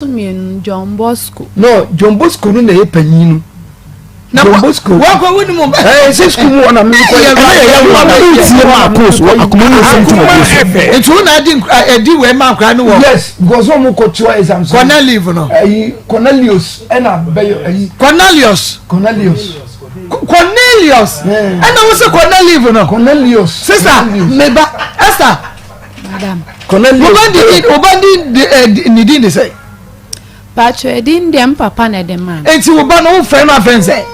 so mmienu, John Bosco. No, John Bosco no na ɛyɛ panyin no. Na John Bosco. Wɔkɔ wo ni mu. Ɛɛ sɛ sukuu mu hɔ na mi kɔ yɛ. Ɛna yɛ yɛ wɔn a tie ma akos wɔ akoma mu nsɛm dwumadie so. Nti wo na adi ɛdi wei ma akora no wɔ. Yes, because wɔn kɔ tiwa exams. Cornelius no. Ɛyi Cornelius ɛna bɛyɛ ɛyi. Cornelius. Cornelius. Cornelius. Ɛna wo sɛ Cornelius no. Cornelius. Sisa meba Esther. Madam. Cornelius. Wo ba di wo ba di ne din de sɛ. Patro edin deɛ m papa na ɛde maa. Eti wo ba no wo fɛ no afɛn sɛ.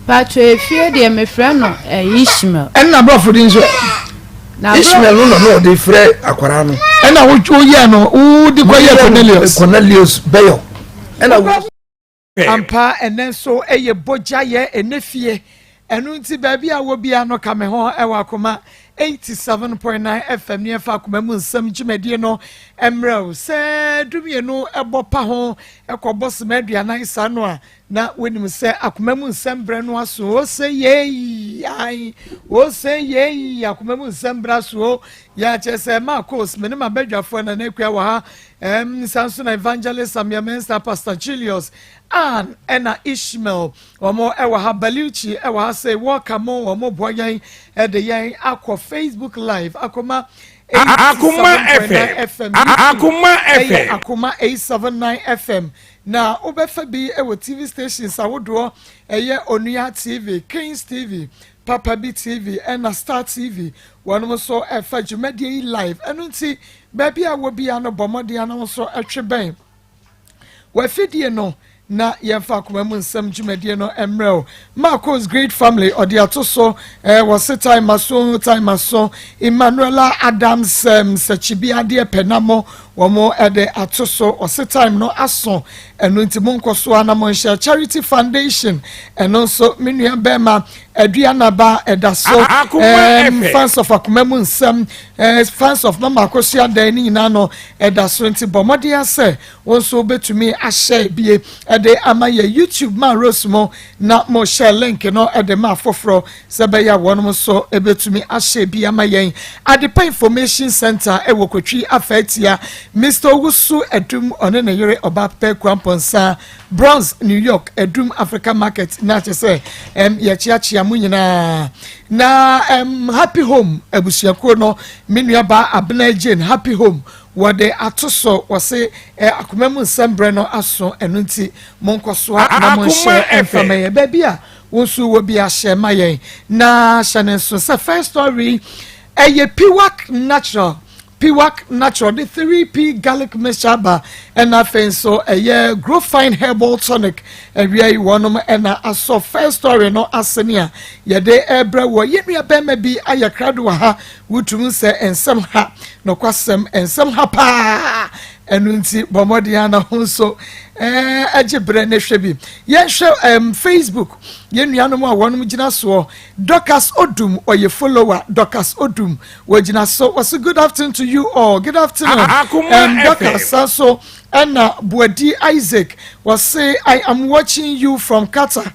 Patro efie deɛ mefrɛ no Ishmael. Ɛna aborɔfo din nso ɛ. Ishmael no na na ɔde frɛ akwaraa no. Ɛna wo yɛ no wo de kɔ yɛ Cornelius. Cornelius Bɛyɔ. Ɛna wo. Ampa, ɛnɛ nso ɛyɛ bogya yɛ ɛnɛ fie. Ɛno nti baabi a wɔ bia no, ka me ho ɛwɔ Akoma 87.9 FM ne ɛfa akoma mu nsɛm dwumadie no mmerɛw sɛ 12 ɛbɔ pa ho ɛkɔbɔ soma 40 saa no a, na wonim sɛ akoma mu nsɛm berɛ no aso o. Sɛ yei ai o, sɛ yei akoma mu nsɛm berɛ aso o. Yɛakyerɛ sɛ Marcos me ne mabadwafoɔ na n'akua wɔ ha nsa nso na Evangelist Samia Mensa, Pastor Julius Ann ɛna Ishmael wɔn ɛwɔ ha, Baliuchi ɛwɔ ha sɛ wɔka mo wɔn boa yɛn ɛde yɛn akɔ Facebook Live, Akoma Akoma FM. Akoma ɛyɛ FM. Akoma 879 FM na wobɛfa bi ɛwɔ TV stations ahodoɔ, ɛyɛ Onua TV, Kings TV, Papa Bi TV ɛna Star TV. Wɔn nso ɛfa dwumadie yi live. Ɛno nti baabi a wɔ bia no, bɔ mmɔden ano nso ɛtwe bɛn wafidie no na yɛmfa akoma mu nsɛm dwumadie no mmerɛw. Marcos Great Family ɔde ato so wɔse time aso, time aso. Emmanuela Adams sɛkyibi adeɛ pɛnamo wɔn ɛde ato so, ɔse time no aso. Ɛno nti mo nkɔ so a na mo nhyɛ. Charity Foundation, ɛno nso me nua bɛrima Aduanaba ɛda so. Akoma FM. Fans of akoma mu nsɛm, fans of Mama Akosua dan ne nyinaa no ɛda so. Nti bɔ mmɔden asɛ wɔn nso bɛtumi ahyɛ bie ɛde ama yɛ YouTube ma Rose mo na mo hyɛ link no ɛde ma afoforɔ sɛ bɛyɛ a wɔn nso ɛbɛtumi ahyɛ bi ama yɛn. Adepa Information Center ɛwɔ Kotwi Afɛtia, Mr Owusu Edum, ɔne ne yere ɔbaa pɛ Kuamponsa, Bronx, New York, Edum Africa Market na kyerɛ sɛ yɛkyeakyea mo nyinaa. Na Happy Home abusuakuo no, me nuaba Abena Jane, Happy Home wɔde ato so, wɔse akoma mu nsɛm berɛ no aso. Ɛno nti monkɔ so a na monhyɛ Akoma ɛmfama FM. yɛn. Baabi a wo nso wɔ bi ahyɛ ma yɛn na hyɛ ne nso sɛ first story ɛyɛ Piwak Natural. Piwak Natural de 3P garlic mixture aba, ɛna afei nso ɛyɛ Growfine herbal tonic. Awia yi wɔnom ɛna asɔ first story no ase ne a yɛde ɛbrɛ wɔ. Yɛn nua bɛrima bi ayɛ krado wɔ ha. Wotum sɛ nsɛm ha nɔkwasɛm, nsɛm ha paa. Ɛno nti bɔ mmɔden ana ho nso ɛgye berɛ ne hwɛ bi. Yɛnhwɛ Facebook yɛn nuanom a wɔnom gyina soɔ. Dorcas Odum ɔyɛ follower. Dorcas Odum wɔgyina so, wɔso good afternoon to you all. Good afternoon. Akoma FM. Dorcas san so ɛna Buadi Isaac wɔse, "I am watching you from Qatar,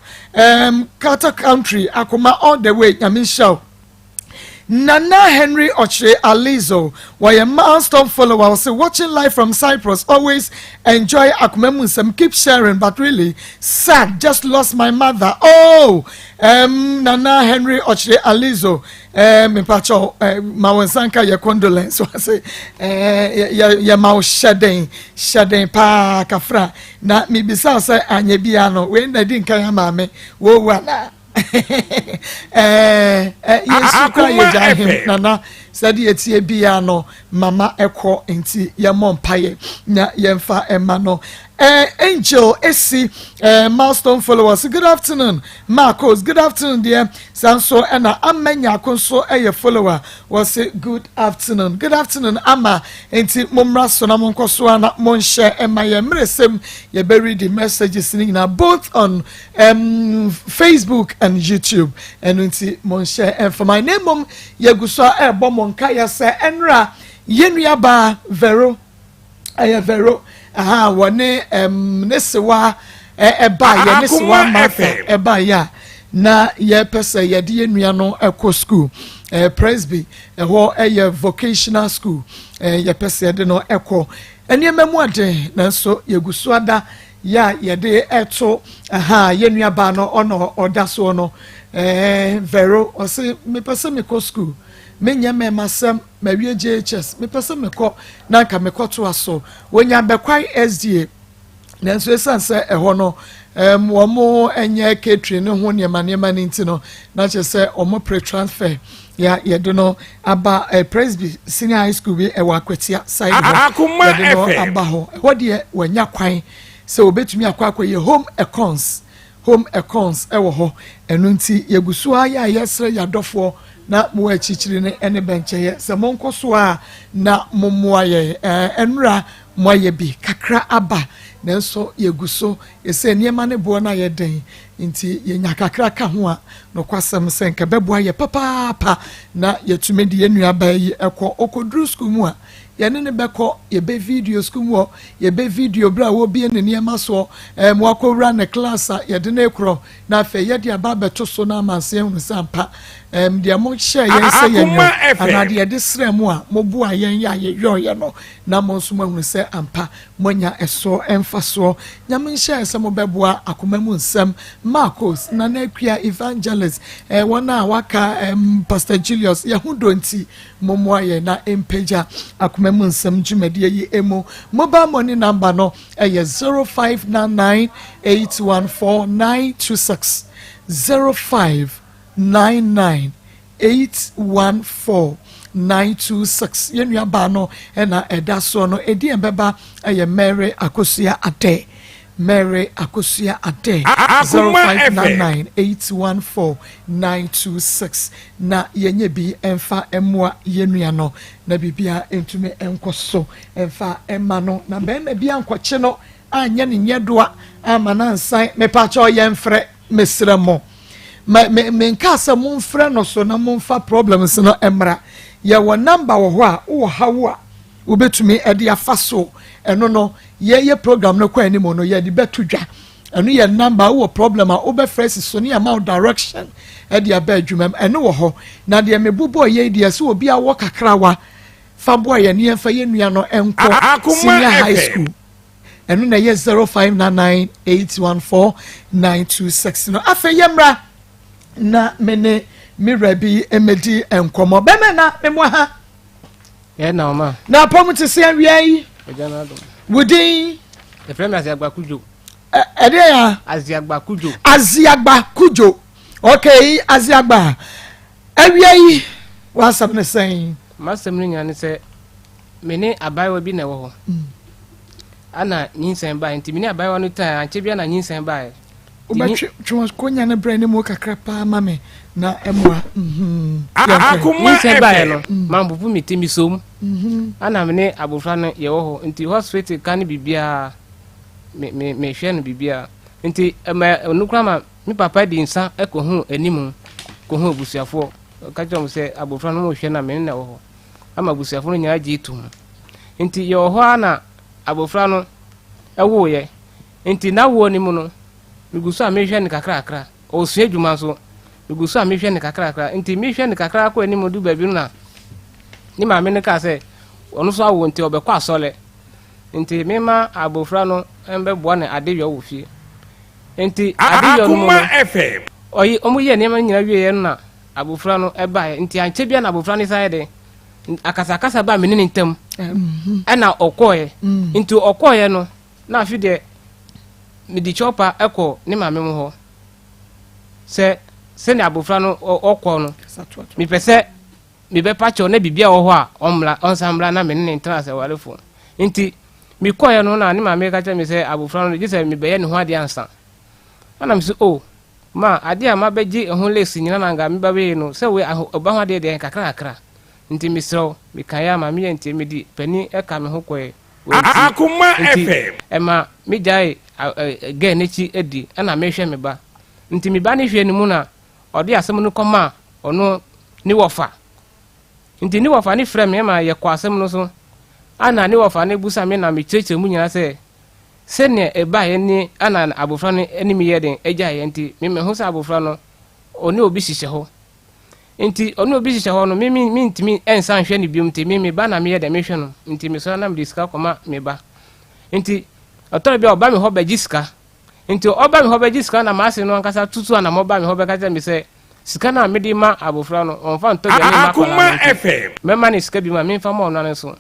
Qatar country. Akoma all the way. Nyame nhyira wo." Nana Henry Ochre Alizo, wɔyɛ milestone follower, wɔsɛ, "Watching live from Cyprus. Always enjoy Akoma mu nsɛm. Keep sharing, but really sad, just lost my mother." Oh, Nana Henry Ochre Alizo, mpakyɛw, ma wɔn nsa nka yɛ condolence. Wɔsɛ yɛ yɛ ma wo hyɛden hyɛden paa kafra. Na mibisa sɛ anya bia no wei na di nkan ama me wɔwu ana yɛsu kora Akoma yɛgya ahem. FM. Nana, sɛdeɛ tie bia no, mama ɛkɔ nti yɛmmɔ mpaeɛ na yɛmfa ɛma no. Angel Esi, milestone followers, "Good afternoon, Marcos." Good afternoon deɛ. Saa nso ɛna Ama Nyako nso ɛyɛ follower, wɔsi good afternoon. Good afternoon, Ama. Nti mommra so na monkɔ so a na monhyɛ ɛma yɛn mmerɛsɛm. Yɛbɛread the messages ne nyinaa both on Facebook and YouTube. Ɛno nti monhyɛ ɛmfama. Na mmom yɛgu so a ɛrebɔ mo nkaeɛ sɛ ɛnora yɛn nuabaa Vero, ɛyɛ Vero aha, wɔne ne sewa ɛbaayɛ, ne sewa Akoma Martha FM. ɛbaayɛ a na yɛpɛ sɛ yɛde yɛn nua no ɛkɔ school, Presby ɛhɔ ɛyɛ vocational school, yɛpɛ sɛ yɛde no ɛkɔ. Nneɛma mu aden, nanso yɛgu so ada yɛ a yɛde ɛto aha yɛn nuabaa no ɔna ɔda soɔ no Vero ɔse mepɛ sɛ mekɔ school menyɛ mɛma sɛm mawie JHS mepɛ sɛ mekɔ na nka mekɔtoa so wɔnya bɛkwae SDA nanso ɛsiane sɛ ɛhɔ no wɔn nyɛ catering no ho nneɛma nneɛma no nti no na kyerɛ sɛ wɔn pre transfer ya yɛde no aba Presby senior high school bi ɛwɔ Akwatia side hɔ yɛde no aba hɔ ɛhɔ deɛ wɔanya kwan sɛ wɔbɛtumi akɔ akɔyɛ home econs home econs ɛwɔ hɔ ɛno nti yɛgu so a yɛ a yɛsrɛ yɛadɔfoɔ na mo akyirikyiri ne ɛne bɛnkyɛyɛ sɛ monkɔ so a na mommoa yɛn ɛnora mo ayɛ bi kakra aba nanso yɛgu so yɛsɛ nneɛma ne boɔ no ayɛ den nti yɛnya kakra ka ho a nokwasɛm sɛ nka bɛboa yɛ papaapa na yɛtumi de yɛn nuabaa yi ɛkɔ ɔkɔduru sukuu mu a yɛne ne bɛkɔ yɛbɛ video sukuu mu hɔ yɛbɛ video berɛ a wɔbie ne nneɛma soɔ wakɔwura ne class a yɛde ne korɔ na afei yɛde aba abɛto so na amanse ehunu sɛ ampa deɛ mo hyɛ yɛn sɛ yɛn yɔ anaa deɛ yɛde srɛ mu a mo boa yɛn yɛ a yɛyɔɔyɛ no na mo nso mo ahunu sɛ ampa mo anya ɛsoɔ ɛmfa soɔ nyame nhyɛ sɛ mo bɛboa akoma mu nsɛm Marcos Nana Akua Evangelist wɔn a waka Pastor Julius yɛho do nti mo mmoa yɛn na mpagya akoma mu nsɛm dwumadie yi emu mobile money number no ɛyɛ 0599 814 926 0599 814 926 yɛn nua baa no ɛna ɛda soɔ no edi yɛn bɛba ɛyɛ Mary Akosua Ade Mary Akosua Ade 0599 814 926 na yɛnyɛ bi ɛmfa ɛmmoa yɛn nua no na biribia ntumi nkɔ so ɛmfa ɛma no na bɛrima bi ankɔkye no anyɛ ne nyɛ doa ama nansan mepakyɛw yɛmfrɛ mesrɛ mo me me menka sɛ momfrɛ no so na momfa problems no mmra yɛwɔ number wɔ hɔ a wowɔ hawo a wobɛtumi ɛde afa so ɛno no yɛyɛ program no kɔ anim no yɛde bɛto dwa ɛno yɛ number wowɔ problem a wobɛfrɛ si so ne yɛma wo direction ɛde aba adwuma mu ɛno wɔ hɔ na deɛ mebobɔ yɛ deɛ sɛ obi a wɔ kakrawa fa boa yɛn ne yɛmfa yɛn nua no nkɔ senior high school ɛno na ɛyɛ 0599 814 926 no afei yɛmmra na me ne mewura bi mmɛdi nkɔmmɔ bɛmɛ na memmɔ ha Yɛ na ɔma. Na apɔm te sɛ awia yi Ɛgya no adom. Wo din? Yɛfrɛ me Aziagba Kudwo. Ɛdeɛ ya? Aziagba Kudwo. Aziagba Kudwo, okay Aziagba, awia yi w'asɛm ne sɛn? M'asɛm no nyinaa ne sɛ me ne abaayewa bi na ɛwɔ hɔ. Ana nyinsɛn baeɛ nti me ne abaayewa no taa ankyɛ bia na nyinsɛn baeɛ. Wobɛtwe twe konya no brɛ ne mu kakra paa ma me na ɛmmoa. Nyinsɛn baeɛ no mampopo me ti mesom ana me ne abɔfra no yɛwɔ hɔ nti hospital ka ne biribiara me me mehwɛ no biribiara nti ɛma ɛno koraa ma me papa di nsa kɔhu anim kɔhu abusuafoɔ ɔka kyerɛ wɔn sɛ abɔfra no mohwɛ na me ne na ɛwɔ hɔ ama abusuafoɔ no nyinaa gye to mu nti yɛwɔ hɔ a na abɔfra no ɛwoeɛ nti n'awoɔ no mu no megu so a mehwɛ no kakrakra ɔsua adwuma nso megu so a mehwɛ no kakrakra nti mehwɛ no kakra kɔ anim du baabi no na ne maame no kaa sɛ ɔno nso awo nti ɔbɛkɔ asɔre nti mema abɔfra no mbɛboa no adeyɔ wɔ fie nti adeyɔ no mu no ɔyi ɔmo yɛ nneɛma no nyinaa wieɛ no na abɔfra no ɛbaeɛ nti ankyɛ bia na abɔfra no san yɛ de akasakasa ba me ne ne ntam ɛna ɔkɔɔɛ nti ɔkɔɔɛ no na afi deɛ mede kyɛwpa ɛkɔ ne maame mu hɔ sɛ sɛnea abɔfra no ɔkɔ no mepɛ sɛ mebɛpa kyɛw na biribi a wɔ hɔ a ɔmmra ɔnsan mmra na me ne ne ntena sɛ warefo nti mekɔɛ no na ne maame ka kyerɛ me sɛ abɔfra no gye sɛ mebɛyɛ ne ho adeɛ ansa ɛna me sɛ o ma adeɛ a mabɛgye ɛho lace nyina na nka meba bɛyɛ no sɛ wei ɔba ho adeɛ deɛ kakra kakra nti mesrɛ wo mekaeɛ a maame yɛ ntie mede pani ɛka me ho kɔɛ Akoma nti FM. Ɛma megyae gɛɛ n'akyi adi ɛna mehwɛ me ba nti me ba ne hwɛ no mu na ɔde asɛm no kɔma ɔno ne wɔfa nti ne wɔfa ne frɛ me ma yɛkɔ asɛm no so ana ne wɔfa ne busa me na mekyerɛkyerɛ mu nyinaa sɛ sɛnea ɛbaeɛ ne ana abɔfra no anim yɛ den agyaeɛ nti memeho sɛ abɔfra no ɔne obi hyehyɛ hɔ. Nti ɔne obi hyehyɛ hɔ no, me me mentumi nsan nhwɛ no biom nti me me ba na meyɛ dɛn mehwɛ no. Nti mesɔre na mede sika kɔma me ba. Nti ɔtɔ da bi a ɔba me hɔ bɛgye sika. Nti ɔba me hɔ bɛgye sika na m'ase no ankasa tutu anamɔ ba me hɔ bɛka kyerɛ me sɛ sika no a mede ma abofra no ɔmfa ntɔ aduane mma akwadaa no nti mɛma no sika bi ma memfa ma ɔno ara nso.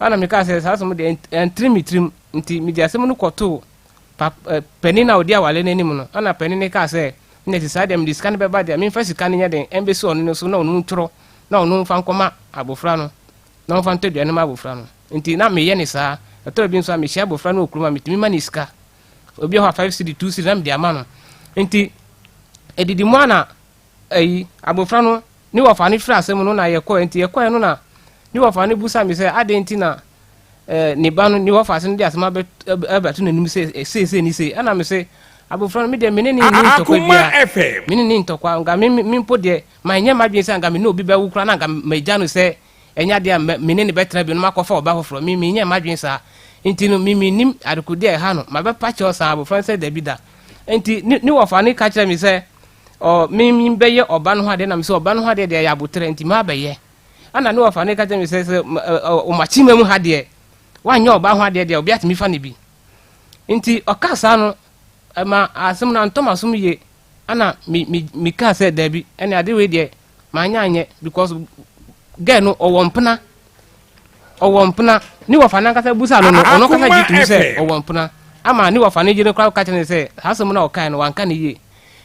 Ɛna mekaa sɛ saa asɛm deɛ ɛntere me tirim nti mede asɛm no kɔtoo pap eh, panin a ɔdi awale no anim no. Ɛna panin no kaa sɛ ɛna ti saa deɛ mede sika no bɛba deɛ memfa sika no nyɛ den ɛmbɛsi ɔno no so na ɔno ntwerɛ na ɔno mfa nkɔma abofra no na ɔmfa ntɔ aduane ma abofra no. Nti na meyɛ ne saa. Ɛtɔ da bi nso a mehyia abofra no wɔ kurom a metumi ma no sika. Obi wɔ hɔ a 5 cedi, 2 cedi na mede ama no. Nti ɛdidi mu a na ayi abofra no ne wɔfa no firi asɛm no na yɛkɔɛ. Nti yɛkɔɛ no na ne wɔfa no busa me sɛ adɛn nti na eh, ne ba no ne wɔfa ase no de asɛm abɛto n'anim sɛ seesei ne sei. Ɛna me se abofra no me deɛ me ne ne nni ntɔkwa biara. Me ne ne ntɔkwa nka me me mpo deɛ manyɛ m'adwene sɛ anka me ne obi bɛwo koraa na anka magya no sɛ Ɛnyɛ adeɛ a me ne no bɛtena bio na makɔfa ɔbaa foforɔ. Me, menyɛɛ m'adwene saa. Enti no, me, mennim adekodeɛ a ɛha no. Mabɛpa kyɛw saa abɔfra no sɛ dabi da. Enti ne, ne wɔfa no ka kyerɛɛ me sɛ, ɔ, me, mebɛyɛ ɔba no ho adeɛ, na me sɛ ɔba no ho adeɛ deɛ ɛyɛ aboterɛ, enti mabɛyɛ. Ɛna ne wɔfa no ka kyerɛɛ me sɛ, sɛ, ɔ, ɔ, ɔmakyima mu ha deɛ, woanyɛ ɔba ho adeɛ deɛ, obi atumi fa no bi. Enti ɔkaa saa no, ɛma asɛm no antɔ m'asom yie. Ɛna me, me, mekaa sɛ dabi, ɛne ade wei deɛ, Manyɛ anyɛ because girl no ɔwɔ mpena ɔwɔ mpena ne wɔfa n'ankasa busa no no ɔno kasa gye tum sɛ ɔwɔ mpena ama ne wɔfa ne yere koraa ka kyerɛ ne sɛ saa asɛm no a ɔkae no wanka ne yie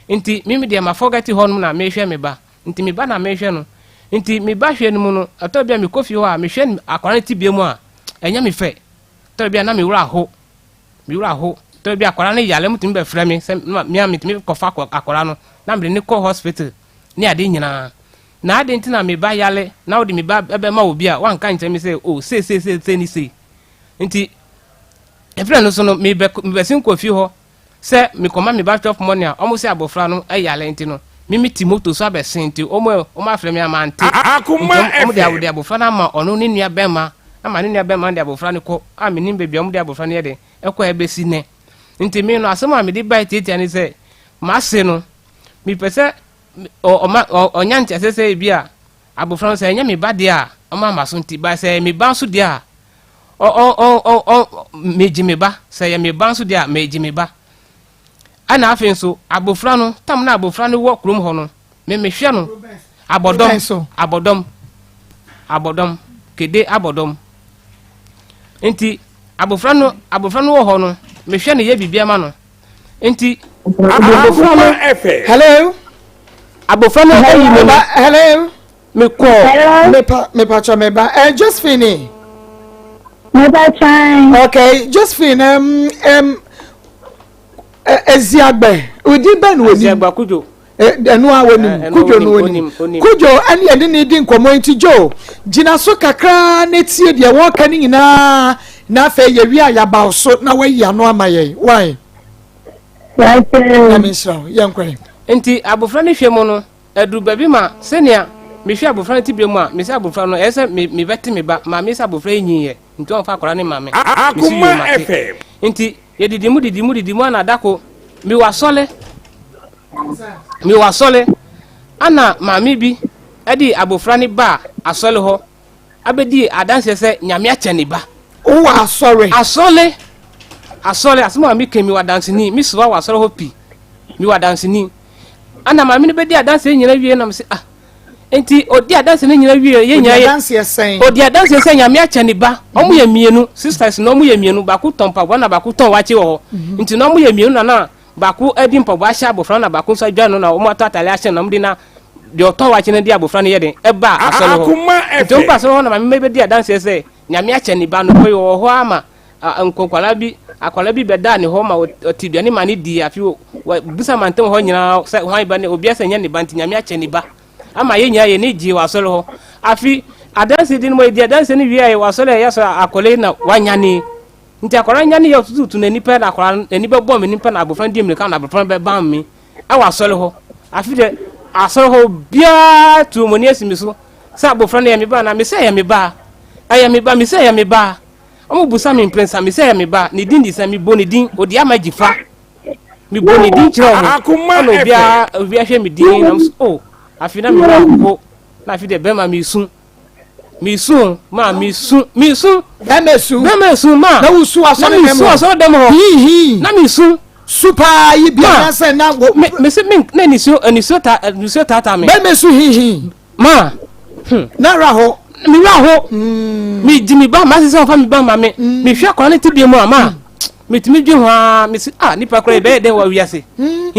nti me deɛ ma forget hɔ nom na mehwɛ me ba nti me ba na mehwɛ no nti me ba hwɛ no mu no ɛtɔ bi a mekɔ fie hɔ a mehwɛ akwadaa no tibea mu a ɛnyɛ me fɛ ɛtɔ bi a na me wura ho Me werɛ ahow. Tɔ bi a akwadaa no yare, wɔtumi bɛfrɛ me sɛ me a metumi kɔfa akwadaa no na mede no kɔ hospital ne ade nyinaa. Na adɛn nti na me ba yare na wode me ba bɛma obi a wanka nkyerɛ me sɛ o sei sei sei sei ne sei. Nti ɛfiri ɛno so no mebɛ mebɛsen kɔ fie hɔ sɛ mekɔma me ba twelve money a wɔn sɛ abɔfra no yare nti no me me ti moto so abɛsen nti wɔn wɔn afrɛ me ama nte nti wɔn de de abɔfra no ama ɔno ne nua bɛrima ama ne nua bɛrima no de abɔfra no kɔ a mennim baabi a wɔde abɔfra no yɛ den kɔ a ɛbɛsi nnɛ. Nti me no, asɛm a mede bae tiatia ne sɛ, m'ase no, mepɛ sɛ ɔma ɔnya nteaseɛ sɛ ebi a abɔfra no sɛ ɛnyɛ me ba deɛ a ɔma ma so nti ba sɛ ɛyɛ me ba nso deɛ a ɔ ɔ ɔ ɔ megye me ba sɛ ɛyɛ me ba nso deɛ a megye me ba. Ɛna afei nso abɔfra no tam na abɔfra no wɔ kurom hɔ no Me mehwɛ no abɔdɔm abɔdɔm abɔdɔm kede abɔdɔm nti abofra no abofra no wɔ hɔ no mehwɛ no yɛ biribi ama no nti abofra no hello abofra no ayi me no hello mekɔ mepa mepa kyɛ meba eh Josephine mepa kyan okay Josephine um um Eziagbe odi bɛn wɔ nim Eziagbe Kudjo Ɛno a wɔnim Kudjo no wɔnim Kudjo ɛne yɛne ne di nkɔmmɔ nti Joe gyina so kakraa na tie deɛ wɔreka no nyinaa na afei yɛwie a yɛaba wo so na wayi ano ama yɛn why Nyame nhyira wo yɛnkɔ Nti abofra no hwɛ mu no aduru baabi ma sɛnea mehwɛ abofra no tibea mu a mesɛ abofra no ɛyɛ sɛ mebɛte me ba ma mesɛ abofra yi nyiiɛ nti ɔmfa akwadaa no mma me mese yoo mate nti Yɛdidi mu didi mu didi mu ana dako mewɔ asɔle mewɔ asɔle ana maame bi ɛde abofra ne ba asɔle hɔ abɛdi adanseɛ sɛ nyame akyɛ ne ba. Wowɔ asɔre? Asɔle asɔle asɛm a meka mewɔ adanseni me soa wɔ asɔre hɔ pi mewɔ adanseni ana maame no bɛdi adanseɛ nyina wie na mese ah Nti odi adanse no nyina wie yɛ nyina yɛ. Odi adanseɛ sɛn? Odi adanseɛ sɛ Nyame akyɛ ne ba. Ɔmo yɛ mienu, sisters no ɔmo yɛ mienu, baako tɔn mpaboa na baako tɔn wakye wɔ hɔ. Mhm. Nti na ɔmo yɛ mienu na na baako adi mpaboa ahyɛ abofra no na baako nso adwa no na ɔmo atɔ atale ahyɛ no na ɔmo de na deɛ ɔtɔn wakye no de abofra no yɛ den ɛba asɔre hɔ. Nti ɔmo ba asɔre hɔ na maame bɛdi adanseɛ sɛ Nyame akyɛ ne ba no kɔ wɔ hɔ ama nkwadaa bi akwadaa bi bɛdaa ne hɔ ma ɔte aduane ma ne dii afi bisa mantam hɔ nyinaa sɛ hwan ba ne obiara sɛ nyɛ ne ba nti Nyame akyɛ ne ba ama yɛn nyinaa yɛn ani gyee wɔ asɔre hɔ afi adanse di no mu yɛdi adanse no wie wɔ asɔre a yɛsɔre akwadaa yi na wanyane nti akwadaa nyane yɛ ɔtututu n'ani pɛ na akwadaa n'ani bɛbɔ me nipa na abɔfra no di mmirika na abɔfra no bɛbam me ɛwɔ asɔre hɔ afi dɛ asɔre hɔ obiara tu wɔn ani asi me so sɛ abɔfra no yɛ me ba na me sɛ ɛyɛ me ba ɛyɛ me ba me sɛ ɛyɛ me ba wɔn busa me mprɛnsa me sɛ ɛyɛ me ba ne din di sɛ me bɔ ne din odi ama gyifa me bɔ ne din kyerɛ wɔn ɛna obiara obiara hwɛ me din na mo so oh. Afei na me werɛ aho, na afei deɛ bɛrima mesu. Mesu o, ma mesu, mesu. Bɛrima su. Bɛrima su ma. Na wosu asɔre dɛm hɔ. Na mesu asɔre dɛm hɔ. Hihi. Na mesu. Su paa yi bi anaasɛ na wo. Me me se me na nisuo nisuo ta nisuo taataa me. Bɛrima su hihi. Ma. Hmm. Na werɛ ho. Me werɛ ho. Hmm. Me gyi me ba ma sɛ ɔfa me ba ma me. Hmm. Me hwɛ akwadaa ne ti bi mu a ma. Metumi dwe ho aa me se ah nipa koraa yɛbɛyɛ dɛn wɔ wiase. Hmm.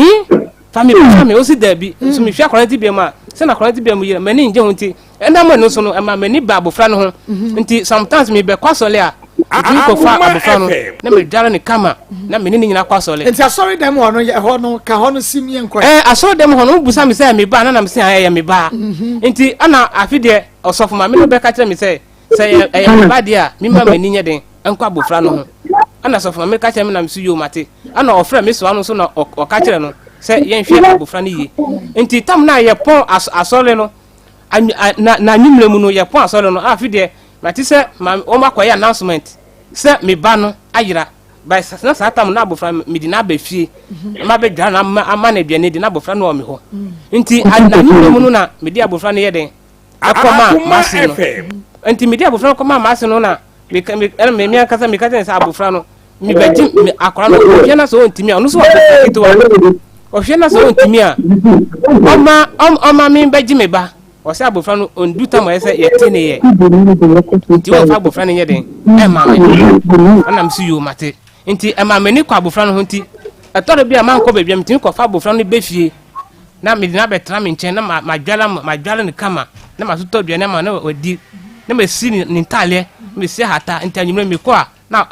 Fa me ba ma me, ɔsi daabi. Nso mehwɛ akwadaa no tebea mu a, sɛ na akwadaa no tebea mu yɛ, m'ani ngye ho nti, ɛnam ɛno so no, ɛma m'ani ba abofra no ho. Nti sometimes mebɛkɔ asɔre a, metumi kɔfa abofra no na medware no kama na me ne no nyinaa kɔ asɔre. Nti asɔre dɛm hɔ no, ɛhɔ no, ka hɔ no sim yɛn kɔ. Ɛɛ, asɔre dɛm hɔ no, wobusa me sɛ me ba a, na na mese ɛyɛ me ba. Nti ɛna afe deɛ, ɔsɔfo maame no bɛka kyerɛ me sɛ, sɛ ɛyɛ me ba deɛ a, memma m'ani nyɛ den nkɔ abofra no ho. Ɛna sɔfo maame ka kyerɛ me na mese yoo mate. Ɛna ɔfrɛ me soa no nso na ɔka kyerɛ no sɛ yɛnhwɛ abofra no yie. Nti tam no a yɛpɔn asɔre no, na n'anwummerɛ mu no yɛpɔn asɔre no, afe deɛ mate sɛ wɔn akɔyɛ announcement sɛ me ba no ayera. But na saa tam no abofra no mede no aba fie na mabɛdware no ama no aduane di na abofra no wɔ me hɔ. Nti n'anwummerɛ mu no na mede abofra no yɛ den ɛkɔmaa m'ase no. Nti mede abofra no kɔmaa m'ase no na meka me ɛna me ankasa meka kyerɛ sɛ abofra no mebɛgye me akwadaa no ɔhwɛ na sɛ ɔntumi a ɔno nso abofra ketewa ɔhwɛ na sɛ ɔntumi a ɔma ɔma me bɛgye me ba ɔsɛ abofra no ɔndu tam ɔyɛ sɛ yɛte ne yɛ nti wɔmfa abofra no nyɛ den ɛma me ɛna me so yoo mate nti ɛma m'ani kɔ abofra no ho nti ɛtɔre bi a mankɔ baabi a metumi kɔfa abofra no bɛ fie na mede no abɛtena me nkyɛn na madware madware no kama na matotɔ aduane ama na wadi na masi ne ntaaleɛ na masi ahata nti anwummerɛ mekɔ a na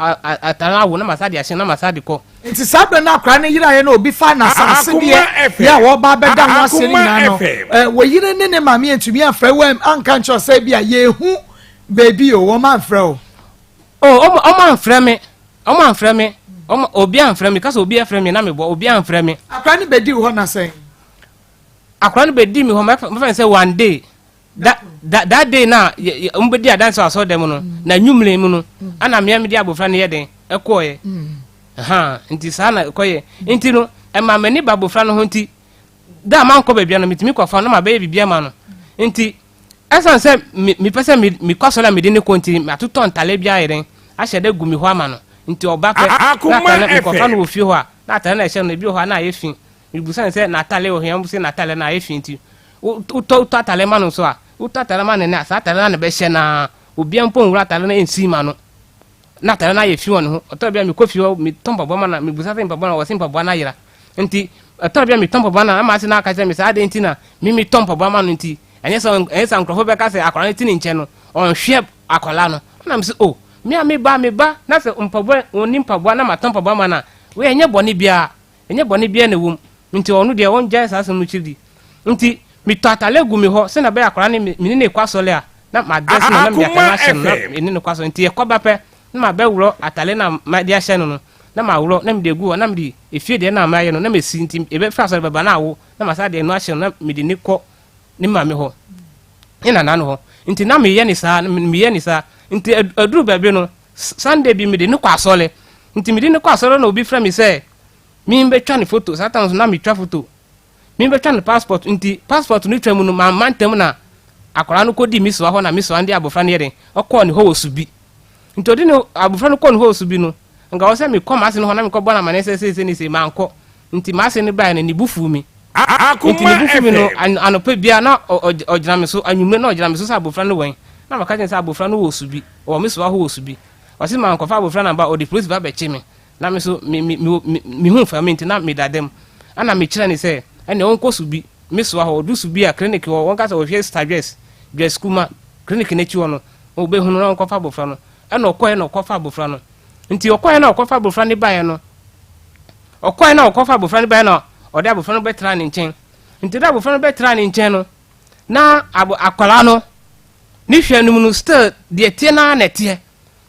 atare no awo na masa de ahyɛ na masa de kɔ. Nti saa berɛ no akwadaa no yeraeɛ na obi faa n'asase deɛ yɛ a wɔreba abɛda ho aseɛ no nyinaa no wɔ yere ne ne maame antumi amfrɛ wo anka nkyerɛ sɛ bi a yɛhu baabi o wɔn amfrɛ o. O wɔn amfrɛ me Ɔmo anfrɛ me, ɔmo, obi anfrɛ me, kasa obi afrɛ me na mebɔ, obi anfrɛ me. Akora no bɛdii wo hɔ na sɛn? Akora no bɛdii me hɔ, mɛfa no sɛ one day. Da, da, that day na ɔmo bɛdi adanse wɔ asɔre dɛm no, na nwumire mu no, ana mmea mede abofra no yɛ den, ɛkɔɔɛ. Ha, nti saa na ɛkɔyɛ. Nti no, ɛma m'ani ba abofra no ho nti, da a mankɔ baabi no, metumi kɔfa no na mabɛyɛ biribi ama no. Nti, Ɛsiane sɛ mepɛ sɛ mekɔ asɔre a mede no kɔ nti, matotɔ ntade bi ayɛ dɛn ahyɛ da agu me hɔ ama no. Nti ɔba pɛ, na atade no, mekɔfa no wɔ fie hɔ a, na atade no a ɛhyɛ no, ebi wɔ hɔ a na ayɛ fi. Mebisa no sɛ n'atade wɔ he? Ɔse n'atade no ayɛ fi nti, wotɔ atade ma no nso a, wotɔ atade ma no nnɛ a, saa atade no ara na ɛbɛhyɛ no ara. Obiara mpo nwura atade no nsi mma no. Na atade no ayɛ fi wɔ ne ho. Ɔtɔ da bi a mekɔ fie hɔ, metɔ mpaboa ma no a, mebisa sɛ mpaboa no a, ɔse mpaboa no ayera. Nti, ɛtɔ da bi a metɔ mpaboa no a, na m'ase no aka kyerɛ me sɛ adɛn nti na me metɔ mpaboa ma no nti, ɛnyɛ sɛ ɛnyɛ sɛ nkurɔfoɔ bɛka sɛ akwadaa no te ne nkyɛn no, ɔnhwɛ akwadaa no. Ɛna mese, oh, me a me ba, me ba, na sɛ mpaboa, ɔnni mpaboa na matɔ mpaboa ma no a, wei ɛnyɛ bɔne biara, ɛnyɛ bɔne biara na ɛwɔ mu. Nti ɔno deɛ ɔngyae saa asɛm no kyiri di. Nti, metɔ atale gu me hɔ sɛnea ɛbɛyɛ akwadaa no, me ne no rekɔ asɔre a, na madrɛse no na mede atale no ahyɛ no na me ne no kɔ asɔre. Nti yɛkɔba pɛ, na mabɛworɔ atale no a mede ahyɛ no no, na maworɔ na mede agu hɔ, na mede efie deɛ na mayɛ no na masi, nti yɛbɛfiri asɔre bɛba na awo, na masan de ɛno ahyɛ no na mede no kɔ ne maame hɔ, ne nana no hɔ. Nti na meyɛ ne saa, meyɛ ne saa. Nti aduru baabi no, Sunday bi mede no kɔ asɔre. Nti mede no kɔ asɔre na obi frɛ me sɛ membɛtwa ne foto, saa time nso na metwa foto. Mebɛtwa no passport nti passport no twa mu no mamma ntɛm na akwadaa no kɔdii me soa hɔ na me soa no de abɔfra no yɛ den ɔkɔɔ ne hɔ wɔ Subi nti ɔde ne abɔfra no kɔɔ ne hɔ wɔ Subi no nka wɔ sɛ mekɔ m'ase no hɔ na mekɔbɔ no amaneɛ sɛ seesei ne sei mankɔ nti m'ase no baeɛ no ne bo fuu me nti ne bo fuu me no anɔpa biara na ɔgyina me so anwummerɛ na ɔgyina me so sɛ abɔfra no wɛn na maka kyerɛ sɛ abɔfra no wɔ Subi ɔwɔ me soa hɔ wɔ Subi ɔse mankɔfa abɔfra no amba ɔde polisi ba bɛkye me Na me nso, me, me, me, me, mehu fa me nti na meda dam. Ɛna mekyerɛ no sɛ, ɛnneɛ ɔnkɔ Subi, me soa hɔ. Ɔdu Subi a, clinic hɔ, wɔnka sɛ ɔhwɛ Star Dress, Dress Kuma, clinic no akyi hɔ no, ɔbɛhunu na ɔnkɔfa abɔfra no. Ɛna ɔkɔeɛ na ɔkɔfa abɔfra no. Nti ɔkɔeɛ na ɔkɔfa abɔfra no baeɛ no, ɔkɔeɛ na ɔkɔfa abɔfra no baeɛ na ɔde abɔfra no bɛtraa ne nkyɛn. Nti ɔde abɔfra no bɛtraa ne nkyɛn no, na abo, akwadaa no, ne hwɛ no mu no, still, deɛ ɛteɛ no ara na ɛteɛ.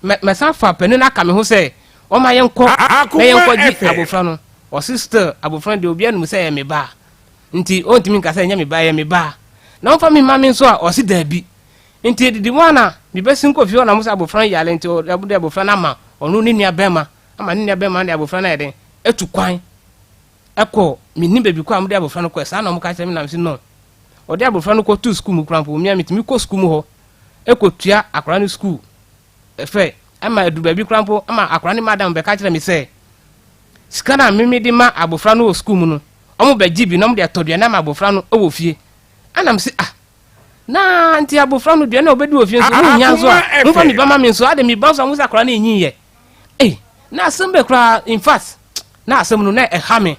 Mɛ mɛsan fa panin no aka me ho sɛ ɔma yɛnkɔ na yɛnkɔgye abofra no. Ɔse still abofra no deɛ obiara nim sɛ ɛyɛ me ba nti ɔntumi nka sɛ ɛnyɛ me ba, ɛyɛ me ba. Na ɔmfa me mma me nso a ɔse daabi. Nti ɛdidi mu a na mebɛsen kɔ fie hɔ na mo sɛ abofra no yare nti ɔde abofra no ama ɔno ne nua bɛrima ama ne nua bɛrima no de abofra no ayɛ dɛn atu kwan ɛkɔ mennim baabi kɔ a wɔde abofra no kɔɛ saa na wɔka kyerɛ me na mese no. Ɔde abɔfra no kɔtoo sukuu mu koraa mpo, me a metumi kɔ sukuu mu hɔ kɔtua akwadaa no sukuu fɛ. Ɛma ɛduru baabi koraa mpo ma akwadaa no madam bɛka kyerɛ me sɛ, sika no a me mede ma abɔfra no wɔ sukuu mu no, wɔbɛgye bi na wɔde atɔ aduane ama abɔfra no wɔ fie. Ɛna mese, ah, na nti abɔfra no aduane a ɔbɛdi wɔ fie nso, monnya nso a, momfa me ba ma me nso, adɛn me ba nso a mohu sɛ akwadaa no nyiiɛ. Ei, na asɛm bɛ koraa, in fact, na asɛm no na ɛha me.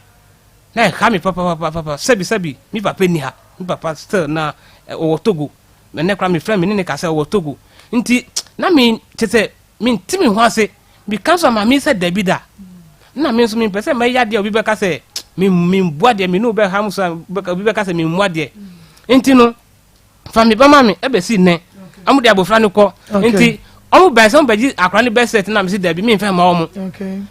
Na ɛha me papapapapa. Sɛbi sɛbi, me papa nni ha. Me papa still na ɔwɔ Togo. Ɛnnɛ koraa mefrɛ me ne no ka sɛ ɔwɔ Togo. Nti na me kyerɛ sɛ mente me ho ase. Meka nso a maame yi sɛ dabi da. Na me nso mempɛ sɛ mɛyɛ adeɛ a obi bɛka sɛ memmu adeɛ, me ne wo bɛha mu so a obi bɛka sɛ memmu adeɛ. Nti no, fa me ba ma me ɛbɛsi nnɛ. Ɔmo de abofra no kɔ. Nti ɔmo bɛn sɛ ɔmo bɛgye akora no bɛsɛt na mesi dabi memfa mma ɔmo.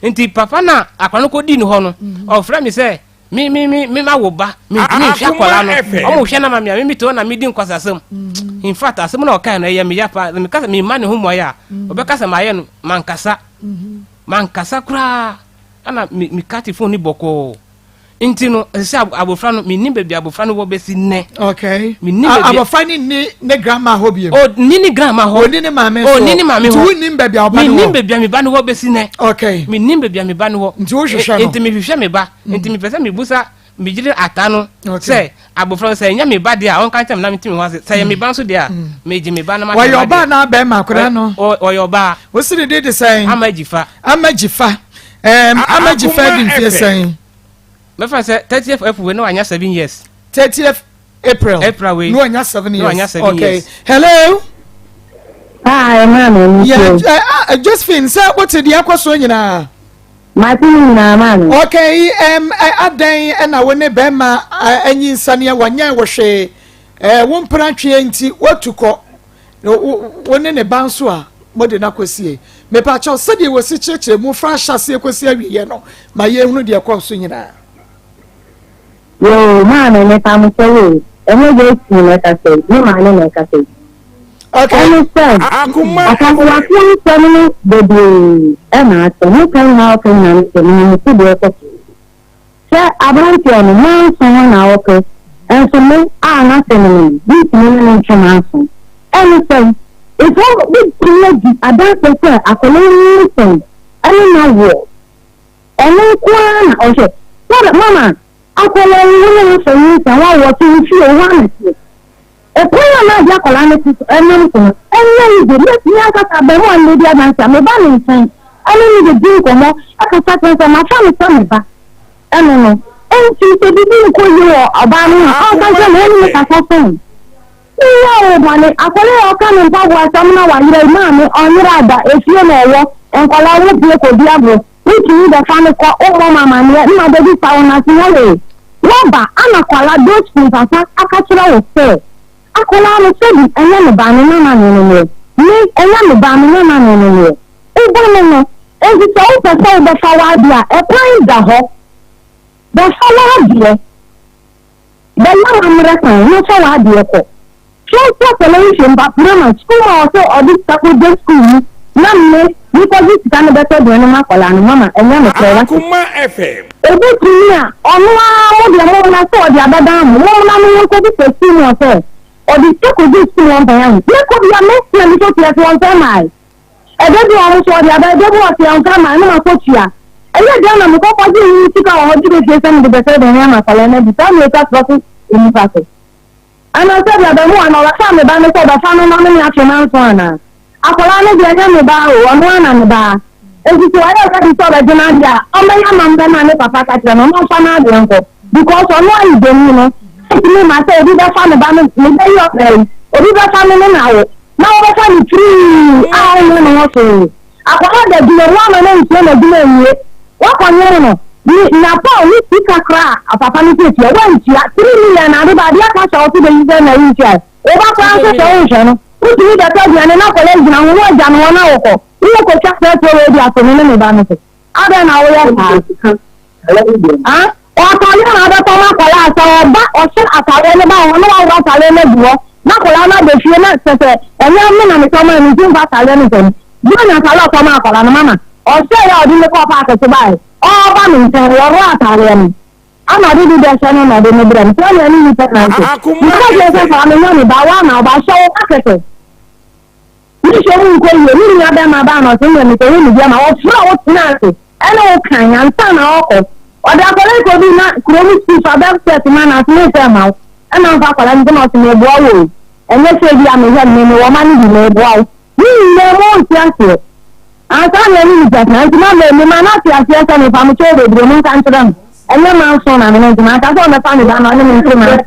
Nti papa na akora no kɔdii ne hɔ no, ɔfrɛ me sɛ me me me me ma wo ba me ntumi nhwɛ akwadaa no ɔmo hwɛ na ma me a me mi te hɔ na me di nkwasasɛm mm. In fact, asɛm na ɔkae no ɛyɛ me ya paa. Me kasa me ma ne ho mmuaeɛ a mm. ɔbɛka sɛ mayɛ no mankasa mm-hmm. mankasa koraa ɛna me me kate phone ni bɔkɔɔ. Nti no ɛsɛ sɛ abofra no menim baabi abofra no wɔ bɛsi nnɛ. Okay. Menim baabi abofra no ni ne grandma hɔ bi. O ni ne grandma hɔ. Oni ne maame so. Oni ne maame hɔ. Nti wonim baabi a ɔba no wɔ. Menim baabi a me ba no wɔ bɛsi nnɛ. Okay. Menim baabi a me ba no wɔ. Nti wohwehwɛ no. Nti mehwehwɛ me ba. Mm. Nti mepɛ sɛ mebusa megyere ata no sɛ abofra no sɛ ɛnyɛ me ba deɛ a ɔnka nkyɛn me na mente me ho ase. Sɛ ɛyɛ me ba nso deɛ a mm. megye me ba no ma. Wɔyɛ ɔbaa na abɛɛma akwadaa no. Ɔyɛ ɔbaa. Wosi ne din de sɛn? Ama Gyifa. Ama Gyifa. Ɛɛm Ama Gyifa di mfie sɛn? Mɛfa sɛ 30th April wei na wanya 7 years. 30th April. April wei. Na wanya 7 years. Na wanya 7 okay. years. Hello. Hi, maame. Yeah, Josephine, sɛ wote deɛ ɛkɔ soɔ nyinaa. Mate ne nyinaa, maame. Okay, adan ɛna wo ne bɛrima anyi nsaneɛ wanyɛ wo hwee. Wo mpena tweɛ nti woatu kɔ. Wo ne ne ba nso a mode no akɔsie. Mepakyɛw sɛdeɛ wɔsi kyerɛkyerɛ mu fa ahyɛaseɛ kɔsi awieɛ no ma yɛnhunu deɛ ɛkɔɔ so nyinaa. Yoo, maame mepa mo kyɛw o, ɛnyɛ Josephine na ɛkasa yi, me maame na ɛkasa yi. Okay. Ɛne sɛ, asasewafoɔ nsɛm no bebree ɛna asɛ, mo ka nyinaa ɔka nyinaa no sɛ, menim so deɛ ɛkɔ so. Sɛ aberanteɛ no, manso na ɔpɛ, nso me a n'asɛm no no, mentumi ne no ntwe manso. Ɛne sɛ, nso wobɛtumi adi adanseɛ sɛ akwadaa yi nyinsɛn ɛne n'awoɔ. Ɔno nko ara na ɔhwɛ. Sɛ mama akwadaa yi wo ne no sɔ nyinsɛn, woawoɔ te wo fie, wo hɔ ara na ɛteɛ. Ɛkwan a na ade akwadaa no te so nam so no, ɛnyɛ easy. Me me ankasa abarimaa no bɛdi adanse a, meba ne nkyɛn ne no bɛdi nkɔmmɔ, kasa kyerɛ no sɛ mafa no sɛ me ba. Ɛno no. Enti sɛ biribi nkɔ yie wɔ ɔbaa no ho a, ɔnka nkyerɛ me, ɛne me kasa sɛn? Menyɛ wo bɔne. Akwadaa yi a ɔka ne mpaboa asɛm na wayera yi, maame, ɔnyera da, efie na ɔwɔ, nkwadaa wopue kɔdi agorɔ, wotumi bɛfa no kɔ, wommɔ me amanneɛ, mma bɛdi sa wo nase nyɛ hwee. Woaba ana akwadaa Josephine papa aka kyerɛ wo sɛ akwadaa no sɛbi ɛnyɛ me ba me nana ne no neɛ, me ɛnyɛ me ba me nana ne no neɛ, wo ba ne no, enti sɛ wopɛ sɛ wobɛfa w'adeɛ a ɛkwan da hɔ, bɛfa w'adeɛ. Bɛyɛ amammerɛ kwan na fa w'adeɛ kɔ. Kyerɛwtoɔ television ba prama sukuu ma ɔsɛ ɔde sika kɔgya sukuu mu na me mekɔgye sika no bɛtɔ aduane ma akwadaa no mama ɛnyɛ nokorɛ wate. Akoma FM. Ɛbɛtumi a ɔno ara mo deɛ mommra sɛ ɔde abɛdan mo mommra no yɛnkɔbisa sukuu mu ɔsɛ ɔde sika kɔgye sukuu mu ɔmpɛn ahu mɛkɔ bia mɛsua mekɔtua so ɔmfɛ mmae. Ɛda bi ɔno nso ɔde aba, ɛda bi ɔse ɔmfa mma na makɔ tua. Ɛyɛ dɛn na mekɔ kɔgye me sika wɔ hɔ de bɛfie sɛ mede bɛsɛe dɛn ama akwadaa no adi? Saa na ɛtwa torɔ to nnipa so. Anaa sɛ deɛ abarimaa no ɔbɛfa me ba no sɛ ɔbɛfa no na me ne atwe manso anaa? Akwadaa no deɛ ɛnyɛ me ba o, ɔno ara na me ba. Enti sɛ wayɛ ready sɛ ɔbɛgye n'adeɛ a, ɔmmɛyɛ amammerɛ no a ne papa ka kyerɛ no, na ɔmfa n'adeɛ nkɔ. Because ɔno ayi dɛm no, ɛntumi mma sɛ obi bɛfa me ba no, me ba yi ɔbaa yi, obi bɛfa no ne no awo. Na wɔbɛfa no firii a ɔnyɛ ne ho hwee. Akwadaa da adwuma mu ama no ansua n'adwuma anwie. Woakɔnyem no, ne na Paul ne sika koraa a papa no sɛ tua, woantua. 3 million na ade ba, adeɛ aka hyɛ wo so bɛyi sɛn na wontuae. Wo ba koraa nso sɛ wonhwɛ no, wotumi bɛtɔ aduane na akwadaa gyina ho na wagya no hɔ na wokɔ. Wokɔtwa petrol wei de ato me ne me ba no so. Adɛn na woyɛ saa? Ah, ataadeɛ na abɛtɔ ma akwadaa sɛ ɔba ɔhyɛ ataadeɛ no ba hɔ na waworɔ ataadeɛ no agu hɔ na akwadaa no aba fie na kyɛ sɛ ɛnyɛ me na metɔ maa no nti mfa ataadeɛ no nkyɛ no. Deɛ na ataadeɛ ɔtɔ ma akwadaa no mama ɔhyɛ yɛ a ɔde me kɔɔ paake so baeɛ ɔreba me nkyɛn wɔworɔ ataadeɛ no. Ama ade bi bɛhyɛ no na ɔde no brɛ me. Sɛ ɔne ɛne nnipa nante. Meka kyerɛ sɛ saa menyɛ ne ba, woa na ɔba, hyɛ wo ba kɛkɛ. Me hwɛ mu nkɔ yie, me nua bɛrima baa na ɔse mmerɛ mekɔhu ne bi ama ɔfrɛ wo tena ase ɛne wo kan ansa na ɔkɔ. Ɔde akwadaa yi kɔduu na kuro mu sukuu so abɛf test ma na ɔse memfa mma wo ɛna mfa akwadaa no nti na ɔse meboa wo o ɛnyɛ sɛ bi a mehwɛ no me mewɔ ma no bi meboa wo. Ne nyinaa mu ɔnte aseɛ. Ansa na ɛne nipa tena nti ma me ma no ate aseɛ sɛ mepa mo kyɛw bebree monka nkyerɛ no ɛnyɛ manso na me no nti manka sɛ ɔmmɛfa me ba na ɔne me nte manso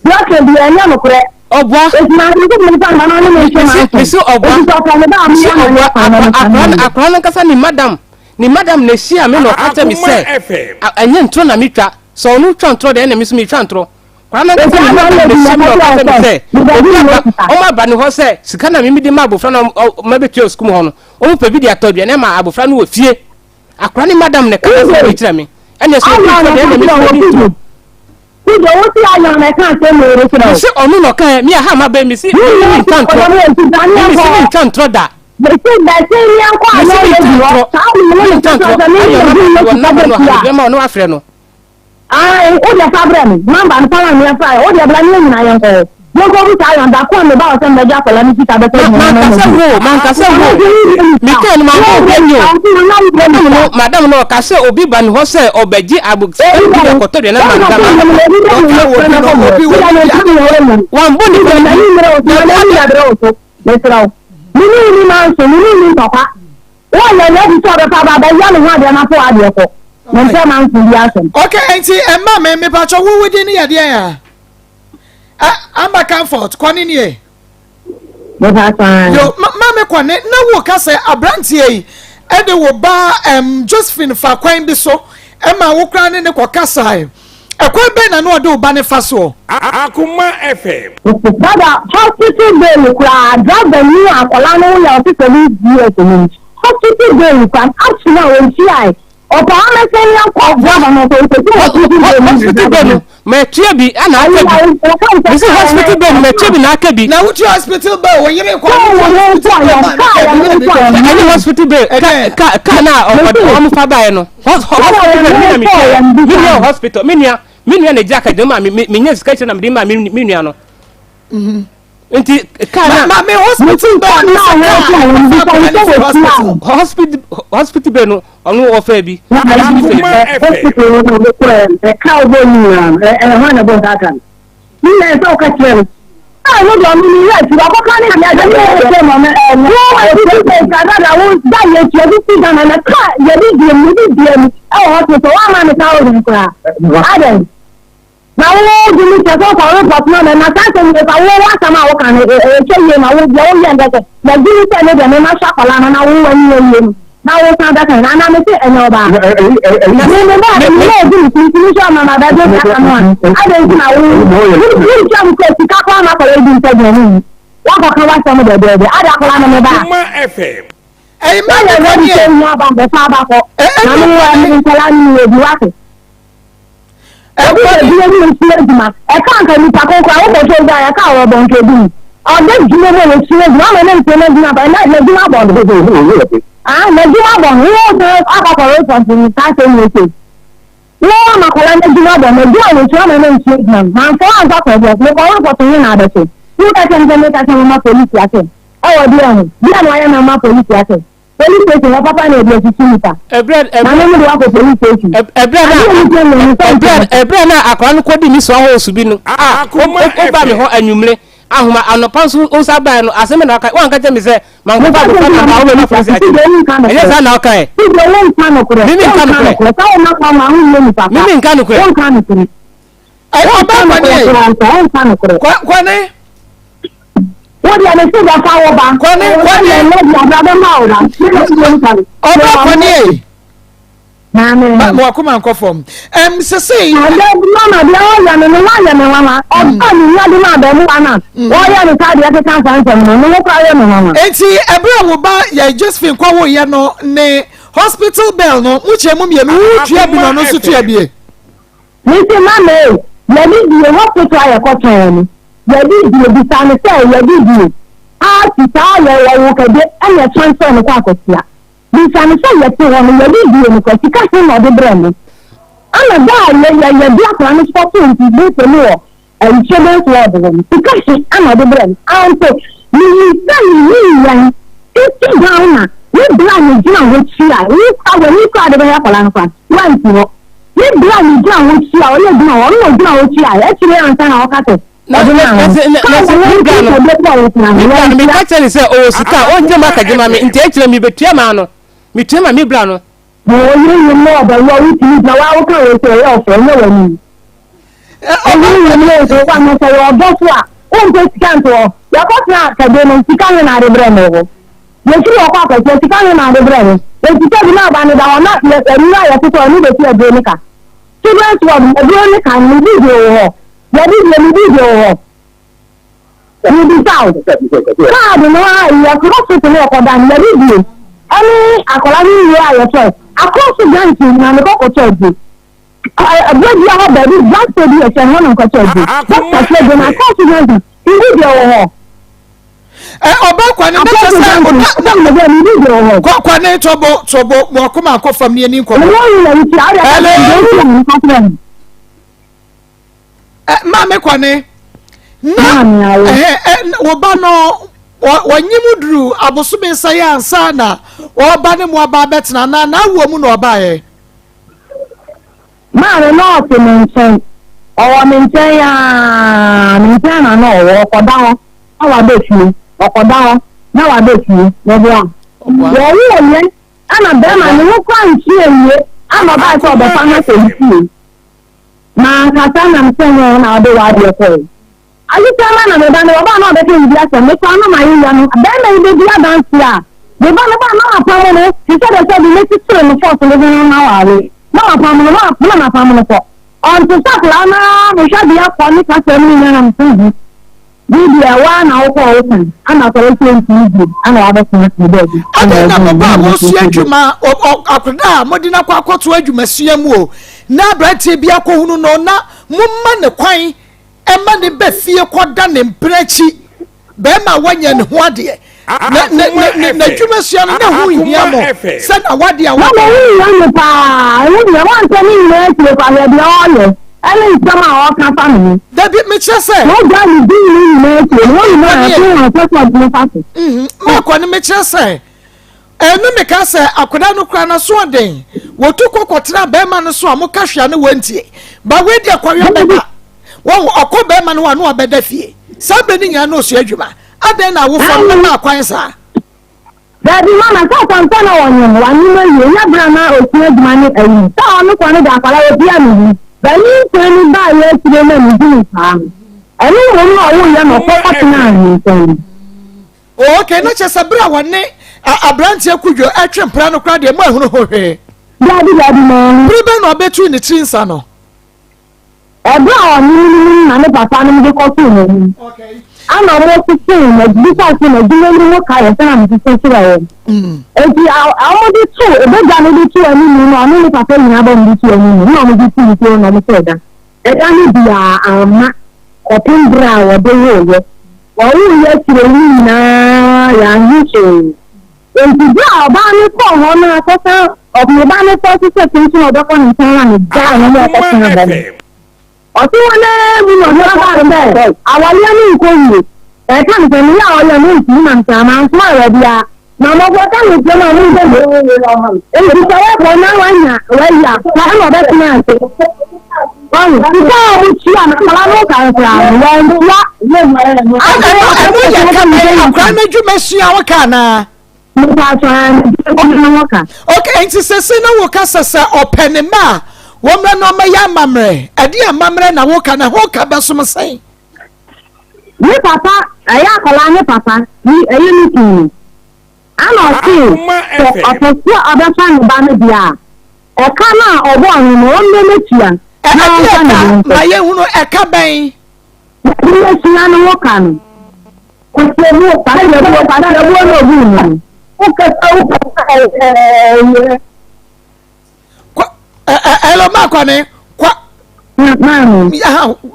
deɛ ɔka biara ɛnyɛ nokorɛ Ɔboa. Enti manka sɛ memfa me ba na ɔne me nte Mesi manso mesi ɔboa. Enti sɛ ɔpɛ me ba a Mesi meyɛ ma ɔboa no fa na akora mefa no akora yie. akora no ankasa ne madam ne madam na ehyia me na ɔka kyerɛ me Akoma sɛ FM. a ɛnyɛ ntorɔ na metwa sɛ ɔno twa ntorɔ deɛ ɛna me nso metwa ntorɔ. Kwaa no ankasa Enti ne ama madam ɔyɛ na bi na ehyia me na ɔka ɔka kyerɛ kyerɛ me sɛ sɛ mebɛgye obi ne aba sika. wɔn aba ne hɔ sɛ sika na mimi de ma abofra na ɔma bɛtua sukuu mu hɔ no wɔn pɛ bi de atɔ aduane ama abofra no wɔ fie. Akora ne madam na ɛka asɛm wei kyerɛ me. Ɛna sɛ obi Ayɔn tɔ na deɛ ɛka ɛna me kyerɛ nso wo medi Kudu. ntorɔ. Kudu, wo se ayɔn na ɛka asɛm wei de kyerɛ wo. Mese ɔno na ɔkaeɛ, me a ha maba yi mese Ne me nyinaa mentwa si ntorɔ. ɔdɔ mu nti dane Me mese yɛnkɔ. mentwa ntorɔ da. Mese bɛse yɛnkɔ Mese ayɔn mentwa lady hɔ. ntorɔ. Saa bere no Mentwa meka kyerɛ ntorɔ. wo sɛ me Ayɔn ne naba ne wɔ sika naba no bɛtua. ha, mebɛma wo na wafrɛ no. Ae, wo deɛ fa brɛ me. Number no fa ma me yɛmfa ɛ. Wo deɛ bra ne yɛn nyinaa yɛnkɔ hɔ. Yɛnkɔ bisa Ayɔn da ko a meba hɔ sɛ mebɛgye akwadaa no sika bɛtɔ Ma aduane ama mankasa no wo adi. o, mankasa wo o. Mekaa no mammɔ obi ani o. Madam no, madam no ɔka sɛ obi ba ne hɔ sɛ ɔbɛgye abo sika no bi de akɔtɔ aduane ama no da ma Ɔka wɔ bi no obi wɔ bi a. Wammɔ nipa no din. Mesrɛ wo, me ne wo ni manso, me ne wo ni ntɔkwa. Woayɛ ready sɛ ɔbɛfa aba abɛyɛ ne ho adeɛ na afo adeɛ kɔ. Mempɛ manso bi asɛm. Okay, nti ɛma me mepatwɔ wo wodi ne yɛ deɛn a? Ɛ Amber Comfort kɔ ne nie. Mepatwɔ an. Yo, ma ma me kɔ ne na wo ka sɛ aberanteɛ yi ɛde wo ba ɛm Josephine fa kwan bi so ɛma wo koraa ne ne kɔ kasae. Ɛkwan bɛn na na ɔde wo ba ne fa soɔ? Akoma FM. Dada hospital bill koraa driver ni akwadaa no woyɛ ɔte 7 years no hospital bill koraa up to now ɔntuae ɔpɛ amɛsɛn yɛn kɔ driver no ɔpɛ ɔpɛ hospital bill no Hospital bill no matua bi ɛna aka bi. Mesi hospital bill no matua bi na aka bi. Na wotua hospital bill wo yere kɔ hospital bill ma ne Ɛne hospital bill ka ka ka na ɔmo fa baeɛ no. Hospital bill mi na mi tua. Mi nua wɔ hospital mi nua mi nua na egya akadwa mu a mi mi nya sika kyerɛ na mi de ma mi mi nua no. Nti kaa na. Ma me hospital bill no sɛ kaa ɔfa akwadaa no firi hospital. Hospital hospital bill no ɔno ɔfɛ bi. Akoma FM. Hospital no na ɔbɛkɔ ɛka ɔbɔ nyinaa ɛhɔ na ɛbɔ ntaata no. Ne nyinaa sɛ ɔka kyerɛ no. A no deɛ ɔno ne werɛ afi wakɔka ne deɛ ɛde ne ɛkyɛ ma no ɛno. Wo ɛfiri sɛ nka dada wo da yɛ tua fifty Ghana na ka yɛde die mu yɛde die mu ɛwɔ hospital woama me thousand koraa adɛn na wo de me kyɛ sɛ ɔkɔ report ma me na saa asɛm yɛ fa wo w'asɛm a woka no ɛkyɛ yie na wo deɛ woyɛ ndɛ sɛ yɛgye ne sɛ ne deɛ mema hwɛ akwadaa no na wo w'ani yɛ yie no na wo san bɛka no anaa me se ɛnyɛ ɔbaa na me me ba me na edi me ti nti sɛ ɔma ma bɛgye sika no a adɛn nti na wo wontua me kɔ sika koraa ma akwadaa di nsɛ deɛ ne yi woakɔka w'asɛm dɛdɛɛdɛ ade akwadaa no me ba Akoma FM. Ɛyi ma woyɛ me ready kɔ sɛ nie. wonya aba bɛfa aba kɔ na me wɔ me nkwadaa no mewɔ bi wate Obi Ɛkɔ wɔ ne. bi ne nsuo adwuma. Ɛka nka nipa ko koraa wokɔ so gya ɛka wɔ bɔ nka ebi mu. Ɔde dwuma mu wɔ sua adwuma ama ne nsuo no adwuma ba na n'adwuma bɔ no. Ah n'adwuma bɔ no. Wo sɛ akɔkɔ report ni saa sɛ nyɛ se. Wo ama kɔla n'adwuma bɔ no adwuma wɔ sua ama ne nsuo adwuma no. Manfo ansa kɔ deɛ mekɔ report ne na abɛso. Wo ka kyɛm sɛ meka kyɛm ma polisi asɛm. Ɛwɔ deɛ ho. Deɛ na wayɛ na ma polisi asɛm. Police station hɔ papa na ɛde asisi nipa. Ɛbrɛ Na me de wakɔ police station. Ɛbrɛ na Ade a nipa mu no sɛ ɛbrɛ ɛbrɛ na akwadaa no kɔdi ne soa hɔ osu bi no a woba me hɔ anwummere ahoma anɔpa nso wosa baeɛ no asɛm na waka wanka kyerɛ me sɛ mankɔfa abɔfra na ma wobɛma polisi akyi ɛnyɛ saa na wokae. Sisi wo nka nokorɛ. Mimi nka nokorɛ. Sɛ wo ma kwan ma wo nyɛ nipa pa. Mimi nka nokorɛ. Wo nka nokorɛ. Ɛyɛ ɔbaa kwane. Wo nka nokorɛ. Kwane. Wo deɛ me se bɛfa wo ba. Kwane kwane. Ɛnɛ deɛ abra bɛma wo ba. Ɔbaa kwane. Maame. Ma mo akoma nkɔ fam. Ɛm sese. Ade mama deɛ ɔyɛ no no wayɛ me nwanwa. Ɔba ne nua de ma abɛɛmuwa na ɔyɛ no saa deɛ keka saa nsɛm no ne ho kora yɛ me nwanwa. Eti ɛberɛ a wo ba yɛ Josephine kɔ wo yɛ no ne hospital bill no mo kyɛ mu mmienu wo tua bi na ɔno nso tua bie. Mese mama ei, yɛde die hospital a yɛkɔtɔn no, yɛde die, bisa no sɛ yɛde die aa ti saa yɛ wɔwo kɛde ɛna ɛtransfer no kɔ akwatia, bisa no sɛ yɛte hɔ no yɛde die no kɔ sika he na ɔde brɛ me? Ana da a yɛ yɛ yɛde akwadaa no kɔtoo nkukuo mu wɔ ɛyi children's ward hɔ no, sika he ana ɔde brɛɛ me? Anso meyii sɛ meyii yɛn 50 Ghana ne berɛ a megyina hɔ tua, wo koraa w'ani koraa a wode bɛhwɛ akwadaa no koraa, woansi hɔ. Ne berɛ a megyina hɔ tua, ɔyɛ adwuma hɔ, ɔno na ɔgyina hɔ tuaeɛ, akyire yi ansa na ɔka sɛ Na ɔde na maa na no. na Kaa na na me wɔn bra nti no sɛ ɔde kɔɔ wo koraa no, me bra no wantua. meka kyerɛ no sɛ ɔwɔ sika a ɔngye ma akagye ma me nti akyire mebetua maa no metua ma me bra no. Na ɔyere nyem na ɔbɛwo a wotumi gyina hɔ a woka wei sɛ ɛyɛ ɔfɛ ɛnyɛ w'anim. Ɔyere nyem na ɔsɛ wo anaa sɛ ɔyɛ ɔdɔ so a wompɛ sika nto hɔ. Yɛkɔtena akɛde no sika he na ade brɛ me wɔ hɔ. Yɛfiri hɔ kɔ akwatia sika he na ade brɛ me. Enti sɛ bi na aba no da hɔ na yɛ nnuro a yɛtotɔ ɛno bɛsi aduro ne ka. Children's ward aduro ne ka no medi deɛ wɔ hɔ. Yɛde deɛ medi deɛ wɔ hɔ. Mebisa wo, kaadi no a yɛkɔ hospital no yɛkɔda no yɛde bie ɛne akwadaa no nnuro a yɛtɔe akɔso branch nyinaa mekɔ kɔtɔ aduro ɛberɛ bia hɔ baabi drugstore bi yɛkyɛ hɔ na mekɔtɔ aduro doctor kyerɛ aduro no akɔso branch nbi deɛ wɔ hɔ. Ɔba kwane na kyɛ sɛ ɔda kwane tɔbɔ tɔbɔ mo akoma akɔ fam ne ani nkɔmɔ. Hello. Maame Kwane, na wo ba no wɔnye mu duru abosome nsa yɛ ansa na ɔba ne mu aba abɛtena anaa n'awoɔ mu na ɔbaeɛ? Maame na ɔte me nkyɛn, ɔwɔ me nkyɛn aa, me nkyɛn na na ɔwɔ, ɔkɔda hɔ na waba fie, ɔkɔda hɔ na waba fie, meboa. Wɔwoo yɛ ɛna bɛrima ne ho kora nkyerɛ wie ama ɔbae sɛ ɔbɛfa no akɔ ne fie. M'ankasa nam sɛ hɛn na ɔde w'adeɛ kɔe. Ayeforɔma na me ba no, ɔba a na ɔbɛka biribi akyerɛ me, me koraa na mayeyɛ no. Barima yi bɛdi adanseɛ a, me ba no ba a na mapamo no, te sɛ deɛ sɛ bi mekyekyere no fɔɔso no ho na aware, na mapamo no, na mapamo no kɔ. Ɔnte sɛ akwadaa no ara, mehwɛ deɛ kɔ ne kasa mu nyinaa na mese ho. Bi deɛ waa na wokɔɔ wo kan, ana akwadaa sɛ ntumi bio, ana wabɛtena ne baabi. Adɛn na mo ba a wɔresua adwuma, akwadaa a mode no akɔ akɔto adwumasua mu o, na aberanteɛ bi akɔhunu no na momma ne kwan ma ne ba fie kɔda ne mpena akyi, bɛrima a wanya ne ho adeɛ, n'adwumasua no na ho nhia mo sɛ na wadeɛ a waka. Na ho hia me paa, ɛho hia, wansɛ ne nyinaa akyire kwa, hwɛ deɛ ɔreyɛ ɛne nsɛm a ɔreka fa me ho. Dabi, mekyerɛ sɛ. Wagya ne din ne nyinaa akyire no, wɔn nyinaa ɛho a ɛsɛ sɛ ɔde ne fa so. Makɔ no mekyerɛ sɛ. Ɛno meka sɛ akwadaa no koraa n'aso ɔden wɔtu kɔ kɔtena bɛrima no so a moka hwea ne wɔntie ba wei deɛ kɔwe ɔbɛda wɔn ɔkɔ bɛrima no hɔ a na wabɛda fie saa berɛ no nyinaa na ɔsua adwuma adɛn na awofoɔ no mema akwan saa. Dabi mama sɛ ɔkwanpɛ na wɔnyem wanyem awie nyɛ berɛ a na ɔsua adwuma ne ayi sɛ ɔno kɔ no de akwadaa wɔpia ne ho bɛne nsɛn no baayɛ akyire na ne dini saa no ɛno mmom na ɔwoyɛ na ɔkɔ kɔtenaa ne nkyɛn. Oh, okay, na kyerɛ sɛ bere a wɔne aberanteɛ Kudwo ɛtwe mpena no koraa deɛ mo ahunu ho hwee. Dabi, dabi, maame. Bere bɛn na ɔbɛtu ne tiri nsa no? Ɛberɛ a ɔne ne nom na ne papa nom de kɔtoo n'anim. Ana wɔn tetee na bisa sɛ n'adwuma no mu ka yɛ sɛ na mesese kyerɛ wɔn. Enti wɔn de to ebedwa no de to anim no ɔne ne papa nyinaa bɔ wɔn de to anim na wɔn de to ne tiri na wɔn sɛ ɛda. Ɛda no biara amma kɔpem berɛ a wɔde woeɛ. Wɔwoeɛ akyire yi nyinaa yɛanhu hwee. Enti berɛ a ɔbaa no kɔɔ hɔ no akɔsa ne ba no kɔ so sɛ kyenkyen a ɔbɛkɔ ne nkyɛn a ne gyaa no na ɔkɔtena hɔ no. Ɔte hɔ no ara mu na ɔno aba sɛ awareɛ no nkɔ yie. Ɛka no sɛ meyɛ a ɔyɛ no ntumi ma me saa mansoma awɛ biara. Na mmɔfra ka ne nsɛm a wɔn mu Enti sɛ wɔbɔ na wanya wayi a, saa na ɔbɛtena ase. Ɔn, sika a wɔtua no, akwadaa no nkae koraa no, wɔantua. Ɛno ɛno yɛ ka bɛn akwadaa no adwuma sua wo ka anaa? Okay, nti sese na woka sɛ sɛ ɔpɛ ne mma a wɔmmrɛ na ɔmmɛyɛ amammerɛ. Ɛde amammerɛ na woka na ho ka bɛsom sɛn? Ne papa, ɛyɛ akwadaa ne papa, ni ɛyɛ ne kunu no. Ana ɔsee sɛ ɔpɛ sɛ ɔbɛfa ne ba no deɛ a, ɛka no a ɔbɔɔ no no, ɔmmɛ n'atua na ɔmfa ne ho nkɔ. Ma yɛhunu ɛka bɛn? N'adwumasua no ho ka no. Kwasiabuo, kwasiabuo, kwasiabuo na ɔbuu no no. Wokasa wokasa ɛɛ. Kwa ɛ hello maa kwame kwa. Maame.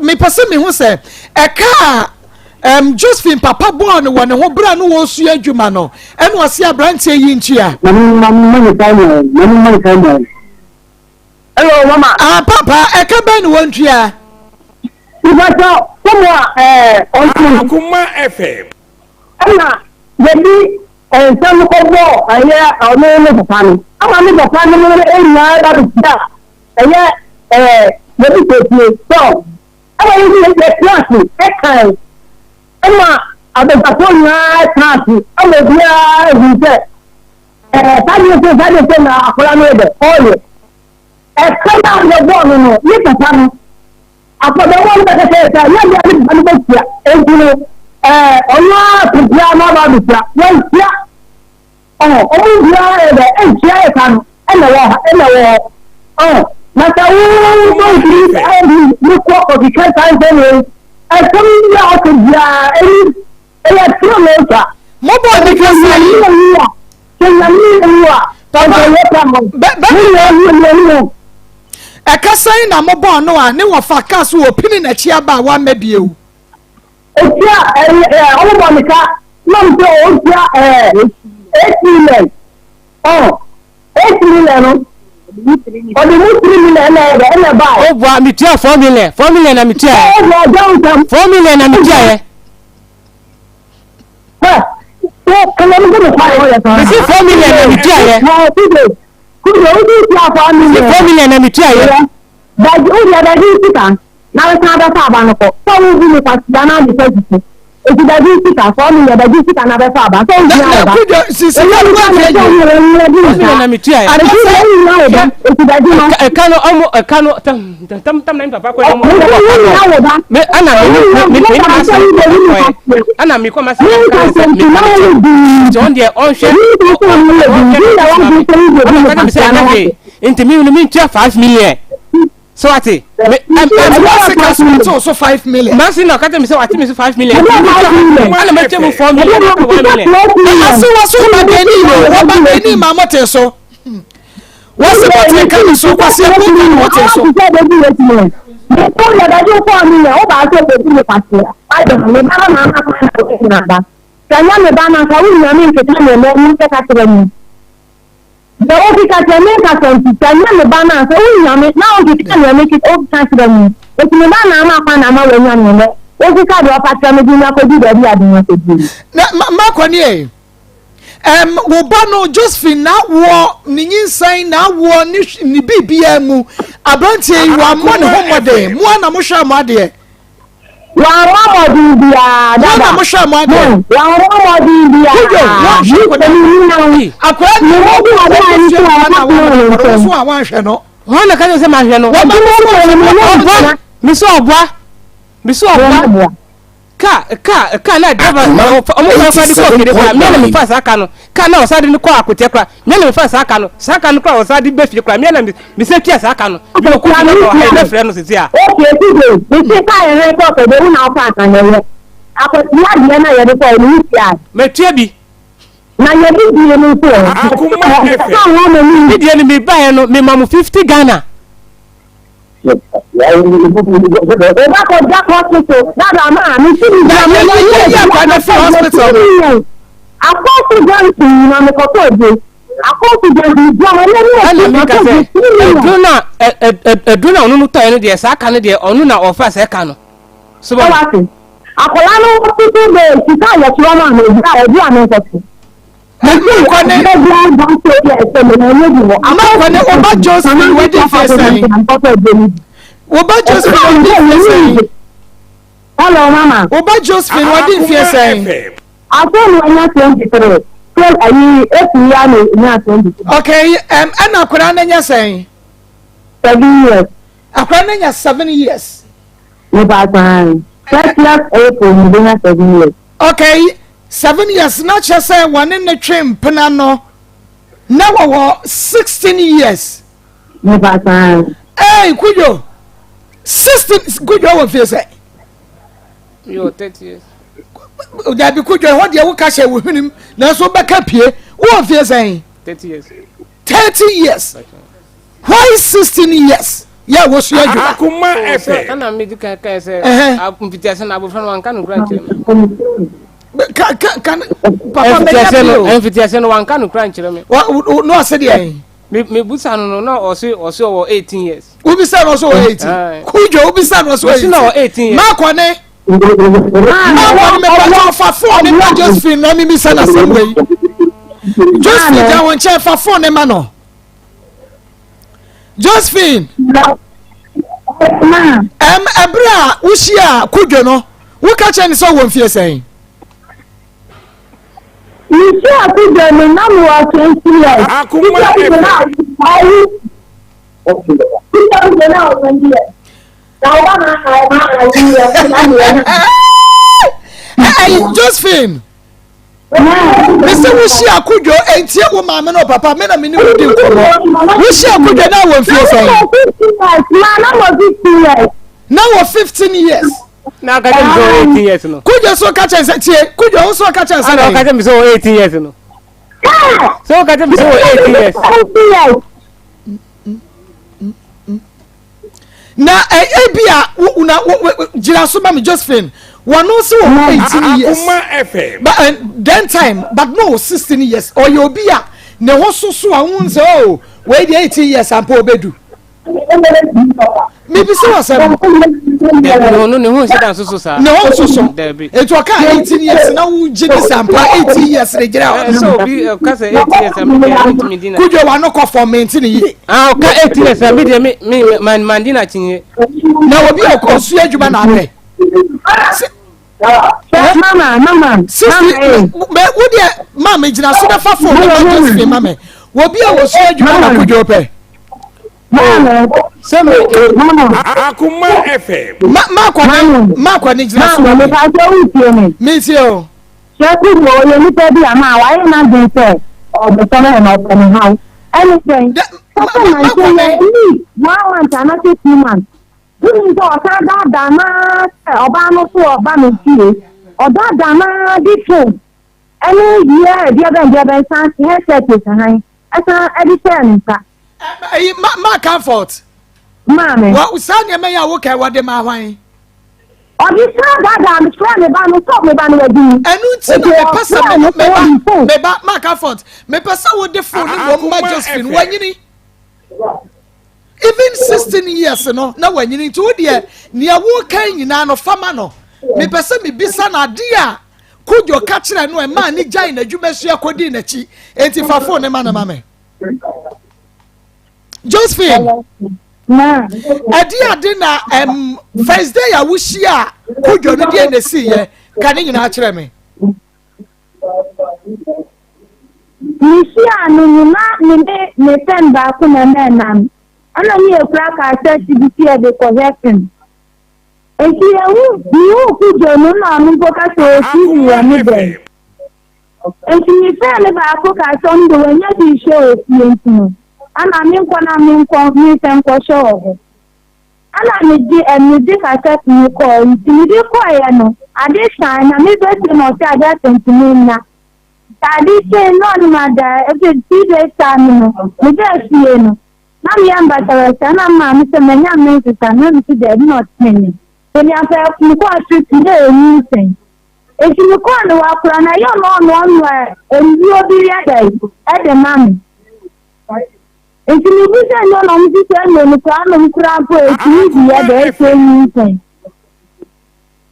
Mepɛ sɛ mehu sɛ ɛka a um, Josephine papa bɔɔ no wɔ ne ho berɛ a no wɔresua adwuma no ɛna ɔse aberanteɛ yi ntua. Hello, mama. Ah, papa, ɛka bɛn na wɔntua? Ìbàjọ́ fọ́ọ̀mù a ɛɛ ɔntu. Akuma FM. Ɛna yɛde nsɛm kɔbɔ ɛyɛ ɔno ne papa no. Ama ne papa no mo nyinaa ba bɛhyia ɛyɛ ɛɛ yɛde sɛsie so. Ɛna yɛde yɛtena ase ɛkan. Ɛma abɛntafoɔ nyinaa tena ase ama obiara ehu sɛ ɛɛ saa deɛ sɛ saa deɛ sɛ na akwadaa no yɛ dɛ ɔreyɛ. Ɛka no a yɛbɔɔ no no, ne papa no, akɔdɔmɔ no bɛka kyerɛ sɛ nyɛ deɛ ne papa no bɛtua. Enti no, ɛɛ ɔno ara pepea na ɔba abɛtua. Wɔntua. Ɔho, ɔmo biara yɛ dɛ ɛntua ɛka no ɛna ɛwɔ ha ɛna ɛwɔ hɔ. Ɔho, na sɛ wo bɛntumi ɛdi ne kɔ kɔkeka saa nsɛm wei, ɛsɛm bi a ɔka biara ɛni ɛyɛ toro na ɛtwa. Mobɔ ne kasa yi. Sɛ nyame ewu a, Papa, bɛ bɛ ɛka sɛn na mobɔɔ no a ne wɔfa kaa so wɔpini n'akyi aba a wamma bio? Otua ɛɛ ɛɛ ɔmo bɔ ne ka na ɔmo sɛ otua ɛɛ 8 million ɔn 8 million no ɔde mu 3 million ɛna ɛbɛ ɛna ɛba yɛ. O bua mi tua 4 million 4 million na mi tua yɛ. Ɔ bua ɔjɔ nsɛm. 4 million na mi tua yɛ. Mesi 4 million na mi tua yɛ. Mesi 4 million na mi tua yɛ. Bɛgye wo deɛ bɛgye wo sika na wosan bɛfa aba no kɔ sɛ wobu me kwasia na ade fa sisi eti bɛgye wo sika 4 million bɛgye sika na bɛfa aba sɛ wohia wo ba ɛnyɛ nipa na ɛsɛ wo yɛ wo di 4 million na mi tua yɛ. eti deɛ wohia wo ba eti bɛgye no. Ɛka no ɔmo ɛka no tam tam tam na mi papa kɔ yɛ ɔmo. Wohia wo ba. Me ɛna me me me me ma sɛ kɔ yɛ ɛna mi kɔ ma sɛ ka sɛ mi ka kyɛ nti ɔn deɛ ɔnhwɛ ɔnhwɛ ne ma mi ɔna ka mi sɛ ɛnyɛ hwee nti mi mi ntua 5 million so wate me ɛm ɛm. Wase ka so ate so 5 million. Masi na ɔka kyerɛ mi sɛ wate mi so 5 million ɛna mɛ kyɛ mu 4 million ɛna 1 million. Ase wɔ so ba bɛni o wɔ ba bɛni maa mo te so wɔsi mo te ka mi so kwasi ɛkú ka mi mo te so. Sɛ me ba na nka wo nyame nkeka nneɛma mu nkɛka kyerɛ mu. Deɛ wokeka kyerɛ me nkasa nti, sɛ nyɛ me ba no a, sɛ wonya me na wonkeka nea mekeka wokeka kyerɛ me yi, enti me ba na ama kwan na ama wanya me nnɛ, wokeka deɛ ɔfa kyerɛ me de me akɔdu baabi a de me akɔdu yi. Na ma makɔ nie, ɛm wo ba no Josephine n'awoɔ, ne nyinsɛn, n'awoɔ, ne ne biribiara mu, aberanteɛ yi wammɔ ne ho mmɔden, mo ara na mohwɛɛ mo adeɛ. Wammɔ mmɔden biara, dada. Mo na mohwɛ mo adeɛ. Wammɔ mmɔden biara. Kujo, wɔnhwɛ akwadaa. Akwadaa ni wɔ wɔ wɔ fie hɔ na wɔn wɔn so a wɔanhwɛ no. Wɔn na kakyɛ sɛ mahwɛ no. Wɔn ma no so ɔboa. Mi so ɔboa. Mi so ɔboa. Kaa kaa kaa na driver ɔmo kɔ fa de kɔ kede kora mia na mi fa saa ka no kaa na ɔsa de no kɔ akotia kora mia na mi fa saa ka no saa ka no kora ɔsa de bɛ fie kora mia na mi sɛ tua saa ka no bi wɔ kɔ fie na ɔha yɛ frɛ no sisi a. Okay CJ, me se kaa yɛn kɔ kɛdɛ wo na ɔka aka na ɛyɛ akwatia deɛ na yɛde kɔ ɛno wo tua. Matua bi. Na yɛde die no nso ɛ. Akoma FM. Me deɛ no me baeɛ no me ma mo 50 Ghana. Oba kɔ Jack hospital dada maa me ti mi Na gyina yɛ me yɛ yɛ akwa na fi hospital no. Akɔso junction nyina me kɔtɔ aduro. Akɔso junction gyina hɔ ne ne Ɛna mi ka sɛ aduro na aduro na ɔno no tɔɛ no deɛ saa ka no deɛ ɔno na ɔfa sɛ ka no. So bɔ. Ɛwɔ Akwadaa no hospital bɛɛ sika a yɛtwerɛ maa no aduro a aduro a me nkɔto. Makɔ ne wo ba Josephine wadi mfeɛ sɛn? Wo ba Josephine wadi mfeɛ sɛn? Hello, mama. Wo ba Josephine wadi mfeɛ sɛn? Afei na wanya 23. So ayi efi ya na nya 23. Okay, ɛna akwadaa no anya sɛn? 7 years. Akwadaa no anya 7 years. Nipa san. 30th April ni benya 7 years. Okay, 7 years na kyerɛ sɛ wɔne ne twe mpena no na wɔwɔ 16 years. Nipa san. Hey, Kujo, 16 Kujo wɔ fie sɛ. Yo, 30 years. Dabi Kujo ɛhɔ deɛ woka hyɛ wo hwenem nanso wobɛka pie wowɔ fie sɛn. 30 years. 30 years. Why 16 years? Yɛ wosua adwuma. Akoma FM. Ɛna mi di kan kan sɛ mfitiase no abofra no wanka no kura nkyerɛ me. Ka ka ka papa mɛ nya bi o. Mfitiase no wanka no kura nkyerɛ me. Wa no ɔse deɛ. Me me busa no no na ɔse ɔse ɔwɔ 18 years. Wobisa no ɔse ɔwɔ 18. Kudwo wobisa no ɔse ɔwɔ 18. Makɔ ne. Makɔ ne mepɛ sɛ ɔfa phone ne ma Josephine na mimisa no asɛm wei. Josephine gya wo nkyɛn fa phone ne ma no. Josephine. Ɛm ɛberɛ a wohyia Kudwo no woka kyerɛ ne sɛ ɔwɔ mfie sɛn? Mehyia Kudwo no na mewɔ 20 years. Akoma FM. Josephine mese wohyia Kudwo entie wo maame no papa me na me ne wo di nkɔmmɔ wohyia Kudwo na wɔ mfie sɛn na wɔ 15 years na ɔka kyerɛ me sɛ ɔwɔ 18 years no Kudwo so ka kyerɛ sɛ tie Kudwo wo so ka kyerɛ sɛ ɔka kyerɛ me sɛ ɔwɔ 18 years no sɛ ɔka kyerɛ me sɛ ɔwɔ 18 years Na ebi a wo na wo gyina so ma me Josephine wɔn nso wɔ 18 years but uh, then time but no 16 years ɔyɛ obi a ne ho soso a wɔn sɛ oh wei deɛ 18 years ampa obedu. Mebisa wɔ asɛm. Dabi no no ne ho nhyɛ da nsoso saa. Ne ho nsoso. Dabi. Etu ɔka 18 years na wo gye di sampa 18 years ne gyina hɔ. Sɛ obi ɔka sɛ 18 years a mi deɛ mi ntumi di na. Kudwo wa no kɔ fam mi nti ne yie. Ah ɔka 18 years a mi deɛ mi mi man man di na kyinye. Na obi a ɔsua adwuma na apɛ. Mama mama. Sisi mɛ wo deɛ maa mi gyina so bɛfa fone ma Josephine ma mi. Obi a ɔsua adwuma na Kudwo pɛ. Sɛ me. Akoma FM. Ma ma akɔ ne ma akɔ ne gyina so. Maame mepa kyɛ wo tie me. Me tie o. Sɛ kudu ɔyɛ nipa bi a ma wayɛ n'adwene sɛ ɔbɛsɔ no na ɔpɛ ne haw. Ɛne sɛn. Sɛ na nkyɛn yɛ ni one month anaasɛ 2 months. Wonim sɛ ɔsan daadaa naa sɛ ɔbaa no so ɔba ne fie. Ɔdaadaa naa de phone ɛne yɛ deɛ bɛn deɛ bɛn san headset han ɛsan ɛde hyɛɛ ne nsa. Ɛyi ma ma comfort. Maame. Wɔ saa nneɛma yi a wokɛ wɔde ma hwan? Ɔde saa daadaa no frɛ ne ba no sɛ me ba no wadi. Ɛnu nti na mepɛ sɛ me me ba me ba ma comfort mepɛ sɛ wode phone ne wɔn ma Josephine wanyini. Even 16 years no na wanyini, nti wo deɛ nea woka nyinaa no fama no. Mepɛ sɛ mebisa no adeɛ a Kudwo ka kyerɛ no ɛmaa ne gyae n'adwuma sua kɔdii n'akyi. Enti fa phone ne ma no ma me. Josephine, ɛde ade na first day a wohyia Kudwo no, deɛ na esi yɛ ka ne nyinaa kyerɛ me. Mehyia no no na me ne me friend baako na na ɛnam, ɛna ne yɛkura cassette bi si yɛde kɔhwɛ film. Nti yɛhu mehu Kudwo no na ɔno mpo ka sɛ ɔwɔ TV wɔ ne dɛm. Nti me friend no baako ka sɛ ɔno de wanya bi nhwɛ wɔ fie, nti no ana menkɔ na menkɔ memfɛ nkɔhwɛ wɔ hɔ. Ana megye ɛ megye cassette no kɔɔ. Nti mede kɔeɛ no, ade san na mebɛsie na ɔsɛ ade asɛ, nti menna. Ade kyee na ɔne me ada. Ɛfiri 2 days time no mebɛɛ fie no na meyɛ mbasabasa na maame sɛ manya me nsesa na mesi daabi na ɔte me ɛni afɛ mekɔɔ asopiti na ɛnyi nsɛn. Nti mekɔɔ no wakora na ɛyɛ ɔno ɔno ɔno a nduo bi yɛ dɛ ɛde ma me. Nti mebu sɛ nyɛ ɔno ɔmo sisi ɛno no koraa nom koraa mpo ɛtumi bi yɛ dɛ ɛsɛ nyi nsɛn.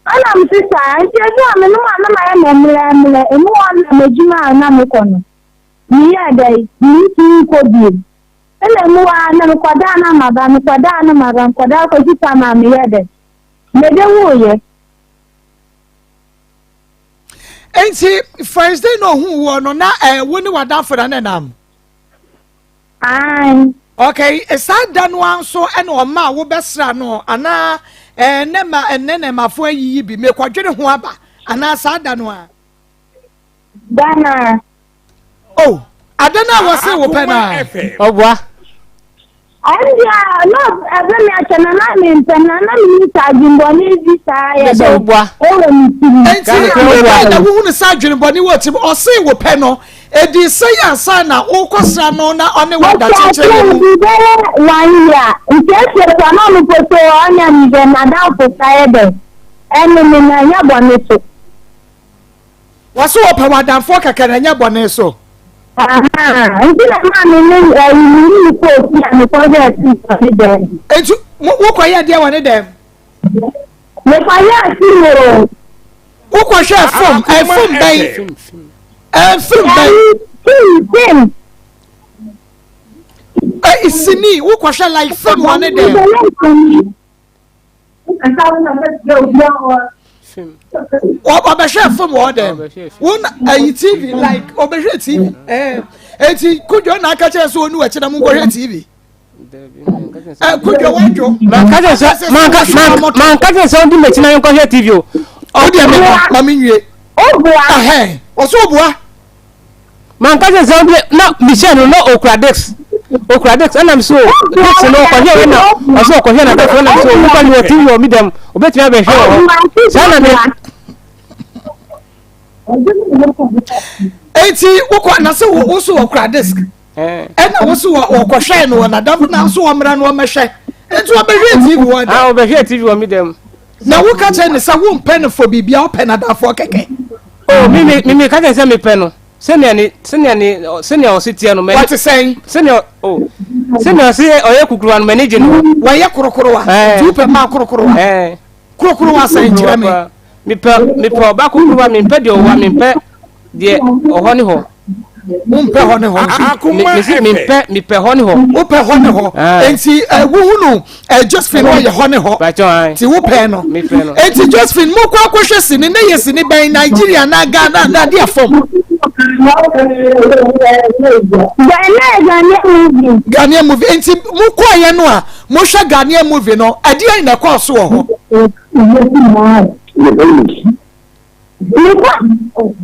Ɛna mete saa nti ebi a menom a na mayɛ no mmerɛmmerɛ. Emu hɔ na m'adwuma a na mekɔ no meyɛɛ dɛ mentumi nkɔ bio. Ɛna emu hɔ a na mekɔdaa na maba, mekɔdaa na maba, mekɔdaa kɔsi tam a meyɛɛ dɛ mebɛwuiɛ. Nti first day na ohun wɔ no na wo ne w'adamfo na ne nam? Ae. Okay, saa da no ara nso ɛna ɔma a wobɛsra no anaa ɛnɛ ma ɛnɛ na ɛmafo ayiyi bi mekɔdwene ho aba anaa saa da no a? Da no a. Oh, ada no a wɔse wo pɛ no a. Ɔboa. Ɛndeɛ na ɛbɛ me akyɛ na na mempɛ na na menim sɛ adwembɔne bi saa yɛ Mesɛ dɛ woboa. ɛwɔ me tirim. Nti ɛbɛn na wohunu sɛ adwenebɔne wɔ tirim ɔse wo pɛ no ɛdi sɛ yɛ ansa na wokɔsra no na ɔne wo ada kyekyere yɛ mu? Nti bɛyɛ one year nti akyire koraa na ɔno mpo so ɔnyɛ me dɛ n'adamfo sa yɛ dɛ ɛne me na ɛnyɛ bɔne so. Wɔse wɔpɛ w'adamfoɔ kɛkɛ na ɛnyɛ bɔne so. Ahaa, nti na maa me ne ɛyi me ne ne kɔɔ fie a mekɔhwɛɛ fii wɔ ne dɛm. Nti wokɔyɛɛ deɛ wɔ ne dɛm? Mekɔyɛɛ fii o. Wokɔhwɛɛ fom, ɛ fom bɛn? Ɛ fim bɛn? Fim, fim. Ɛ sini, wokɔhwɛ like fim wɔ ne dɛm? Ɔbɛhwɛ fam wɔ dɛm wọn ayi tv like ɔbɛhwɛ tv ɛɛ eti kudwo na aka kyerɛ sɛ ɔnu akyi na mo nkɔhwɛ tv ɛ kudwo wadwo. Manka kyerɛ sɛ manka manka kyerɛ sɛ ɔdi m'akyi na nkɔhwɛ tv o. Ɔdi ɛmi ma mi nwie. Ɔbua. Ɛhɛn ɔsɛ ɔbua. Manka kyerɛ sɛ ɔde na mehyɛ no na okura disc okura disc ɛna mi so disc no ɔkɔhwɛ wɔ na ɔsɛ ɔkɔhwɛ na disc ɛna mi so nipa mi wɔ tv wɔ mi dɛm obetumi abɛhwɛ wɔ hɔ saa na mi. Eti wokɔ na sɛ wo so wɔkura disc ɛna wo so wɔkɔhwɛ no wɔ n'adamfo na nso wɔmmra no wɔmmɛhwɛ nti wɔbɛhwɛ tv wɔ dɛm. Ah wɔbɛhwɛ tv wɔ mi dɛm. Na woka kyerɛ ne sɛ wompɛ no fɔ biribia wopɛ n'adamfoɔ kɛkɛ. Oh me me me me ka kyerɛ sɛ mepɛ no sɛnea ne sɛnea ne sɛnea ɔsi teɛ no mɛni. Wɔte sɛn? Sɛnea oh sɛnea ɔsi ɔyɛ kukuruwa no mɛni gye ne ho. Wɔyɛ korokorowa. Ɛɛ. Nti wopɛ mmaa korokorowa. Ɛɛ. Korokorowa sɛn kyerɛ me. Mepɛ mepɛ ɔba kukuruwa mempɛ deɛ ɔwa mempɛ deɛ ɔhɔ ne hɔ. Wompɛ hɔ ne hɔ nso. Mesi mempɛ mepɛ hɔ ne hɔ. Wopɛ hɔ ne hɔ. Nti wohunu Josephine ɔyɛ hɔ ne hɔ. Nti wopɛ no. Nti Josephine mokɔ akɔhwɛ sini ne yɛ sini bɛn Nigeria na Ghana na adeɛ fam. Ghanaian movie. Ghanaian movie. Nti mokɔɔyɛ no a mohwɛ Ghanaian movie no ɛdeɛn na ɛkɔɔ so wɔ hɔ? Mekɔ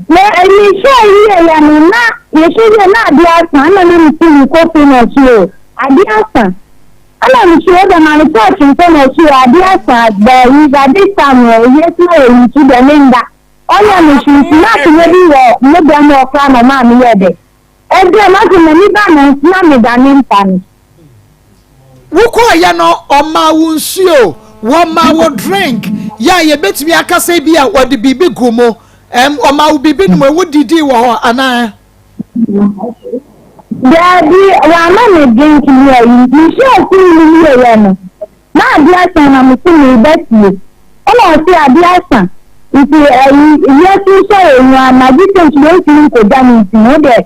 na mehwɛ wie yɛ no na mehwɛ wie na adeɛ asa ɛna na mesi mekɔ fie na ɔsi o adeɛ asa ɛna mesi o dɛm ame church nso na ɔsi o adeɛ asa baayi by this time ɛ yɛ sima yɛ nti deɛ me nda ɔnyɛ me hwee nti na akonnwa bi wɔ me dɛm hɔ koraa na ɔmaa me yɛ dɛ. Ebia m'ase m'ani ba me ho na meda ne mpa no. Wokɔɔyɛ no ɔmaa wo nsuo, wɔmaa wo drink, yɛ a yɛbɛtumi aka sɛ bi a wɔde biribi gu mu, ɛm ɔmaa wo biribi nom, wo didii wɔ hɔ anaa? Daabi, wamma me drink ne ayi, mehyɛɛ sini no wieeɛ no, Na adeɛ asa na mese mereba fie ɛna ɔse adeɛ asa nti ayi wiase nsɔre no a magye sɛ nti wɔntumi nkɔgya me nti no wodeɛ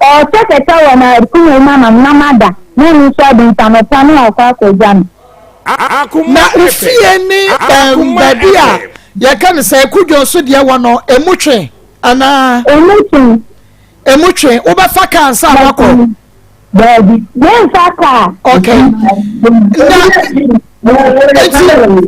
ɔɔkyɛ kɛtɛ wɔ n'akonnwa mu ama me na mada na ɔno nso ɔde nsanɔpa na wakɔ akɔgya me. Na wo fie ne ɛɛm baabi a yɛka no sɛ Kudwo nso deɛ wɔ no emu twe anaa? Emu twe. Emu twe wobɛfa kaa ansa wakɔ? Daabi, yɛmfa kaa. Okay. Na eti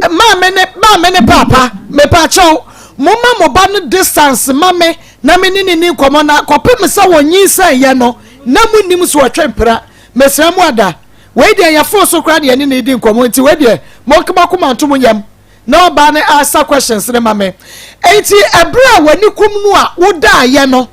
maame ne maame ne paapa mepaakyɛw mo ma mo ba no distance ma me na me ne ne ni nkɔmɔ na kɔpem sɛ wɔnyinsɛn yɛ no na mo nim so ɔtwe mpena mesrɛ mo ada wei deɛ yɛ fon so koraa deɛ ne ne di nkɔmɔ nti wei deɛ mo nkema koma nto mo yam na ɔbaa ne asa questions ne ma me eti ɛberɛ a w'ani kum no a wodaayɛ no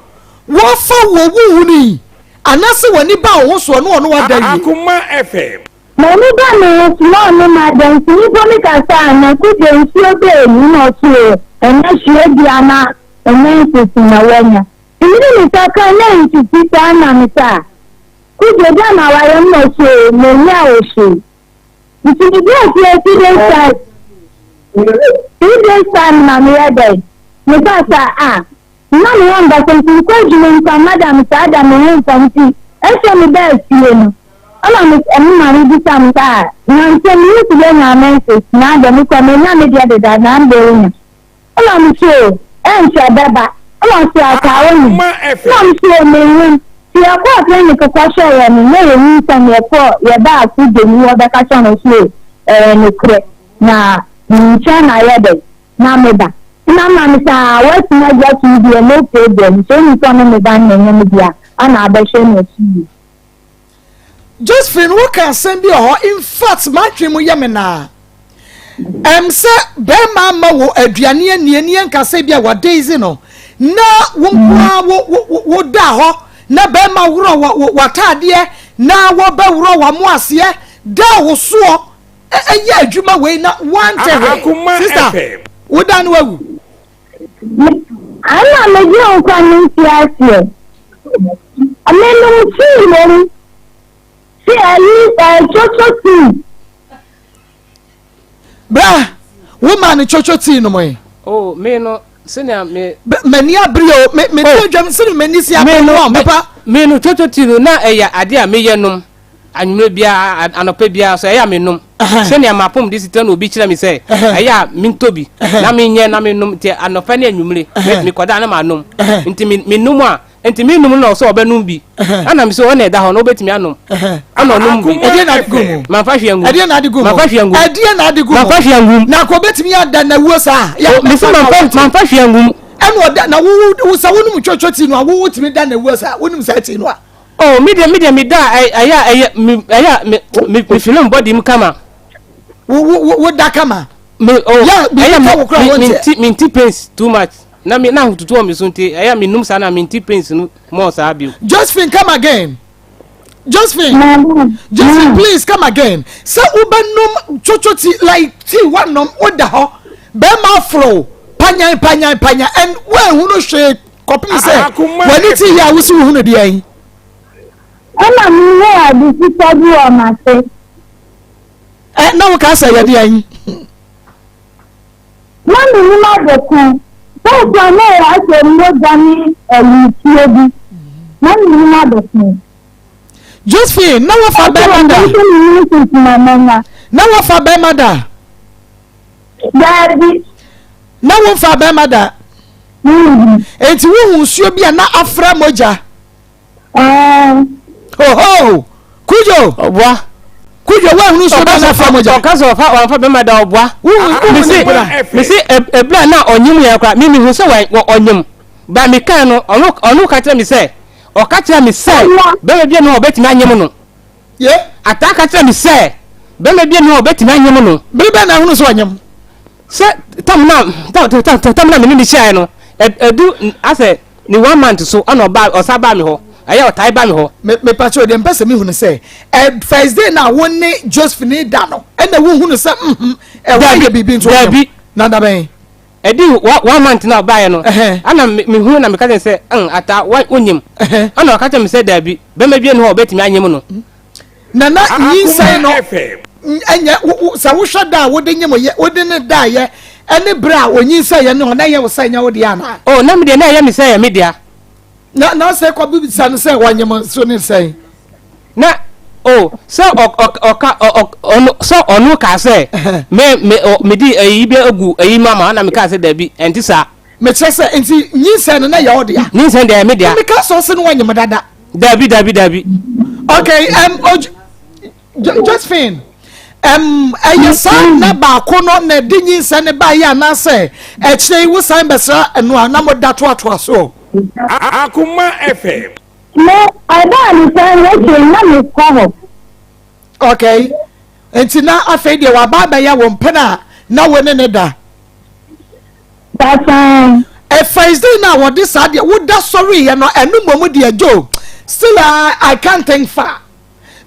wɔfa wɔ wuhuni Anaasɛ w'ani ba wo ho soɔ ne ɔno wada wie. Akoma FM. M'ani ba me ho so na ɔne m'ada nti me mpo me kasa a na kudwo nsuo bɛɛ ni na ɔse o ɛnɛ hwee bia na ɛnɛ nsisi na wanya nti me ne me kakra na nsisi saa na me sa kudwo dɛn na wayɛ m na ɔse o menya o hwee nti me di aseɛ 2 days time 2 days time na meyɛ dɛn me kasa a Nna me ho mmbasa ntsi mokɔ edwuma mpo a madam saa da me ho mmfa ntsi ɛsɛ me baa fie no nna me me maame bisa me sɛ ah na nkyɛ me nsi dɛ nya menses na adɛ me kɔ menya me deɛ deda na mbrɛ enya nna me se oh ɛnkyɛ ɛbɛba nna ɔse akaa onyim nna me se oh mennyim ntsi yɛkɔɔ clinic kɔ hwɛɛ yɛ no na yɛnyinsɛn yɛkɔɔ yɛbaa Kudeni hɔ bɛka kyerɛ no ɔse oh ɛyɛ nokorɛ na nkyɛ na ayɛ dɛn na me ba. Nna ma me saa watumi agye atom deɛ no problem sɛ ɔnim sɛ ɔne me ba no na ɛnyɛ me dea ana abɛhwɛ no akyi yie. Josephine wo ka asɛm bi wɔ hɔ infact m'adwene mu yɛ me naa ɛm sɛ bɛrima ama wo aduane anie ne yɛnka sɛ bi a wa daisy no na wo nkoa wo wo wo da hɔ na bɛrima worɔ wɔ w'ataadeɛ na wɔbɛworɔ w'amoaseɛ da wo soɔ ɛyɛ adwuma wei na wante hwee sista woda no awu. Ana megye nkwa no nti aseɛ. Menom tii mmom. Ti ayi ɛɛ chocho tii. Bra, wo maa no chocho tii nom yi. Oh, me no, sɛnea me. M'ani abere o, me me ti adwam sɛnea m'ani si abere no a, papa. Me no chocho tii no na ɛyɛ ade a meyɛ nom anwummerɛ biara anɔpa biara so ɛyɛ a menom sɛnea mapom de sita na obi kyerɛ me sɛ ɛyɛ a mentɔ bi na menyɛ na menom nti anɔpa ne anwummere mekɔda na manom nti menom a Nti me num no na ɔsɛ ɔbɛnom bi. Ɛna me sɛ ɔna ɛda hɔ no wobɛtumi anom. Ɛna ɔnom bi. Ɛdeɛ na ade gu mu. Manfa hwee angu. Ɛdeɛ na ade gu mu. Manfa hwee angu. Ɛdeɛ na ade gu mu. Manfa hwee angu. Na kò bɛtumi ada na wuo saa. Mesi manfa manfa hwee angu mu. Ɛna ɔda na wo wo sɛ wonom twotwo tii no a wo wotumi da na wuo saa wonom saa tii no a. Oh me deɛ me deɛ me da ɛyɛ ɛyɛ me ɛyɛ me me me film body mu kama. Wo wo wo da kama. Me oh ɛyɛ me me me me nti pains too much. Na me na ahotutu wɔ me so nti ɛyɛ a menum saa na mente pains no more saa bio. Josephine come again Josephine Josephine please come again sɛ wobɛnom twotwo ti like tea wanom woda hɔ bɛrima aforo panyan panyan panyan and woanhunu hwee kɔpem sɛ w'ani ti yɛ a wosi wohunu deɛ yi. Ɛna mehuu ade fitaa bi wɔ m'ase. Ɛ na woka sɛ yɛde ayi. Na mennim ade ko. Seesei a na ɛyɛ asɛ mogya ne awutuo bi. Na mennim ade ko. Josephine, na wofa bɛrima da? Na wofa bɛrima da? Daabi. Na womfa bɛrima da? Enti wohu nsuo bi a na afra mogya? Oho! Kujo! Ɔboa. Kujo, wo ahunu nsuo bɛ na fa mogya. Ɔka sɛ ɔfa ɔnfa bɛma da ɔboa. Mesi mesi ebla na ɔnyim yɛn kora mi mi hu sɛ wɔ ɔnyim. Ba mi kan no ɔno ɔno ka kyerɛ mi sɛ ɔka kyerɛ mi sɛ bɛma bi no ɔbɛtumi anyim no. Ye? Ataa ka kyerɛ mi sɛ bɛma bi no ɔbɛtumi anyim no. Bere bɛn na ahunu sɛ ɔnyim? Sɛ tam na tam tam tam na me ne ne hyiaeɛ no ɛdu asɛ Ne one month so ɛna ɔbaa ɔsan baa me hɔ ɛyɛ ɔtae ba me hɔ. Me me pakyɛ deɛ mpɛ sɛ me hunu sɛ ɛ first day na wo ne Josephine da no ɛna wo hunu sɛ mhm ɛwɔ yɛ biribi nso dabi na da bɛn. Ɛdi one month na ɔbaeɛ no ɛna me hunu na me ka kyerɛ sɛ ɛn ata wa wonyim ɛna ɔka kyerɛ me sɛ dabi bɛma bi ɛni hɔ ɔbɛtumi anyim no. Nana nyinsɛn no ɛnyɛ sɛ wohwɛ da a wode nyem yɛ wode ne da yɛ ɛne bere a onyinsɛn yɛ ne hɔ na ɛyɛ wo sɛ ɛnyɛ wo deɛ anaa. Oh na me deɛ na ɛyɛ me sɛ ɛyɛ me dea. Na na sɛ kɔ bisa no sɛ wɔnyem nso ne sɛn. Na oh sɛ ɔka ɔno sɛ ɔno kaa sɛ me me me di ɛyi bi agu ɛyi mu ama na me kaa sɛ dabi ɛnte saa. Mekyerɛ sɛ nti nyinsɛn no na ɛyɛ wo dea. Nyinsɛn deɛ ɛyɛ me dea. Meka sɛ ɔse no wɔnyem dada. Dabi, dabi, dabi. Okay, um, oh, Josephine, um, ɛyɛ saa na baako no na ɛde nyinsɛn ne baayɛ anaasɛ ɛkyerɛ yi wo san bɛsra ɛno a na mo da toatoa so. Akoma FM. Me ɛbaa ne sɛ n'akyiri na mekɔ hɔ. Okay, nti na afei deɛ waba abɛyɛ wo mpena a na wo ne ne da. Basaa. First day na wɔde saa deɛ woda sɔreeɛ no ɛno mmom deɛ Joe still I, I can't think far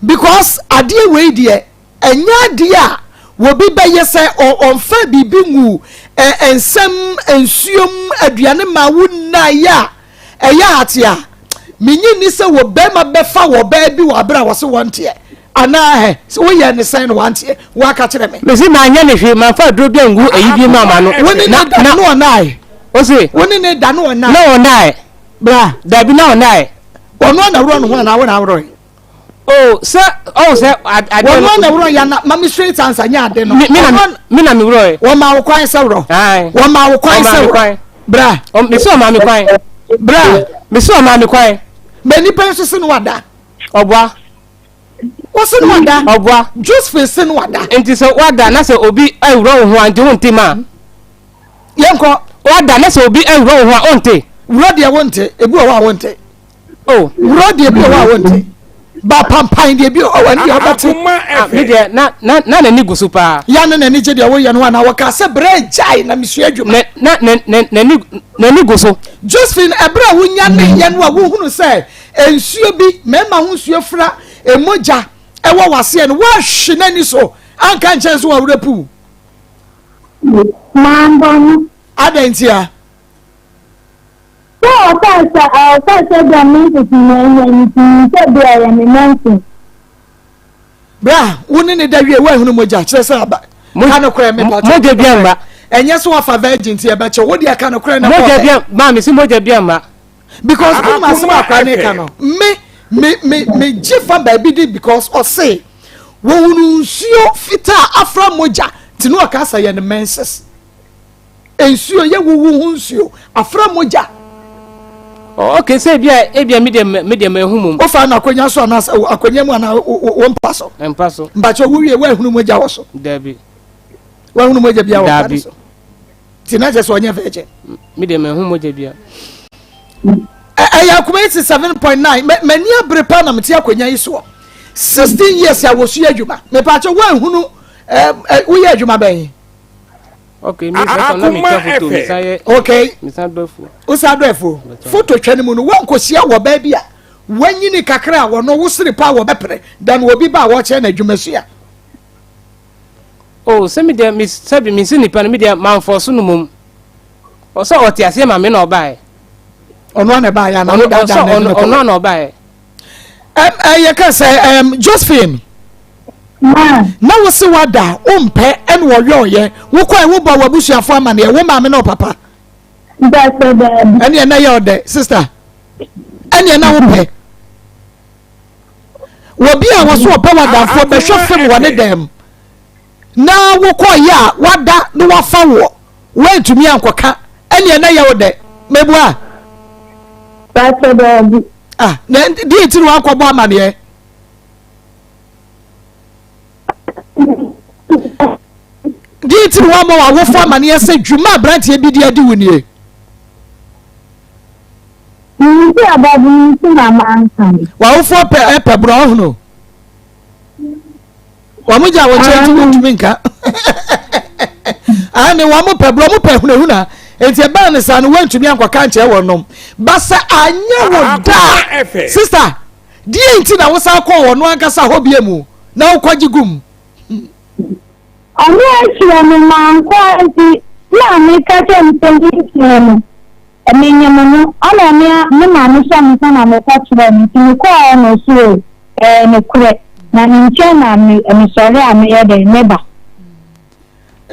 because adeɛ wei deɛ ɛnyɛ adeɛ a wɔbi bɛyɛ sɛ ɔmfa biribi ngu nsɛm nsuom aduane ma wo nnaeɛ a ɛyɛ ate a menye nni sɛ wɔ bɛrima bɛfa wɔ baa bi wɔ abere a wɔse wɔnteɛ anaa hɛ woyɛ ne sɛn na wanteɛ woaka kyerɛ me. Mese manyɛ ne hwee mamfa aduro bi angu ayi bi mu ama no. Wo ne ne da no ɔnae. Ose. Wo ne ne da no ɔnae. Na ɔnae. Bra. Dabi na ɔnae. Ɔno ana worɔ ne ho anaa wo na aworɔe? Oh sɛ ɔwɔ sɛ adeɛ no. Ɔno ana worɔ ya na ma me straight answer nyɛ ade no. Me na me na me worɔe. Wɔma wo kwan sɛ worɔ. Wɔma wo kwan sɛ worɔ. Bra. Mese ɔma me kwan. Bra. Mese ɔma me kwan. Mɛ nipa nso se no wada. Ɔboa. Wɔse no wada. Ɔboa. Josephine se no wada. Nti sɛ wada na sɛ obi awura wo ho a nti wonte ma. Yɛnkɔ. Wada na sɛ obi awura wo ho a wonte. Wura deɛ wonte. Ebi wɔ hɔ a wonte. Oh. Wura deɛ bi wɔ hɔ a wonte. Ba pampan deɛ bi wɔ hɔ a deɛ wobɛte. Ah, me deɛ na na na n'ani gu so paa. Ya ne n'ani gye deɛ woyɛ no anaa wɔka sɛ brɛ gyae na mesua adwuma. Na na na n'ani n'ani gu so. Josephine, ɛberɛ a wonya ne yɛ no a wohunu sɛ nsuo bi mmarima ho nsuo fra mogya ɛwɔ w'aseɛ no woahwe n'ani so anka nkyɛn so wɔwerɛ puu. Mambɔ no. Adɛn ntia? Sɛ ɔkaa sɛ ɔkaa sɛ bia menses na anya nti menim sɛ bia ɛyɛ me menses. Bra wo ne ne da wie woahunu mogya kyerɛ sɛ aba ka no korɛ me pa mogya bi amma ɛnyɛ sɛ wafa virgin nti ɛbɛkyɛ wo deɛ ka no korɛ na mogya bi ma me se mogya bi amma because wo ma asɛm akora ne ka no me me me me gye fa baabi di because ɔse wɔhunu nsuo fitaa afra mogya nti na ɔka sɛ yɛ ne menses. Nsuo yɛ wo wo ho nsuo afra mogya. Oh, okay, sɛ ebia ebia mi deɛ mi deɛ mɛhu mum. Wofa no akonnwa so anaasɛ akonnwa mu anaa wo mpa so? Mpa so. Mpakyɛ wo wie woahunu mogya wɔ so? Dabi. Woahunu mogya bia wɔ mpa no so? Ti na kyerɛ sɛ ɔnyɛ virgin. Mi deɛ mɛhu mogya bia. Ɛyɛ akoma 87.9 m'ani abere paa na mete akonnwa yi soɔ. 16 years a wɔsu yɛ adwuma. Mepakyɛ woahunu woyɛ adwuma bɛn? Okay, mi sɛ na mi twa foto mi san yɛ. Okay. Mi san dɔ afuo. O san dɔ afuo. Foto twa ne mu no wɔn kɔsia wɔ baa bi a wɔnyini kakra a wɔn wosere pa wɔ bɛpere dan obi ba a wɔkyerɛ na adwuma sua. Oh, sɛ mi deɛ mi sɛbi mi si nipa no mi deɛ manfɔ so no mom. Ɔsɛ ɔte aseɛ ma mi na ɔbaeɛ. Ɔno ana ɛbaeɛ ana ɔno daadaa na ɛde ne kɔ. Ɔno ana ɔbaeɛ. Ɛm ɛyɛ ka sɛ ɛm Josephine. Na wo se wada wompɛ ɛna ɔyɔɔyɛ wokɔɛ wobɔ w'abusuafo amaneɛ wo maame ne ɔpapa. Ɛne ɛna yɛ ɔdɛ sister ɛne ɛna wopɛ. Wɔbi a wɔso ɔpɛ w'adamfoɔ bɛhwɛ fam wɔ ne dɛm na wokɔɔyɛ a wada na wafa woɔ woantumi ankɔka ɛne ɛna yɛ ɔdɛ mɛbua. Ah, na deɛ nti na wankɔbɔ amaneɛ. Deɛ nti na woammɔ w'awofo amanneɛ sɛ dwuma a aberanteɛ bi de adi wo nie? Nti ababunu nti na manka no. W'awofoɔ pɛ ɛpɛ borɔ ɔhono. Wɔn gya wɔn nkyɛn nti wontumi nka. Ane wɔn pɛ borɔ wɔn pɛ hunahuna. Nti ɛbaa ne saa no wontumi ankɔka nkyerɛ wɔn nom. Basa anyɛ wo da. Sister. Deɛn nti na wosan kɔɔ ɔno ankasa hɔ bio mu na wokɔgye gu mu? Ɔno akyirɛ no mankɔ nti na meka kyerɛ no sɛ menkyerɛ no menyem no ɔna ɔne me maame hyɛ me nsa na mekɔ kyerɛ no nti mekɔɔ hɔ na ɔse o ɛyɛ nokorɛ na ne nkyɛn na mesɔre a meyɛ dɛn meba.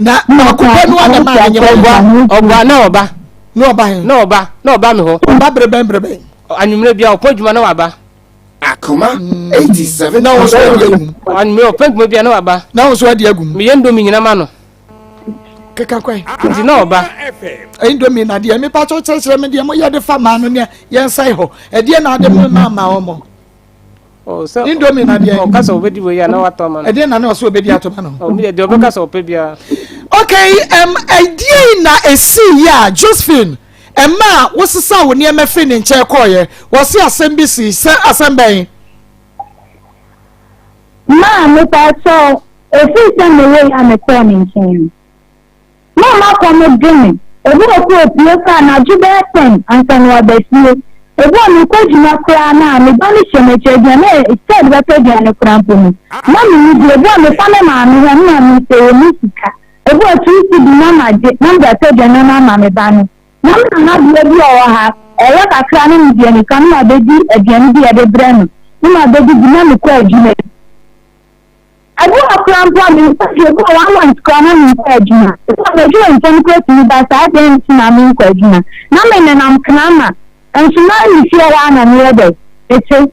Na baako pɛ no ana maa ne nyem no. Ɔba na ɔba. Na ɔba he. Na ɔba na ɔba me hɔ. Ɔba bere bɛn bere bɛn. Anwummerɛ bia ɔpɔn adwuma na waba. Akoma 87. Na wɔn nso adi agum. Anwummerɛ ɔpɔn adwuma bia na waba. Na wɔn nso adi agum. Meyɛ ndomi nyina ma no. Keka kwan. Nti na ɔba. Ndomi na deɛ mepa kyɛw kyerɛkyerɛ me deɛ moyɛ de fa maa no nea yɛnsae hɔ. Ɛdeɛ na ade mo ma ma wɔn. Oh, sɛ indomie na deɛ. Ɔka sɛ ɔbɛdi wei a na watɔ ama no. Ɛdeɛ na ne ɔsɛ ɔbɛdi atɔ ma no. Ɔmo deɛ ɔbɛka sɛ ɔpɛ biara. Okay, um, ɛdeɛn na ɛsii yɛ a Josephine ɛma a wosesa wo nneɛma firi ne nkyɛn kɔɔyɛ wɔse asɛm bi sii sɛ asɛm bɛn? Maa mepa kyɛw ɛfiri sɛ mewɔ yi a mekɔɔ ne nkyɛn no. Na m'akɔm de me. Ebi wɔ koraa opue kɔ anadwo bɛyɛ ten ansa na waba fie. Ebi wɔ mekɔ adwuma koraa no a, me ba no hyɛ m'akyi, aduane a sɛ yɛde bɛtɔ aduane koraa mpo no, na menni bi. Ebi wɔ mefa me maame hɔ, me maame sɛ ɔnni sika. Ebi wɔ 2 cedi na magye na mede atɔ aduane no ama me ba no. Na me nanabea bi a ɔwɔ ha, ɛyɛ kakra na medi anika na mabɛdi aduane bi a yɛde brɛ no, na mabɛdidi na mekɔ adwuma. Ebi wɔ hɔ koraa mpo a menkɔ adwuma, ebi wɔ one month koraa na menkɔ adwuma. Ebi wɔ m'adwuma ntɛm koraa tumi ba saa dɛn nti na menkɔ adwuma. Na me nenam Knama, nso na me fie hɔ ara na meyɛ dɛ, mete.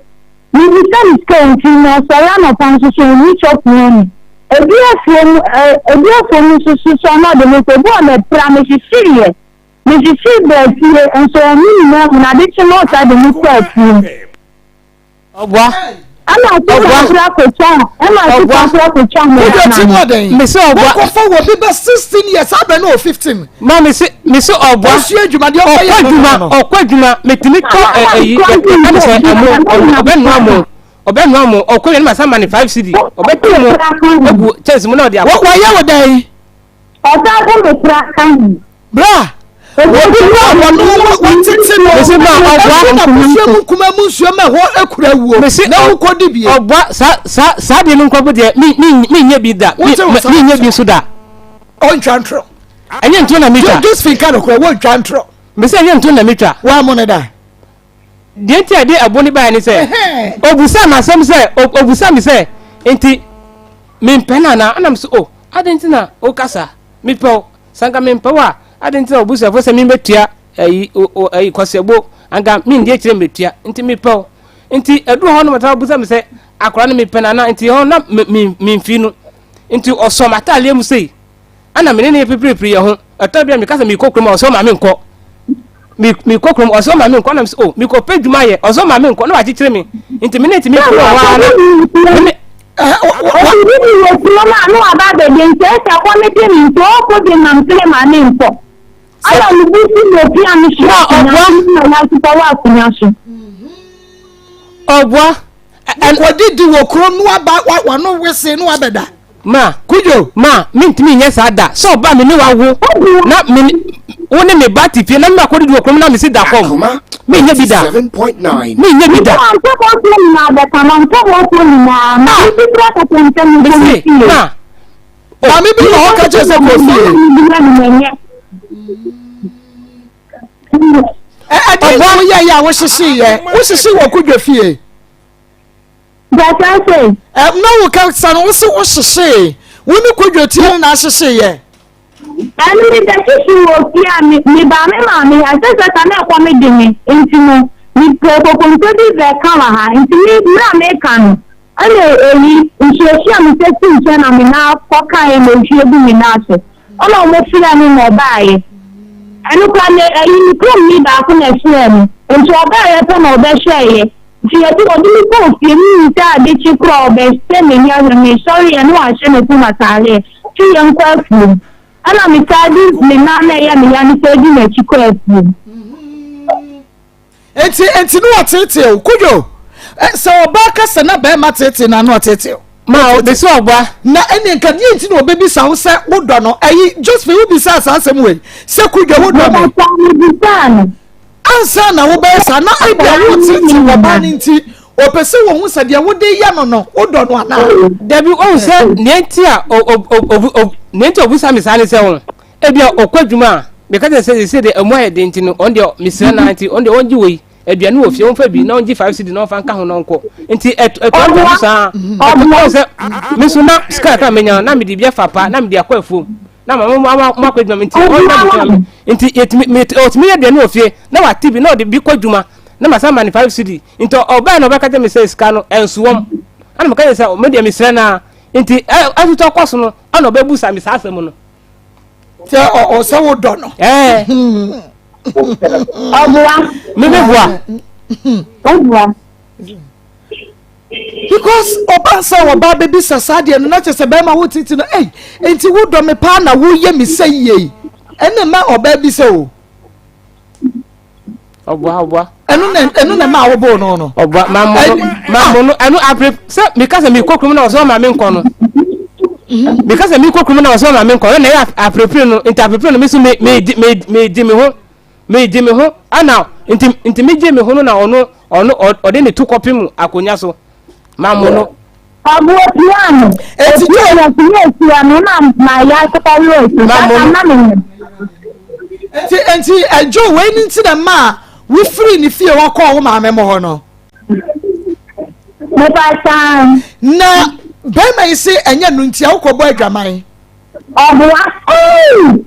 Mebisa no sika o nti na ɔsɔre anɔpa nso so ɔnni chop money. Ebi afuom ɛ, ebi afuom nso so so a na ɔde me kɔ, ebi wɔ mepra, mehyehyeeɛ, mehyehyee baa fie nso ɔno nyinaa mu no ade kye na ɔsan de me kɔ afuom. Ɔboa. Ɛna Ɔboa. ɔsesa kotwa ɛna Ɔboa. ɔsesa kotwa ho Wode ti mu ɔdɛn? Mese ɔboa. Wokɔfa wɔ bi bɛ 16 years abɛ no wɔ 15. Ma mese mese ɔboa. Ɔsua adwuma deɛ ɔkɔyɛ Ɔkɔ adwuma no. ɔkɔ adwuma metumi tɔ ɛ ɛyi yɛka ne sɛ ɛmo ɔbɛnoa mo ɔbɛnoa mo ɔkɔ yɛn ma sa ma ne 5 cedi ɔbɛtɔ mo egu kyɛnse mu na ɔde akɔ. Wɔyɛ wo dɛn? Ɔsan de me kora ka ho. Bra! Obi ba a wɔno wɔtete no. Mese ma ɔboa. Ɛfiri n'abusua mu nkuma mu nsuo ma ɛhɔ akura wuo. Mese na wokɔdi bie. Ɔboa saa saa saa deɛ no nkɔbo deɛ mi mi mi nyɛ bi da. Mi mi nyɛ bi nso da. Ɔntwa ntorɔ. Ɛnyɛ ntorɔ na mi twa. Josephine ka nokorɛ wɔntwa ntorɔ. Mese ɛnyɛ nto na metwa. Woammo no da? Deɛ nti a ɛde ɛbo no baeɛ ne sɛ, ɔbusaa me asɛm sɛ, ɔbusaa me sɛ, nti mempɛ no anaa? Ɛna mese, o, adɛn nti na woka saa? Mepɛ wo. Sɛ anka mempɛ wo a, adɛn nti na w'abusuafoɔ sɛ memmɛtua ayi, ayi, kwasiabo? Anka mendi akyire mmɛtua. Nti mepɛ wo. Nti ɛduru hɔ no mata ɔbusa me sɛ, akwadaa no mepɛ no anaa? Nti hɔ na memfi no. Nti ɔsɔ m'ataadeɛ mu sei. Ɛna me ne no pipiripiri yɛn ho. Ɛtɔ bi a meka sɛ mekɔ kurom a, ɔsɛ ɔma menkɔ. Mekɔ kurom, ɔsɛ ɔma menkɔ. Ɛna mesɛ, oh, mekɔpɛ adwuma ayɛ. Ɔsɛ ɔma menkɔ, na wakyekyere me. Nti me ne tumi pere wɔ hɔ ara na me ne. Ɔdidi mi wɔ kurom a na waba abɛdi nti ɛsɛ kɔ ne de me nti ɔkɔ bi nam sɛ ma me nkɔ. Ɛna me bu si na opia me hyɛ akonnwa so na yɛasesa wɔ akonnwa so. Ɔboa. Wokɔdidi wɔ kurom na waba wano wese na wabɛda. Ma. Kudwo. Ma, mentumi nyɛ saa da. Sɛ ɔba me ne wawo na me wo ne me ba te fie na me makɔdidi wɔ kurom na mesi da kɔm. Menyɛ bi da. Menyɛ bi da. Mese, ma. Maame bi wɔ hɔ ka kyerɛ sɛ kɔ fie. Ɛdeɛ na woyɛ yɛ a wohyehye yɛ wohyehye wɔ Kudwo fie. Bàtà sè. Ɛ na wo kasa no wose wohyehye wo ne Kudwo tie no na ahyehye yɛ. Ɛno mi bɛ hyehye wɔ fie a mi mi ba mi maame ha sɛ sɛ sa na ɛkɔ mi de mi nti no mi pɛ kokonte bi bɛ ka wɔ ha nti mi mmerɛ a mi ka no ɛna eyi nsuohwie a mi sɛ si nkyɛn na mi nan kɔ kaeɛ na ehwie gu mi nan so. Ɛna ɔmo frɛɛ no na ɔbaeɛ. Ɛno koraa me ɛyi me kurom ni baako na ɛfrɛɛ no. Nti ɔbaeɛ pɛ na ɔbɛhwɛeɛ. Nti yɛde ɔde me kɔɔ fie me hu sɛ ade kye koraa ɔbɛhyɛ m'ani ahwɛ me sɔreeɛ na wahyɛ n'afuom ataadeɛ se yɛnkɔ afuom. Ɛna me saa de me nan na ɛyɛ me ya no saa di n'akyi kɔɔ afuom. Enti enti ne wɔteetee wo Kojo sɛ ɔbaa kasa na bɛrima teetee na ano ɔteetee wo. Ma ɔbɛsi ɔboa. Na ɛne nka deɛ nti na ɔbɛbisa wo sɛ wodɔ no ɛyi Josephine wobisaa saa asɛm wei sɛ Kojo wodɔ me. Ansa na wobɛyɛ saa na ebia woteetee ɔbaa no nti ɔpɛ sɛ wɔhu sɛ deɛ wode yɛ no no wodɔ no anaa. Dabi ɔhu sɛ nea nti a nea nti a ɔbisa me saa ne sɛ ho Ebia ɔkɔ adwuma a, meka kyerɛ no sɛ seesei deɛ ɛmu ayɛ den nti no, ɔno deɛ mesrɛ no ara nti, ɔno deɛ ɔngye wei, aduane wɔ fie, ɔmfa bi na ɔngye 5 cedi na ɔmfa nka ho na ɔnkɔ. Nti ɛtoatoa so saa. Ɛto sɛ me nso na sika kakra a menya no, na mede bi afa paa, na mede akɔ afuom. Na ma mo mo akɔ adwuma nti ɔnna me tua me. Nti yɛtumi me ɔtumi yɛ aduane wɔ fie na wate bi na ɔde bi kɔ adwuma na masan ma no 5 cedi. Nti ɔbae na ɔbɛka kyerɛ me sɛ sika no ɛnso wɔm. Ɛna meka kyerɛ sɛ me deɛ mesrɛ no ara. Nti ɛtotɔ kɔ so no ɛna ɔbɛbusa me saa asɛm no. sɛ ɔsɛ wo dɔ no. ɔboa. mímí boa. ɔboa. because ɔba sɛ ɔba bɛbisa saa deɛ no na kyerɛ sɛ bɛrima wo tete no ei nti wodɔ me paa na woyɛ me sɛ yie ɛne ma ɔbaa bi sɛ o. Ɔboa ɔboa. Ɛno na ɛno na ɛma awoboo no no. Ɔboa maa mo no maa mo no ɛno apere sɛ meka sɛ mekɔ kurom na ɔsɛ ɔma me nkɔ no. Mhm. Meka sɛ mekɔ kurom na ɔsɛ ɔma me nkɔ no na ɛyɛ aperepere no nti aperepere no me so me me me me gye me ho me gye me ho ɛna nti nti me gye me ho no na ɔno ɔno ɔde ne to kɔpem akonnwa so maa mo no. Ɔboa pia no. Eti Opia no ɔtumi asia no na ma yɛ akokɔ werɛ si Ma saa mo tam no. na me nim. Enti enti ɛdwo wei ne nti na mmaa wofiri ne fie hɔ kɔɔ wo maame mo hɔ no. Mepa saa. Na bɛrima yi se ɛnyɛ no nti a wokɔbɔ adwaman. Ɔboa. Ei!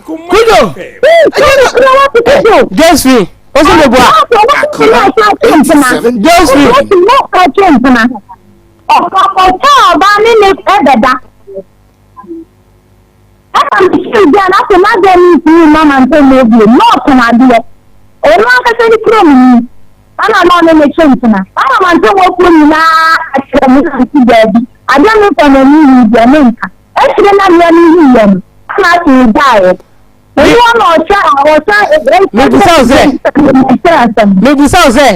Kudo. Josephine, o sì lè bua. Josephine. Ɔkɔtɔ ɔba ne ne ɛbɛda. Ɛna mesii gya na afei m'adwene no ntumi mma mantam mu bio. Na ɔtɔn adeɛ. Ɔno ankasa ne kurom ni. Ɛna na ɔne me twe mpena. Ɛna mantam hɔ kurom nyinaa kyerɛ me na mesi daabi. Adeɛ memfa m'ani nhuu deɛ menka. Akyire na mmea no huiɛ no, ɛna afei gyaeɛ. Ɛno ara na ɔhyɛ a ɔhyɛ Mebisa wo sɛ, mebisa wo sɛ,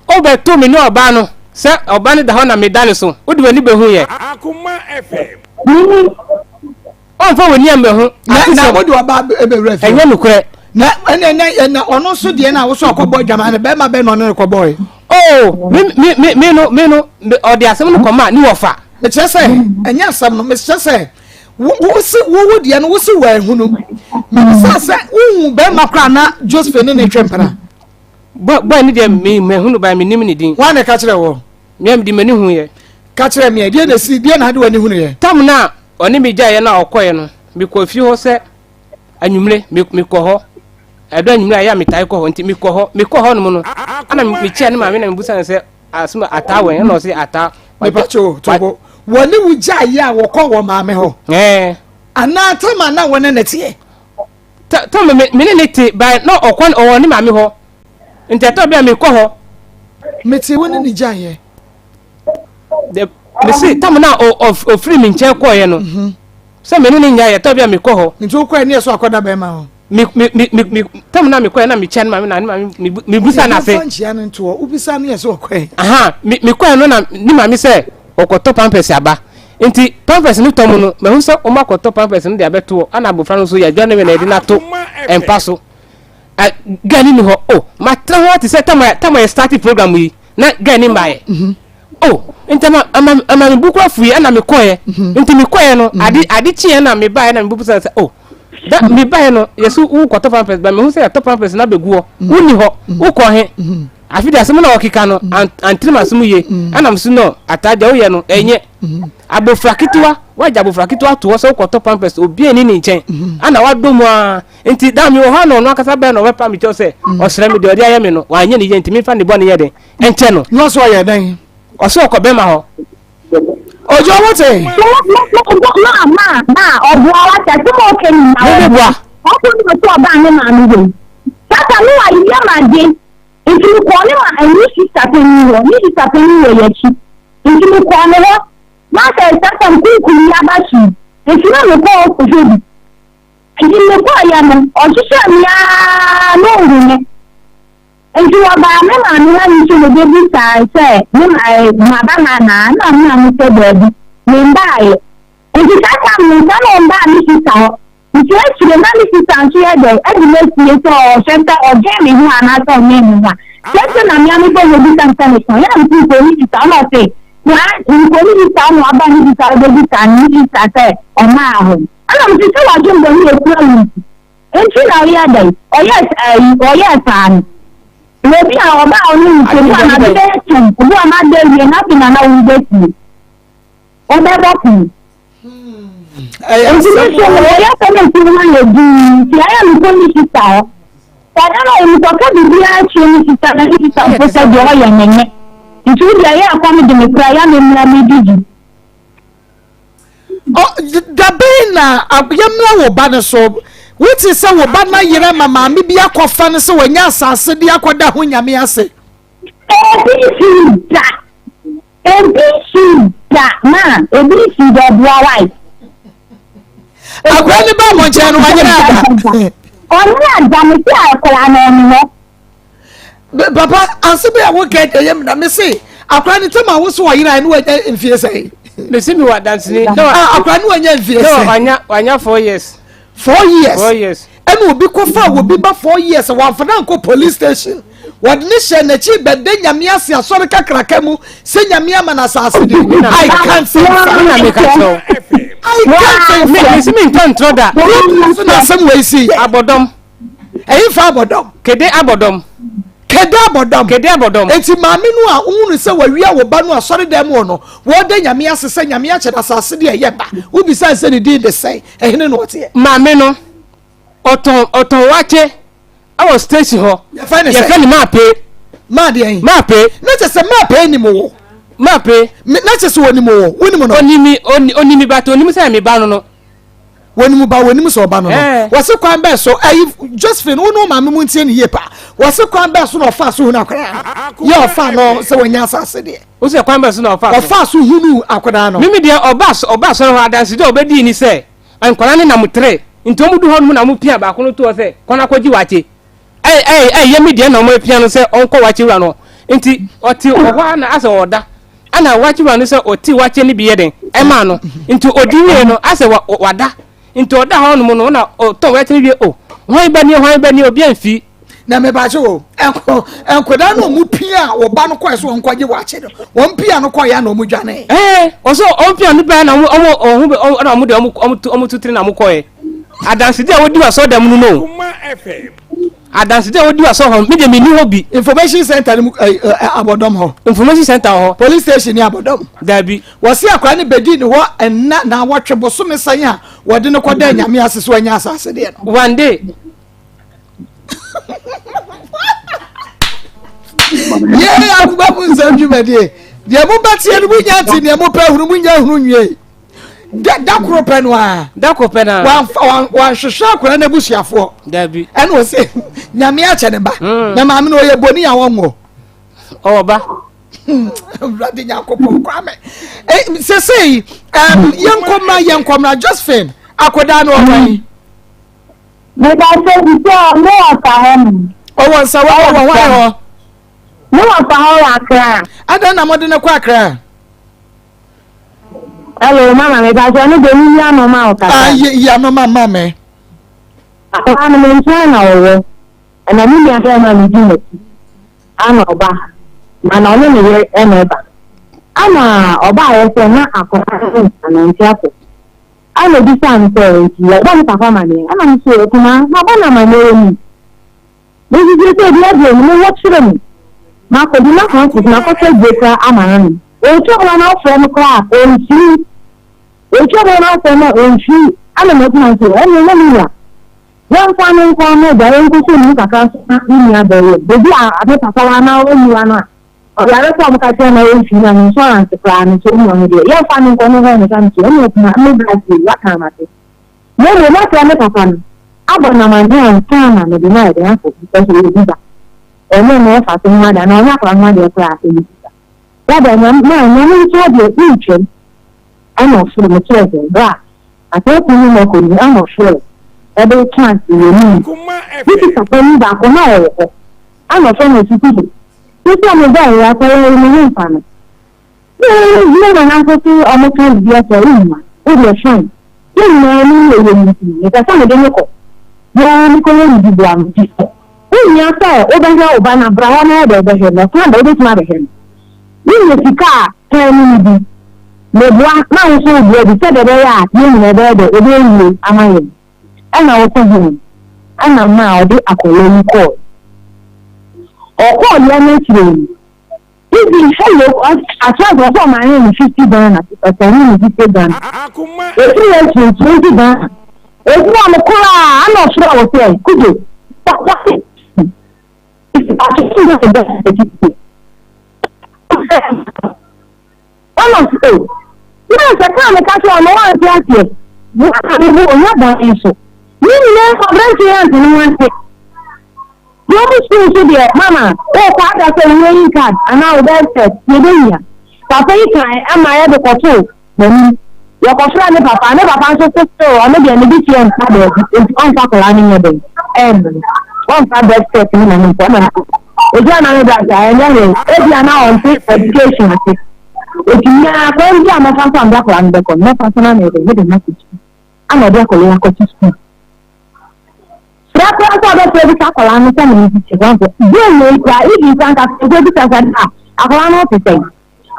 wobɛto me ne ɔbaa no sɛ ɔbaa no da hɔ na meda ne so, wode w'ani bɛhu yɛ? Ɔmfa w'ani ammɛhu. Na na wode ɔbaa bɛwura fie. Ɛnyɛ nokorɛ. Na ɛnɛ ɛnɛ ɛnɛ ɔno nso deɛ na wosɔ ɔkɔbɔ adwaman no bɛrima bɛn na ɔne no kɔbɔe. Oh, me me me me no me no ɔde asɛm no kɔma ne wɔfa. Mekyerɛ sɛ ɛnyɛ asɛm no mekyerɛ sɛ. Wo se wo deɛ no wo se wɔahunu. Mebisa sɛ wohu bɛrima koraa na Josephine ne ne twe mpena? Bɔɔ ne deɛ me mahunu ba menim ne din. Wɔn na ɛka kyerɛ wɔ? Mmea mede m'ani hu yɛ. Ka kyerɛ me deɛ na esi deɛ na ade w'ani hunu yɛ. Tam na ɔne me gyaeɛ na ɔkɔɛ no mekɔ fie hɔ sɛ anwummere mekɔ hɔ ɛdɔ anwummere a ɛyɛ a metae kɔ hɔ nti mekɔ hɔ mekɔ hɔ nom no ana mekyia ne maame na mebusa no sɛ asɛm ataa wɛn ɛna ɔse ataa. Mepatwo tobo wɔne wo gyaeɛ a wɔkɔ wɔ maame hɔ. Ɛɛ. Anaa tam a na wɔne ne teɛ. Tam me ne ne te ba na ɔkɔ ɔwɔ ne maame hɔ nti ɛtɔ bi a mekɔ hɔ. Mete wo ne ne gyaeɛ. Mese tam na ɔfiri me nkyɛn kɔeɛ no. Mhm. Sɛ me ne ne nyaeɛ ɛtɔ bi a mekɔ hɔ. Nti wokɔɛ ne ɛso akɔda bɛrima hɔ. Me me me me me tam na mekɔɛ na mekyia ne maame na ne maame mebusa no ase. Yɛmfa nkyia no ntoɔ wobisa ne ɛso ɔkɔɛ. Aha me mekɔɛ no na ne maame sɛ ɔkɔtɔ pampers aba. Nti pampers no tɔ mu no mahu sɛ wɔn akɔtɔ pampers no de abɛtoɔ ɛna abɔfra no nso yɛadwa ne wɛ na yɛde no ato mpa so. Girl no ni hɔ oh matena hɔ te sɛ tam a tam a yɛ start program yi na girl no mmaeɛ mhm. oh nti ama ama ama me bu kura fui ɛna mekɔɛ mhm. nti mekɔɛ no mhm. ade ade kyeɛ na mebaeɛ na mebu sɛ oh da mebaeɛ no yɛso wokɔtɔ pampers ba mehu sɛ yɛtɔ pampers na bɛgu hɔ wonni hɔ wokɔ he afi de asɛm na wɔkeka no antere m'asom yie ɛna m so no ataa deɛ woyɛ no ɛnyɛ abofra ketewa wagya abofra ketewa to hɔ sɛ wokɔtɔ pampers obi ani ne nkyɛn ana wadɔ mu a Nti da mewɔ hɔ a na ɔno ankasa bɛn na ɔbɛpa me kyɛw sɛ mm. ɔsrɛ me deɛ ɔde ayɛ me no wanyɛ ne yie nti memfa ne bɔne yɛ den ɛnkyɛ no. Na ɔsɛ ɔyɛ dɛn? Ɔsɛ ɔkɔ bɛma hɔ. Ojo wo te. Ma ma ma ɔboa wa sɛ sɛ ɔkɛ ni na ɔboa. Boa. Ɔkɔ ne ɔsɛ ɔbaa ne maame wɔ yi. Sasa ne wa yɛ ma de. Nti mi kɔɔ ne ma ɛne sista panyin hɔ ne sista panyin wɔ yɛ akyi. Nti mi kɔɔ ne hɔ. Na sɛ sasa nkunkun yi aba so yi. Nti na mi kɔɔ ɔkɔhwɛ bi. Enti mekɔeɛ no, ɔhwehwɛɛ me ara na ɔnhu me. Enti wɔbaa me maame ha yi so bɛbisae sɛ me ma eh, maba ha anaa, na me maame sɛ daabi, membaeɛ. Enti saa tam no, saa na ɔmbaa me sista hɔ. Nti akyire na me sista nso yɛ dɛn, adi me asie sɛ ɔhwɛ sɛ ɔdwen me ho anaasɛ ɔnnwen me ho a. Sɛsɛ na me ara mekɔ hɔ bisa no sɛ mekɔ, yɛ na mese mekɔ ne sista hɔ, na ɔse, saa, mekɔ ne sista hɔ na waba ne sista hɔ bɛbisa ne sista sɛ ɔmaa hɔ. Ɛna mese sɛ w'adwen bɔne a ekura wo nti nti na ɔyɛɛ dɛn? Ɔyɛɛ ɛyi ɔyɛɛ saa no. Na obi a ɔba a ɔne wo te obi a n'ade bɛyɛ kyɛm, obi a n'ade awie na afei na na wo bɛfie. Ɔbɛbɔ pon. Ɛyɛ Nti me asɛm nso o. ɔyɛ sɛ na esi ho ayɛ dinn nti ayɛ me kɔ ne sista hɔ. Saa na ɔmekɔka biribiara kyerɛ ne sista na ne sista mpo sɛ deɛ ɔyɛ no nyɛ. Nti wo deɛ ɛyɛ akɔm de me koraa yɛ a memmra mmɛdidi. Dabɛn na yɛmmra wo ba no so? Wote sɛ wo ba no ayera ma maame bi akɔfa no sɛ wanya asase de akɔda ho nyame ase. Ebi nsi da. Ebi nsi da ma ebi nsi da ɔboa wae. Akora ne ba mo nkyɛn no wanyera ada. Ɔnyera ada me sɛ akora no ɔne hɔ. Papa ase bi a woka deɛ yɛ na me se akora ne tɛm a wo so ɔyera ne wanya mfie sɛn. Mesi mi wɔ dansini. Ah, akora ne wanya mfie sɛn. Wanya wanya 4 years. 4 years. 4 years. Ɛna obi kɔfa obi ba 4 years wɔamfa no ankɔ police station, wɔde ne hyɛ n'akyi bɛda Nyame ase asɔre kakraka mu sɛ Nyame ama no asase de. I can't say. Na meka kyerɛ. I can't say. Mesi mi ntɔ ntorɔ da. So na asɛm wɔ esi. Abɔdɔm. Ɛyi fa Abɔdɔm. Kede Abɔdɔm. Kede Abɔdɔm. Kede Abɔdɔm. Eti maame no a wohunu sɛ wawia wo ba no asɔre dɛm wɔ no wɔda Nyame ase sɛ Nyame akyɛ no asase de ɛyɛ ba, wobisa sɛ ne din de sɛn, ɛhene na ɔteɛ? Maame no ɔtɔn ɔtɔn wakye ɛwɔ station hɔ. Yɛfɛ ne sɛ? Yɛfɛ ne Maape. Maa deɛ? Maape. Na kyɛ sɛ Maape nim wo? Maape. Na kyɛ sɛ wɔnim wo, wonim no? Onimi onimi ba to onim sɛ mi ba no no. Wɔnim ba, wɔnim sɛ ɔba no no. Wɔse kwan bɛɛ so ɛyi Josephine, wo ne wo maame mu ntie ne yie pa. Wɔse kwan bɛɛ so na ɔfaa so hunu akwadaa no? Yɛ ɔfaa no sɛ wɔnya asase deɛ. O sɛ kwan bɛɛ so na ɔfaa so? Ɔfaa so hunu akwadaa no. Mimi deɛ ɔba ɔba asɔre hɔ adanse deɛ ɔbɛdii ni sɛ nkwadaa no nam tere nti wɔn du hɔ nom na wɔn pia baako no to hɔ sɛ kɔ na kɔgye wakye. Ɛyɛ ɛyɛ ɛyɛ mi deɛ na wɔn apia no sɛ ɔnkɔ wakye wura no nti ɔte hɔ a na asɛ ɔda ɛna wakye wura no sɛ ɔte wakye no bi yɛ den ɛmaa no nti ɔdi wie no asɛ wa wada nti ɔda hɔ nom no na ɔtɔn wakye no wie o hwan ba nie, hwan ba nie, obi amfi. Na mebagye o, ɛnko nkwadaa no ɔmo pia a ɔba no kɔɛ so wɔn kɔgye wakye no, wɔn pia no kɔɛ na ɔmo dwane. Ɛɛ, ɔsɛ ɔmo pia no bɛɛ na ɔmo ɔmo ɔho bɛ ɔmo na ɔmo de ɔmo ɔmo tu ɔmo tu tiri na ɔmo kɔɛ. Adansedi a wodi wɔ asɔrɔdan mu no no. Adansedi a wodi wɔ asɔrɔ hɔ, mi deɛ mi ni hɔ bi. Information center no mu ɛ ɛ abɔdɔm hɔ. Information center wɔ hɔ. Police station ni abɔdɔm. Dabi. Wɔsi akwadaa no bedi ne hɔ ɛnna na awɔtwe bosome sɛn a wɔde no kɔda nyame ase so anya asase deɛ no. One day. Yee akoma mu nsɛm dwumadie deɛ mobɛteɛ no monya nte deɛ mopɛ hunu monya hunu nwie da da koro pɛ no a da koro pɛ no a wanhwehwɛ akwadaa no abusuafoɔ dabi ɛna ɔsɛ nyame akyɛ ne ba hmm. na maame no ɔyɛ bɔni a wɔnwɔ ɔwɔ ba awurade nyankopɔn kwame eh, sesei yɛnkɔmmra yɛnkɔmmra josephine akwadaa no ɔwɔ yi Mepakyɛ sisi a me wɔ sa hɔ nom. Ɔwɔ nsa wɔ wɔ hwan hɔ? Me wɔ sa hɔ wɔ Accra. Adan na mode no kɔ Accra? Hello mama mepakyɛ no de me yi ano ma wo kasa. Ah yi ano ma ma me. Akwadaa no me nkyɛn na ɔwɔ ɛna me nua bɛrima no di n'akyi ana ɔba ma na ɔne ne yere ɛna ɛba ana ɔbaayɛ sɛ na akwadaa no nante akɔ. Ɛna obisaa me sɛ, Enti yɛbɔ me papa amaneɛ? Ɛna me se, Akumaa, mabɔ no amaneɛ wɔ mu. Mesusuo sɛ obi aduro no, mewɔ kyerɛ mu. Makɔdi m'akwantu so, makɔtɔ aduro koraa ama no anom. Ɔretwa hɔ na wofrɛ no koraa a, ɔmfiri. Ɔretwa hɔ na wofrɛ no a, ɔmfiri. Ɛna m'akumaa se, Ɛnneɛ na me wura, yɛmfa no nkɔ na agya yɛnkɔsɔ ne mu kakra nso na ne nua bɛyɛ. Baabi a me papa wɔ anaa ɔnni hɔ no a, Ɔyare sɛ ɔmo ka kyerɛ no a ɔnfii na ne insurance koraa no nso ɔnni ɔno deɛ yɛnfa no nkɔ ne hɔ ne ka nti ɔne okunu a me bra fie waka ama te na mmom mɛfrɛ me papa no abɔ no amanneɛ ansa na mede no ayɛ dɛn akɔ because ɔyɛ obi ba ɛnyɛ na ɛfa so ho ade anaa ɔnyɛ akwadaa ho adeɛ koraa ɛyɛ sika dada nyame na nyame nso adeɛ ntwam ɛna ɔfrɛ me kyerɛ sɛ bra asɛe no mu akɔ ni ɛna ɔfrɛ ɛde chance wɔ mu ne sista panyin baako na ɔwɔ hɔ Ana ɔfrɛ no sukuu bi. Me sɛ me ba yi akwadaa yi me ho mfa no. Me me nana nso se ɔmo ka biribi asɛ wo mma wo deɛ fine. Yɛn nyinaa anim na ɛwɔ mu nti me pɛ sɛ me de no kɔ na me kɔ yɛ ne bi boa no nti sɛ wo hia sɛ wo bɛhwɛ wo ba no a bra hɔ na yɛ dɛ bɛhwɛ no ɔsan ba wobɛtumi abɛhwɛ no. Wo nya sika a pɛn ne ne bi me boa na wo nso wo boa bi sɛdeɛ ɛbɛyɛ a yɛn nyinaa ɛbɛyɛ dɛ ɛbɛyɛ yie ama yɛn. Ɛna wokɔ hɛn? Ɛna maa ɔde akwadaa yi kɔɔe. Ɔkɔɔeɛ no akyire yi, even hello, at first ɔsɛ ɔma yɛn no 50 Ghana, ɔsɛne no 50 Ghana. Ɛfiri akyire 20 Ghana. Ɛfiri ɔno koraa, ɛna ɔfrɛ wo sɛ, Kujo, Ɔna ɔse oh na sɛ kaa meka kyerɛ ɔno wante aseɛ boa na me bo ɔnya bɔne nso ne nyinaa mu aberanteɛ yi ante ne ho ase deɛ ɔmo sukuu nso deɛ mama wokɔ ada sɛ wo weighing card anaa wo birth cert yɛbɛhia papa yi kan ɛma yɛde kɔtoo n'anim yɛkɔfrɛ ne papa ne papa nso se still ɔno deɛ ne de fie mfa baabi nti ɔmfa akwadaa no nyɛ dɛn ɛmma no ɔmfa birth cert no ma no mpo ɛma no Ogyina na ne da ase a, ɛnyɛ hwee. Ebia na ɔnte education ase. Otumi ara, kwan bi a mɛfa so a mede akwadaa no bɛkɔ no, mɛfa so na mede mede no akɔ sukuu. Ana ɔde akwadaa yi akɔto sukuu. Frɛ koraa sɛ ɔbɛfrɛ bisa akwadaa no sɛ ne ho te sɛn. Brain wei koraa, even koraa nka sɛ bisa sɛ a, akwadaa no ho te sɛn.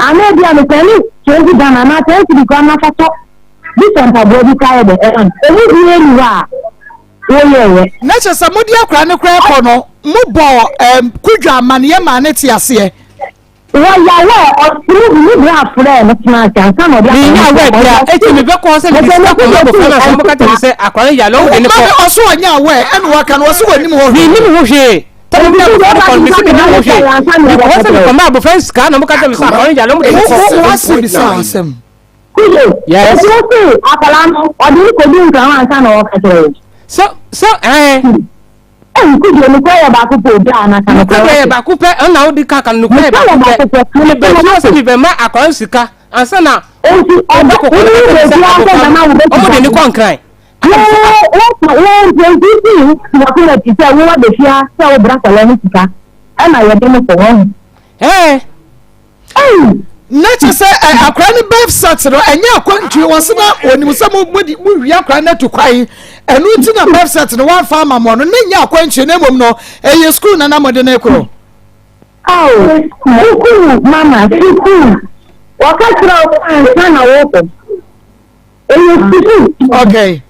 Ana ebia mesɛne 20 Ghana anaa 10 cedi koraa na fa tɔ bi sɛ mpaboa bi koraa yɛ dɛ ɛma no. Emu biara nni hɔ a woyɛeɛ. Na kyerɛ sɛ mode akwadaa no koraa kɔ no, mobɔɔ ɛɛm Kudwo amaneɛ maa no te aseɛ. Wɔyɛ aware, ɔtene bi, ne bra frɛɛ no tenaa ase ansa na ɔde akwadaa Mennya no aware kɔɔ. biara, enti mebɛkɔ hɔ sɛ mede sika kɔma abɔfra no ansa na wɔbɛka kyerɛ me sɛ akwadaa no yare na wɔde no kɔ. Maame, ɔse ɔnyɛ aware, ɛna waka no, ɔse wɔnim ho hwee. Mennim ho hwee. Tɛ mo bia abɔfra no kɔ no, mese mennim ho hwee. Mekɔ hɔ sɛ mekɔma abɔfra no sika na wɔka kyerɛ me sɛ akwadaa no yare na wɔde no kɔ. Wo ase bisa asɛm. Kujo, Yes. eti wo se akwadaa no, ɔde no kɔdu nkran hɔ ansa na wɔka kyerɛ wo? Sɛ, sɛ, ɛɛ. Ɛyi, Kujo, nokorɛ yɛ baako pɛ o, bra na ka nokorɛ Nokorɛ yɛ wate. baako pɛ, ɛna wode ka ka no, nokorɛ yɛ Nokorɛ yɛ baako baako pɛ. pɛ, ka Meba nokorɛ fie hɔ wate. sɛ mebɛma akwadaa no sika ansa na Enti, ɔba, ɔbɛkɔ wo kɔ ne na wo ka kyerɛ me sɛ baabiara sɛ abɔfra nana no, wo wɔde no bɛsika. kɔ nkran. Wo nti si wakoma ti sɛ wo abɛfia sɛ wo bra akwadaa no sika ɛna yɛde no kɔ hɔ. Ɛɛ. Ɛyi. Na kyerɛ sɛ ɛ akwadaa no birth cert no ɛnyɛ akwantuo wɔn se na wɔnim sɛ mo mo di mo wia akwadaa no atu kwan ɛno nti na birth cert no wɔamfa ama mo no ne nyɛ akwantuo na mmom no ɛyɛ sukuu na na mo de no korɔ. Ao sukuu mama sukuu wɔka kyerɛ wo ansa na wokɔ. Ɛyɛ sukuu. Okay.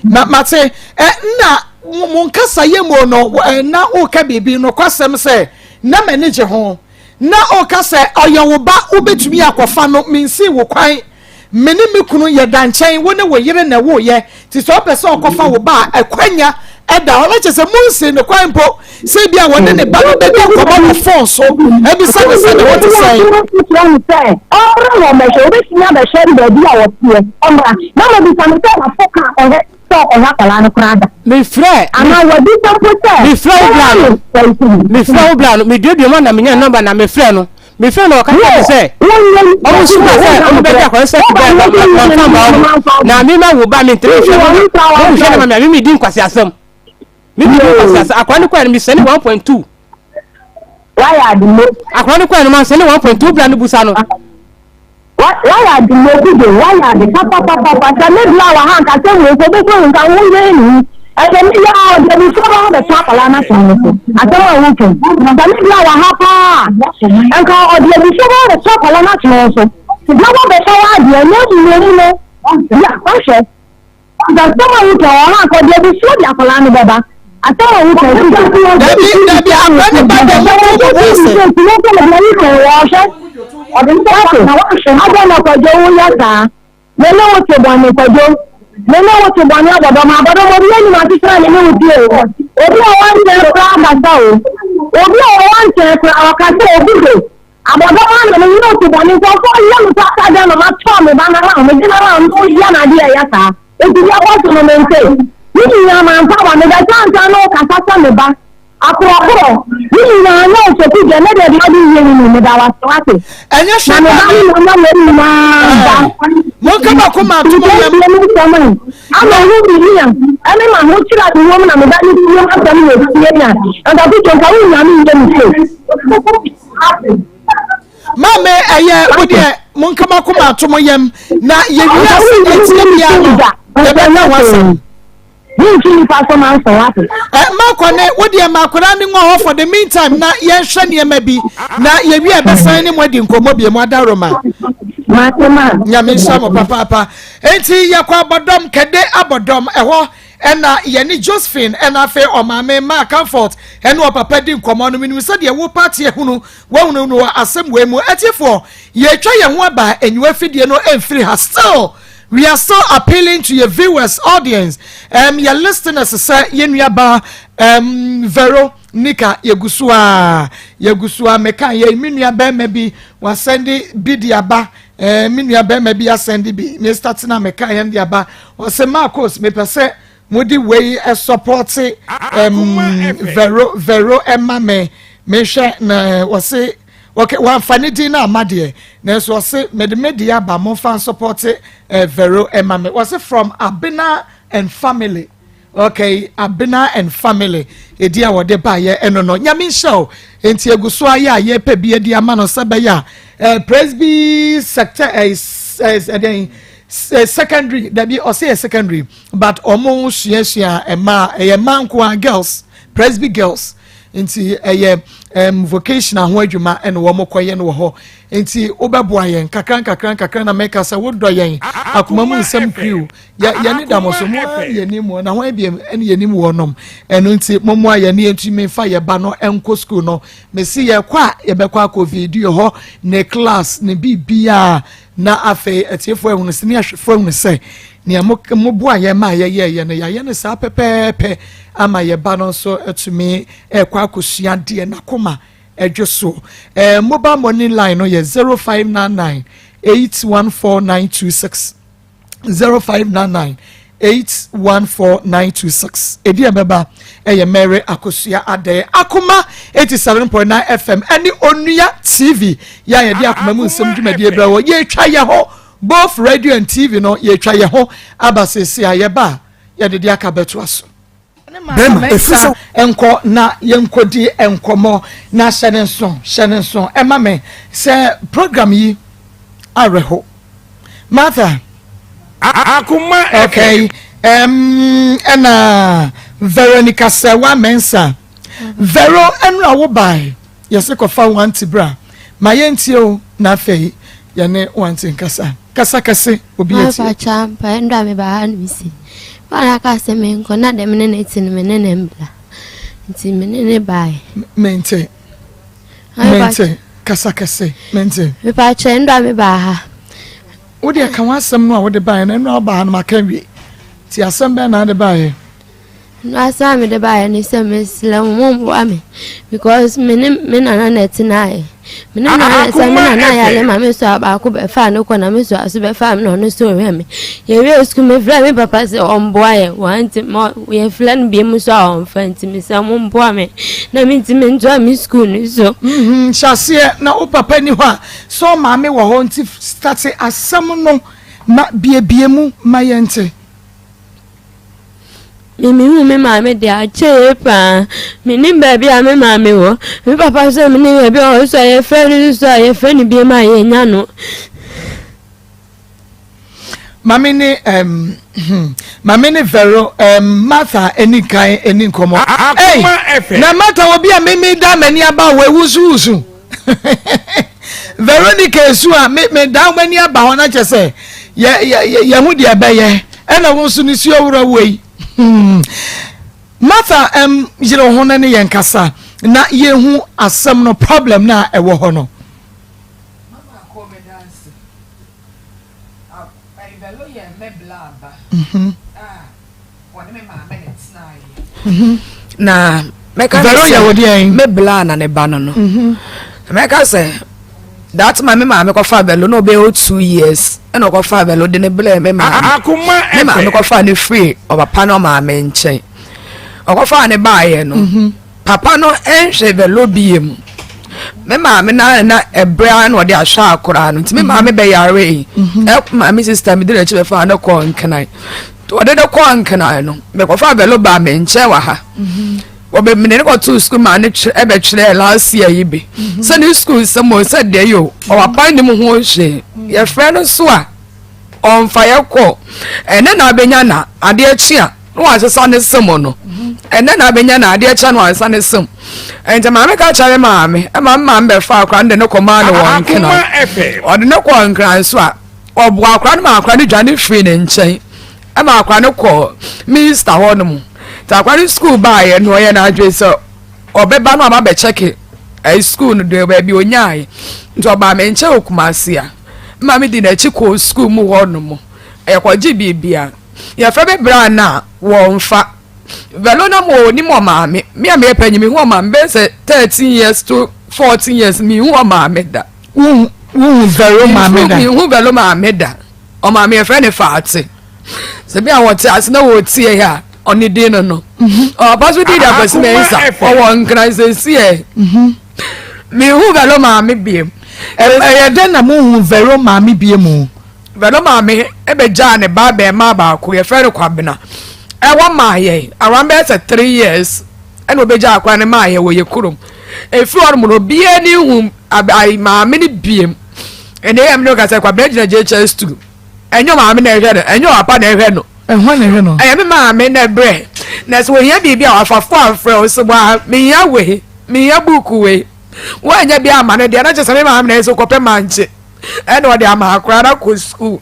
Na mate ɛ na mo nkasa yɛ mu no na woka biribi nokwasɛm sɛ na m'ani gye ho na ɔka sɛ ɔyɛ wo ba wobɛtumi akɔfa no mensii wo kwan me ne me kunu yɛda nkyɛn wo ne wo yere na ɛwoyɛ nti sɛ ɔpɛ sɛ ɔkɔfa wo ba a ɛkwanya ɛda hɔ na kyerɛ sɛ monsi ne kwan mpo sɛ bi a wɔne ne ba no bɛdi nkɔmmɔ wɔ fon so abisa ne sɛ ne ho te sɛn. Sɛ ɔmmra na ɔmmɛhwɛ, obɛtumi abɛhwɛ no baabi a ɔteɛ, ɔmmra. Na mabisa no sɛ wafo ka ɔhwɛ sɛ ɔhwɛ akwadaa no koraa da. Mefrɛ. Anaa wabisa mpo sɛ. Mefrɛ wo bra no. Mefrɛ wo bra no, meduadua mu na menya nɔmba na mefrɛ no. Mefrɛ no ɔka kyerɛ me sɛ ɔmo soma sɛ ɔmo bɛgye akwadaa sɛ bɛɛ mamfa mma ɔmo na mema wo ba mentumi nhwɛ no na wohwɛ no ma me a meme di nkwaseasɛm. Me mi di nkwaseasɛm akwadaa no kɔɛ no mesɛne 1.2. Wayɛ ade mo. Akwadaa no kɔɛ no mansɛne 1.2 bra no busa no. Wayɛ ade mo kudo wayɛ ade papapapapa sɛ me bla wɔ ha nka sɛ wei nka obɛsɛ wo nka wo yɛ ne ɛsɛ me yɛ a ɔde abusua ba bɛto akwadaa no asɛm no so asɛm a woka yi sɛ me bla wɔ ha paa nka ɔde abusua ba bɛto akwadaa no asɛm no so na wɔbɛfa wɔ adeɛ na mmom no yɛ wahwɛ Asɛm a woka wɔ ha nka ɔde abusua de akwadaa no bɛba. Asɛm a woka nti sɛ Dabi dabi akwadaa no ba dɛ mo mo mo mo ase. Ɔde nsa na wahwɛ. Adɛn na Kwadwo woyɛ saa? Me ne wo te bɔne Kwadwo. Me ne wo te bɔne abɔdɔm abɔdɔm obi anim asetena ne ne wo tie o. Obi a ɔwɔ nkyɛn koraa kasa o. Obi a ɔwɔ nkyɛn koraa ɔkasa o Gudo. Abɔdɔm ano me nyɛ otu bɔne nkurɔfoɔ yɛ me saa saa dɛn na matɔ me ba no around me gye no around na ɔyɛ no adeɛ ɛyɛ saa nti deɛ ɛkɔ so no mente ne nyinaa mamfa ba mebɛsa nsa na ɔkasa sɛ me ba akorɔkorɔ ne nyinaa nyɛ osoku deɛ ne deɛ deɛ ɔde yie no ni meda wase wate ɛnyɛ na hwɛ me ba ne nana wɔ nyinaa ba monka baako ma ato mo yam nsɛm ama ho biribi a ɛne ma ho kyerɛ ade wom na me ba ne fie asɛm wɔ fie na nka kutwa nka wo nyame nyɛ me se Maame ɛyɛ wo deɛ mo nka mo akoma ato mo yam na yɛwie ase deɛ tie biara no yɛbɛka ho asɛm. Ɛ makɔ ne wo deɛ ma akwadaa ne ngɔ hɔ for the meantime na yɛnhwɛ nneɛma bi na yɛwie a ɛbɛsan ne mo adi nkɔmmɔ bi mu adaworoma. Nyame nhyira mo papaapa. Enti yɛkɔ abɔdɔm kɛde abɔdɔm ɛhɔ Ɛna yɛne Josephine ɛna afei ɔmaame maa Comfort ɛne ɔpapa di nkɔmmɔ no. Menim sɛ deɛ wo party ahunu wahunu no wɔ asɛm wei mu. Atiefoɔ, yɛretwa yɛn ho aba anyiwa afidie no mfiri ha. Still, we are still appealing to your viewers, audience, um, your listeners sɛ yɛn nuabaa um, Vero Nika yɛgu so a yɛgu so a meka yɛ me nua bɛrima bi wasɛnde bi de aba Eh, me nua bɛrima bi asɛnde bi me start na meka yɛn de aba ɔsɛ Marcos mepɛ sɛ mode wei sɔpɔte um, vero vero ɛma me mehwɛ na ɔse okay wamfa ne din no ama deɛ nanso ɔse mede me deɛ aba momfa nsɔpɔte eh, vero ɛma me ɔse from Abena and family. Okay, Abena and family edi a wɔde baayɛ ɛno no nyame nhyɛ o nti egu so ayɛ a yɛpɛ bi adi ama no sɛ bɛyɛ a eh, presby sector eh, eh, ɛdɛn eh, secondary dabi ɔsɛ yɛ secondary but ɔmo suasua mmaa ɛyɛ mmaa nko a girls presby girls nti ɛyɛ um, vocational ho adwuma ɛna wɔn kɔyɛ no wɔ hɔ nti wobɛboa yɛn kakra nkakra nkakra na mɛka sɛ wodɔ yɛn akoma mu nsɛm crew yɛ yɛne da mo so mo ara ne yɛnim wɔn na wɔn ebien ne yɛnim wɔn nom ɛno nti mo mmoa yɛn ne yɛntumi nfa yɛ ba no nkɔ sukuu no mesi yɛkɔ a yɛbɛkɔ akɔ video hɔ ne class ne biribiara na afei atiefoɔ ehunu sɛ ne ahwɛfoɔ ehunu sɛ nea mo mo boa yɛn ma yɛyɛ yɛ no yɛayɛ no saa pɛpɛɛpɛ ama yɛ ba no nso atumi ɛkɔ akɔsua deɛ n'akoma ɛdwo so ɛɛ mobile money line no yɛ 0599 814926. 0599 814926 ɛdi ɛbɛba ɛyɛ Mary Akosua Adɛɛ Akoma 87.9 FM ɛne Onua TV yɛ a yɛde akoma mu nsɛm dwumadie brɛ wɔ yɛtwa yɛ ho both radio and TV no yɛtwa yɛ ho aba sese a yɛba a yɛde de aka bɛtoa so. Bɛrima, ɛfiri sɛ. Nkɔ na yɛnkɔdi nkɔmmɔ na hyɛ ne nso hyɛ ne nso ɛma me sɛ program yi. Awerɛho. Martha. Akoma Okay. Um, ɛna Veronica Sɛwa Mensah. Vero, ɛnura wo bae. Yɛse kɔfa wo aunty bra. Ma yɛntie o, na afei yɛne wo aunty nkasa. Kasa kɛse, obi atie. Mafa kyɛ ampa, ɛnura me baa ha no mesi. Baa aka sɛ menkɔ na dɛm ne ne te no me ne ne mbla. Nti me ne ne bae. Mente. Mente. Kasa kɛse. Mente. Mepa kyɛ ɛnura me baa ha. Wo deɛ ka w'asɛm no a wode baeɛ no, ɛnura wobaa ha no maka awie. Nti asɛm bɛn na wode baeɛ? No asɛm a mede baeɛ ne sɛ mesrɛ mo momboa me because me ne me nana na ɛtenaeɛ. Me ne me nana sɛ me nana yare ma me so a baako bɛfaa no kɔ na me so a so bɛfaa me na ɔno so hwɛ me. Yɛwie sukuu mefrɛ me papa sɛ ɔmboa yɛ wanti ma yɛfrɛ no biom so a ɔmfa nti mesrɛ momboa me na mentumi ntoa me sukuu no so. Hyɛ aseɛ na wo papa ni hɔ a sɛ ɔmaame wɔ hɔ nti starte asɛm no ma biebie mu ma yɛnte. Me mehu me maame deɛ akyɛ yie paa. Menim baabi a me maame wɔ. Me papa nso menim baabi a ɔwɔ so a yɛfrɛ no nso a yɛfrɛ no biom a yɛnya no. Maame ne um, hmm, maame ne Vero um, Martha ani kan ani nkɔmɔ. Hey, na Martha obi a mimi da m'ani aba wɔ ewu nso wusu. Veronica esu a me me dan w'ani aba hɔ na kyɛ sɛ yɛ yɛ yɛ ho deɛ ɛbɛyɛ ɛna wo nso ne suo wura wei hmm. Martha ɛm yere ho ne ne yɛn kasa na yɛhu asɛm no problem na ɛwɔ hɔ no. Mama akɔ me danse. Ɛbɛlo yɛ mɛbla aba. A wɔne me maame na ɛtenaeɛ. Na mɛka Vero yɛ wo deɛn? Me bla na ne ba no no. Mhm. Mɛka sɛ that man me maame kɔfa Vero na ɔbɛyɛ 2 years ɛna ɔkɔfa Vero de ne brɛ me maame. Akoma Me maame kɔfa ne firi ɔpapa ne ɔmaame nkyɛn. Ɔkɔfa ne baayɛ no. Mhm. Papa no nhwɛ Vero bie mu. Me maame na na ɛbrɛ ara na ɔde ahwɛ akora no nti me maame bɛyare yi. Ɛ maame sister mi de n'akyi bɛfa no kɔɔ Nkran. Wɔde no kɔɔ Nkran no, mekɔfa Velo baa me nkyɛn wɔ ha. Wɔbɛ mene no kɔtoo sukuu maa no kyerɛ ɛbɛkyerɛɛ last year yi bi. Sɛ ne sukuu nsɛm o sɛ deɛ yi o, ɔwɔ nim ho hwee. Yɛfrɛ no so a, ɔmfa yɛ kɔ. Ɛnɛ na abɛnya na adeɛ kye a na wasesa ne sem no. Ɛnɛ na abɛnya na adeɛ kye a na wasesa ne sem. Nti maame ka kyerɛ me maame, ɛma me maame bɛfa akora no de no kɔmaa no wɔ Nkran. Ɔde no kɔɔ Nkran so a, ɔboa akora no ma akora no dwane firi ne nkyɛn ɛma akora no kɔ minista hɔ nom nti akora no sukuu baayɛ no ɔyɛ n'adwene sɛ ɔbɛba no aba bɛkyɛke ɛyi sukuu no deɛ baabi onyae nti ɔbaa me nkyɛn wɔ Kumasi a mma me di n'akyi kɔɔ sukuu mu hɔ nom yɛkɔgye biribia yɛfrɛ me bra no a wɔmfa Velo na mo onim ɔmaame me a meyɛ panyin mehu ɔmaame bɛyɛ sɛ 13 years to 14 years mehu ɔmaame da. Wohu Vero maame da? Mehu Vero maame da. Ɔmaame yɛfrɛ ne Faate. Sɛ bi a wɔte ase na wɔtie a ɔne din no no. Ɔpa so din da Kwasi Mensah. Ɔwɔ Nkran sɛsi ɛ. Mehu Vero maame biem. Ɛyɛ dɛn na mohu Vero maame biem? Vero maame ɛbɛgyaa ne ba bɛrima baako yɛfrɛ no Kwabena. Ɛwɔ maa yɛn around bɛyɛ sɛ 3 years ɛna ɔbɛgyaa akora ne maa yɛn wɔ yɛ kurom. Efiri hɔ nom no obiara ni hu ayi maame no biem. Ɛnna ɛyɛ mi ne kasa Kwabena gyina JHS 2. Ɛnyɛ maame na ɛhwɛ no, ɛnyɛ ɔpapa na ɛhwɛ no. Ɛhɔ na ɛhwɛ no. Ɛyɛ me maame na ɛbrɛ. Na sɛ ohia biribi a wafafo afrɛ wo sɛ wa mehia wei, mehia buuku wei. Woanyɛ bi ama no deɛ na kyerɛ sɛ me maame na ɛsɛ kɔpɛ mankye. Ɛna ɔde ama akora na kɔ sukuu.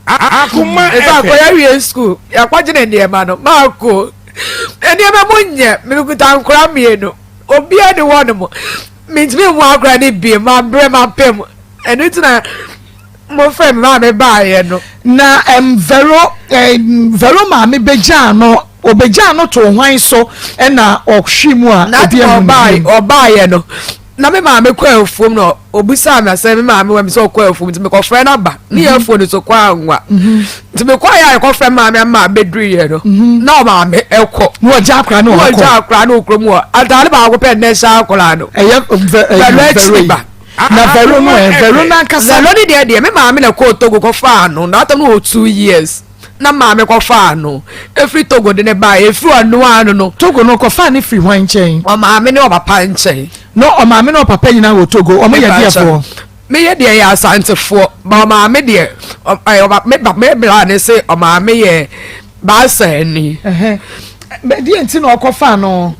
Akoma Ɛsɛ akɔyɛ wie sukuu yɛakɔgye ne nneɛma no maako nneɛma mu nyɛ mekuta nkora mmienu obiara ne hɔ nom mentumi nwo akora no bie mabrɛ mapem ɛno nti na mofrɛ me maame baayɛ no. Na Vero Vero maame bɛgyaa no ɔbɛgyaa no too hwan so ɛna ɔhwe mu a na obi ahu ne ɔbaayɛ bio? Ɔbaayɛ no na me maame kɔ afuom na obisaa me asɛ me maame wɔ mi sɛ ɔkɔ afuom nti mekɔfrɛ no aba ne yɛ afuo no so kɔ anwa nti mekɔ yɛ a yɛkɔfrɛ maame ama abɛduru yɛ no na ɔmaame ɛkɔ Na ɔgya akora no na ɔkɔ ɔgya akora no okurom hɔ ataade baako pɛ nnɛ hyɛ akora no. Ɛyɛ Vero Vero akyi yi ba. Na Vero no ɛ Vero no ankasa. Vero ne deɛ me maame na kɔɔ Togo kɔfaa no na atam no wɔ 2 years na maame kɔfaa no efiri Togo de ne baa efiri ɔno ano no. Togo no kɔfaa ne firi hwan nkyɛn? Ɔmaame ne ɔpapa nkyɛn. Na ɔmaame ne ɔpapa nyinaa wɔ Togo, ɔmo yɛ deɛfoɔ? Meyɛ deɛ yɛ Asantefoɔ, ba ɔmaame deɛ, ɔ, me ba, me bra ne se ɔmaame yɛ Baasani. Deɛ nti na ɔkɔfaa no?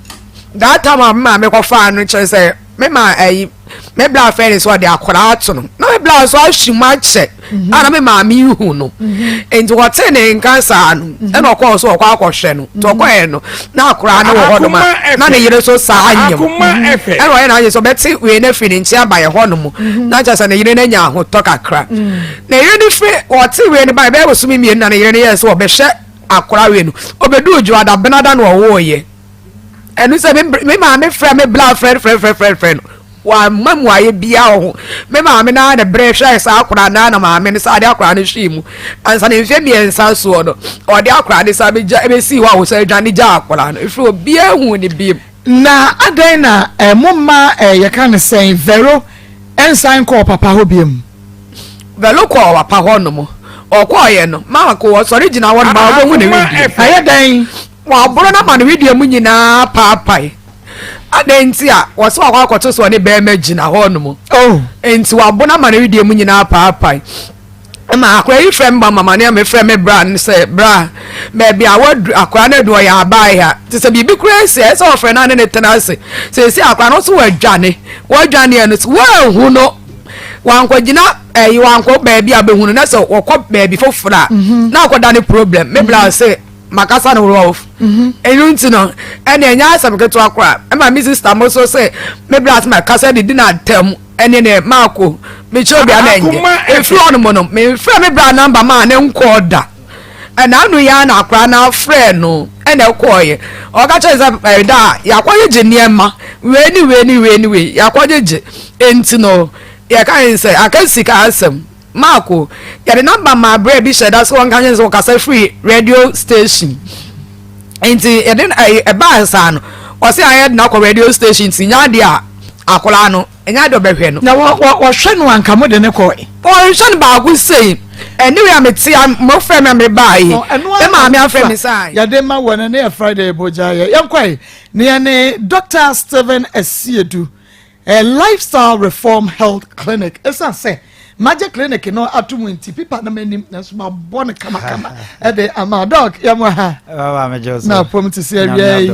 That time a me maame kɔfaa no kyerɛ sɛ me ma ɛyi me bra fɛ ne sɛ ɔde akwadaa ato no na me bra nso ahyi mu akyɛ mhm. a na me maame ihu no mhm. nti wɔte ne nka saa no mhm. ɛna ɔkɔɔ so ɔkɔ akɔhwɛ no nti ɔkɔɛ no na akwadaa no wɔ hɔ nom a na ne yere so saa nyem ɛna ɔyɛ n'adwene sɛ ɔbɛte wei no afiri ne nkyɛn aba yɛ hɔ nom na kyerɛ sɛ ne yere no anya ahotɔ kakra ne yere no firi ɔte wei no ba ɛbɛyɛ bosome mmienu na ne yere no yɛ sɛ ɔbɛhwɛ akwadaa wei no ɔbɛduu dwoada benada na ɔwooyɛ ɛno sɛ me maame frɛ me bla frɛ frɛ frɛ frɛ frɛ no wamma mmuaeɛ biara wɔ ho me maame naa na berɛ hwɛ saa akwadaa naa na maame no saa de akwadaa no hwee mu ansa na mfeɛ mmiɛnsa soɔ no ɔde akwadaa no saa bɛgya ɛbɛsii hɔ a wɔsɛ adwane gya akwadaa no ɛfiri obiara hu ne biem. Na adɛn na eh, mo mma eh, yɛka no sɛn Vero nsan nkɔɔ papa hɔ biom? Vero kɔɔ papa hɔ nom ɔkɔɔyɛ no maako ɔsɔre gyina hɔ nom a ɔbɛhu ne wedeɛ. Ayɛ dɛn? Wɔaboro no ama ne wedeɛ mu nyinaa paapae. Adɛn nti a wɔsɛ wakɔ akɔto so ɔne bɛrima gyina hɔ nom? Oh. Nti wɔabo no ama ne wedeɛ mu nyinaa paapae. Ma akora yi frɛ me ba mama ne a mefrɛ me bra no sɛ bra baabi a wadu akora no adu ɔyɛ abae ha te sɛ biribi koraa si a ɛsɛ ɔfrɛ no ne ne tena ase seesei akora no nso wadwane wadwaneɛ no so wɔanhu no wankɔgyina ɛyi wankɔ baabi a bɛhu no na sɛ wɔkɔ baabi foforɔ a mhm. na akɔda ne problem me bra mhm. sɛ makasa no rough mhm. ɛno nti no ɛne ɛnyɛ asɛm ketewa koraa ɛma me sister mo so sɛ me bra sɛ makasa de di no atɛm ɛne ne maako mekyerɛ obi a na ɛnyɛ ɛfiri hɔ nom no memfrɛ me bra namba maa ne nkɔɔ da ɛna ano yɛ na akora na afrɛ no ɛna ɛkɔɔyɛ ɔka kyerɛ sɛ ɛda a yɛakɔgyegye nneɛma wei ne wei ne wei ne wei yɛakɔgyegye nti no yɛka sɛ aka sika asɛm Marko, yɛde namba maa berɛ bi hyɛ da sɛ wɔnka nyɛ sɛ wɔkasa firi radio station nti yɛde ɛbaa saa no ɔsɛ ayɛ de no akɔ radio station nti nya adeɛ a akwadaa no ɛnya adeɛ ɔbɛhwɛ no. Na wɔhwɛ no anka mo de ne kɔɛ. Wɔhwɛ no baako sei ɛne wei a mete a mofrɛ me a mebaa yi me maame afrɛ me saa. Yɛde ma wɔ no ne yɛ Friday bogya yɛ yɛnkɔe ne yɛne Dr. Stephen Asiedu A Lifestyle Reform Health Clinic. Esiane sɛ magye clinic no ato mu nti, pipa no m'anim nanso mabɔ no kamakama ɛde ama dɔk yɛ mo ha. Na apom te sɛ awia yi.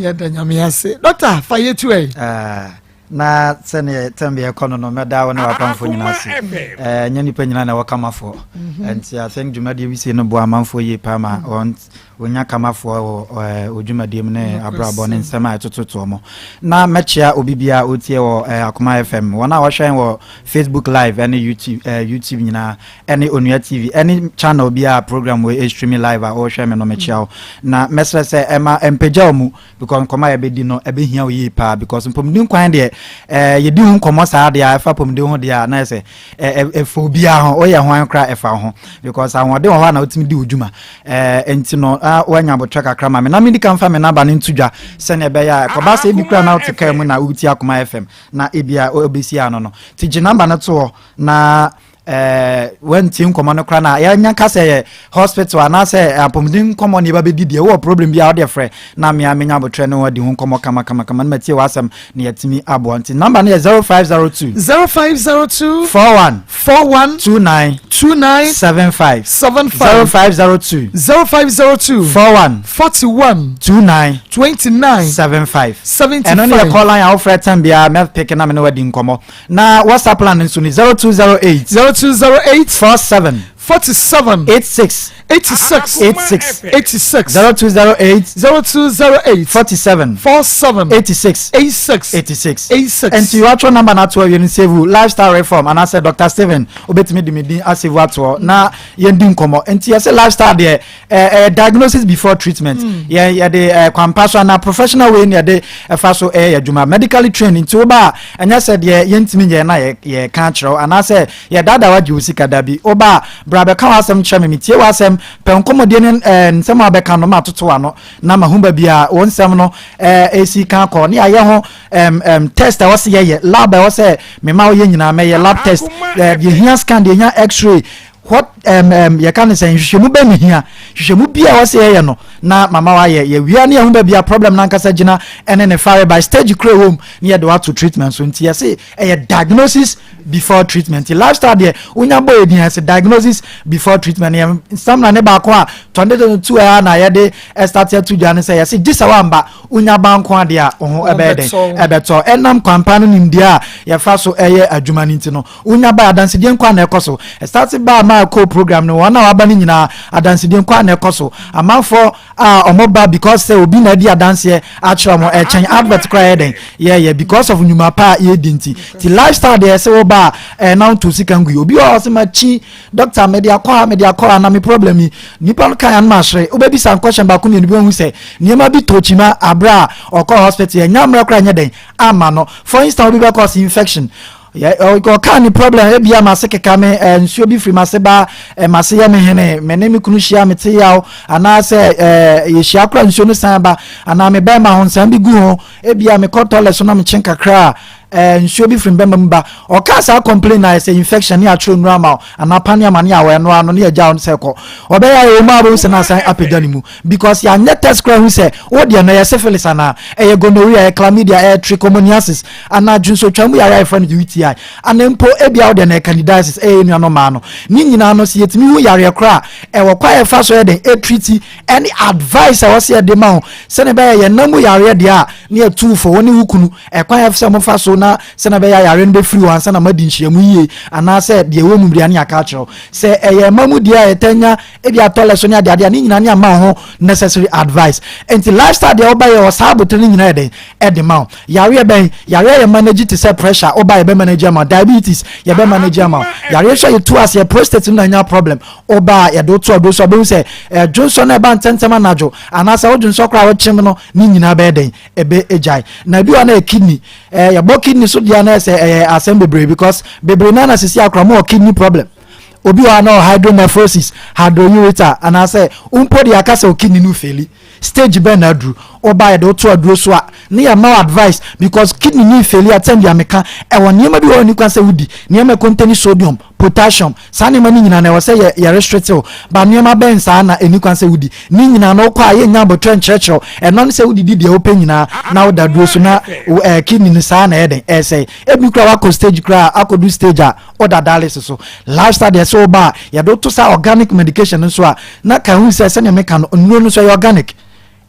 Yɛda Nyame ase. Dɔkta fa yɛ tu ɛ. Ah, na sɛdeɛ tɛm bi ɛkɔ no no mɛda wo ne wapamfoɔ nyina ase ɛnyɛ nnipa nyina na ɛwɔ kamafoɔ mhm. nti I think dwumadie bi sei no boa amanfoɔ yie paa ma mm. Wɔnya kamafoɔ wɔ wɔ dwumadie mu ne abrabɔ ne nsɛm a ɛtototoɔ mo. Na mɛkyea obi biara a ɔretie wɔ Akoma FM, wɔn a wɔhwɛ yɛn wɔ Facebook live ɛne YouTube YouTube nyinaa ɛne Onua TV ɛne channel biara program wei ɛstreami live a ɔrehwɛ me no mekyea wo. Na mɛsrɛ sɛ ɛma ɛmpagya wo mu because nkɔmmɔ a yɛbɛdi no ɛbɛhia wo yie paa because mpɔmuden kwan deɛ ɛɛ yɛdi ho nkɔmmɔ saa deɛ a ɛfa pɔmuden ho deɛ a na yɛ sɛ ɛfa obiara ho woyɛ hwan koraa ɛfa wo ho because ahoɔden wɔ hɔ a na wotumi di wo dwuma ɛɛ nti no woanya abotrɛ kakra ma me na medi kan fa me naba no nto dwa sɛnea ɛbɛyɛ a ɛkɔba sɛ ebi koraa na wote kaa mu na wotie Akoma FM na ebi a wobɛsi ano no nti gye namba no to hɔ na ɛɛ wantie nkɔmmɔ no koraa na yɛanya ka sɛ yɛ hospital anaasɛ apɔmuden nkɔmmɔ ne yɛba bɛdi deɛ wowɔ problem bi a wode frɛ na mea menya abotrɛ ne ho adi ho nkɔmmɔ kama kama kama na matie w'asɛm na yɛatumi aboa nti number no yɛ 0502 0502 41 41 29 29 75 75 0502 0502 41 41 29 29 75 75 ɛno ne yɛ call line a wofrɛ tɛm biara mɛpeke na me ne wadi nkɔmmɔ Na WhatsApp line nso ni 0208. 0208. 47. 47. 86. 86. 86. 86. 0208. 0208. 47. 47. 86. 86. 86. 86. Nti watwerɛ number no ato awie no save lifestyle reform anaasɛ Dr. Stephen obetumi de me din asave atoɔ na yɛndi nkɔmmɔ. Nti yɛsɛ lifestyle deɛ ɛɛ diagnosis before treatment mm. yɛ yɛde ɛɛ kwampa so anaa professional way na yɛde ɛfa so ɛyɛ adwuma medically trained nti woba a ɛnyɛ sɛ deɛ yɛntumi nyɛ na yɛ yɛka akyerɛw anaasɛ yɛdaadaa wagye wo sika da bi woba a bra bɛka w'asɛm kyerɛ me metie w'asɛm pɛ nkɔmmɔdie ne ɛɛ nsɛm a bɛka no ma atoto ano na ma ho ba bi a wɔn nsɛm no ɛɛ esi kan kɔ ne ayɛ ho ɛm ɛm test a wɔsi yɛyɛ lab a wɔsɛ mema woyɛ nyinaa mɛyɛ lab test ɛɛ deɛ hia scan deɛ hia x-ray what. Yɛka no sɛ nhwehwɛmu bɛn na hia? Nhwehwɛmu bi a ɛwɔ sɛ yɛyɛ no na mama wayɛ. Yɛwia ne yɛho baabi a problem no ankasa gyina ɛne ne fare by stage koro ɛwɔ mu ne yɛde wato treatment so. Nti yɛse ɛyɛ diagnosis before treatment. Nti lifestyle deɛ wonya bɔ yɛ din yɛse diagnosis before treatment. Yɛ stamina ne baako a 2022 ɛa na yɛde ɛstart ato dwa ne sɛ yɛse gye sɛ wamba wonya ba nko adeɛ a wo ho ɛbɛyɛ dɛn ɛbɛtɔ ɛnam kwampa no nimdeɛ a yɛfa so ɛyɛ adwuma no nti no Wonya bae, adansedie nko ara na ɛkɔ so. Ɛstarte baa maa ɛkɔɔ program no, wɔn a wɔaba no nyinaa, adansedie nko ara na ɛkɔ so. Amanfoɔ a wɔn ba because sɛ obi na adi adanseɛ akyerɛ wɔn, ɛkyɛn advert koraa yɛ dɛn yɛyɛ because of nnwuma pa a yɛdi nti. Ti lifestyle deɛ ɛsɛ wo ba a ɛɛ na woto sika ngui. Obi wɔ hɔ ɔsɛ makyi doctor mede akɔ ha mede akɔ ha na me problem yi. Nipa no kan anoma ahyere. Wobɛbisa nkɔhyɛn baako mmienu bi wahu sɛ nneɛma bi tɔ kyima aberɛ a ɔkɔ hospital ɛnya mmerɛ koraa nyɛ dɛn ama no. For instance obi bɛkɔ ɔsɛ infection. Ɔkaa ne problem, ebia m'ase keka me, eh, nsuo bi firi m'ase ba, eh, m'ase yɛ me hene, me ne me kunu hyia mete yaw, anaasɛ eh, yɛhyia kora nsuo no san ba, anaa me bɛrima ho nsan bi gu ho, ebia mekɔ toilet so na mekye kakra a, eh, nsuo bi firi me bɛrima mu ba. Ɔkaa saa complain na ɛsɛ infection ne atwerɛ nnuro ama wo, anaa pane ama ne awɔ ɛno ano ne agya wo sɛ kɔ. Ɔbɛyɛ ayɛ wɔ mu a wobɛhu sɛ na asan apagya ne mu because yɛanyɛ test koraa hu sɛ wo deɛ no ɛyɛ syphilis anaa, ɛyɛ gonorrhea, ɛyɛ chlamydia, ɛyɛ trichomoniasis, Anaa dwonsɔtwa mu yare a yɛfrɛ no UTI, anaa mpo ebia wo deɛ no ɛyɛ candidiasis, ɛyɛ yɛn nuanom mmaa no. Ne nyinaa no, sɛ yɛtumi hu yareɛ korɔ a, ɛwɔ kwan a yɛfa so yɛ dɛn ɛtriti ɛne advice a ɛwɔ sɛ yɛde ma wo sɛdeɛ ɛbɛyɛ yɛn nam mu yareɛ deɛ a ne yɛtu wo fo, wo ne wo kunu, ɛkwan a ɛfɛ sɛ mofa so na sɛdeɛ ɛbɛyɛ a yareɛ no bɛfiri hɔ ansa na moadi nhyiamu yie anaasɛ deɛ ɛwɔ mu deɛ ne yɛaka akyerɛ wo. Sɛ ɛyɛ mma mu deɛ a yɛtaa nya ebia toilet so ne adeade a ne nyinaa ne ama wo ho necessary advice. Nti lifestyle deɛ woba yɛ wɔ saa abotere no nyinaa yɛ dɛn ɛde ma wo. Yareɛ bɛn? Yareɛ a yɛ manage te sɛ pressure, woba yɛbɛ manage ama wo. Diabetes, yɛbɛ manage ama wo. Yareɛ nso a yɛtu aseɛ, prostate no na anya problem, woba a yɛde wo to aduro so a wobɛhu sɛ eh, dwonsɔ no ɛba ntɛntɛm anadwo anaasɛ wo dwonsɔ koraa a wokyem no ne nyinaa bɛyɛ dɛn? Ɛbɛ agyae. Na ebi wɔ hɔ na yɛ kidney, eh, yɛbɔ kidney so deɛ na ɛsɛ ɛyɛ asɛm bebree because bebree naa na sisi akora mo wɔ kidney problem. Obi wɔ hɔ a na ɔwɔ hydronephrosis, hydroureter anaasɛ mpo deɛ aka sɛ wo kidney no faili. Stage bɛn na aduru? Woba yɛde wo to aduro so a ne yɛ ma wo advice because kidney no faili a tɛm bia meka ɛwɔ nneɛma bi wɔ hɔ ni kwan sɛ wodi nneɛma ɛkontani sodium, potassium saa nneɛma no nyinaa na ɛwɔ sɛ yɛ yɛ restrict wo ba nneɛma bɛn saa na ɛni kwan sɛ wodi ne nyinaa no wokɔ a yɛnnya abotrɛ nkyerɛkyerɛ wo ɛno ne sɛ wodidi deɛ wopɛ nyinaa na woda duro so na eh, kidney no saa na ɛyɛ dɛn ɛsɛe ebi koraa wakɔ stage koraa akɔdu stage a Woda dialysis so. Lifestyle deɛ sɛ woba a yɛde wo to saa organic medication no so a na ka hu sɛ sɛnea meka no nnuro no so ɛyɛ organic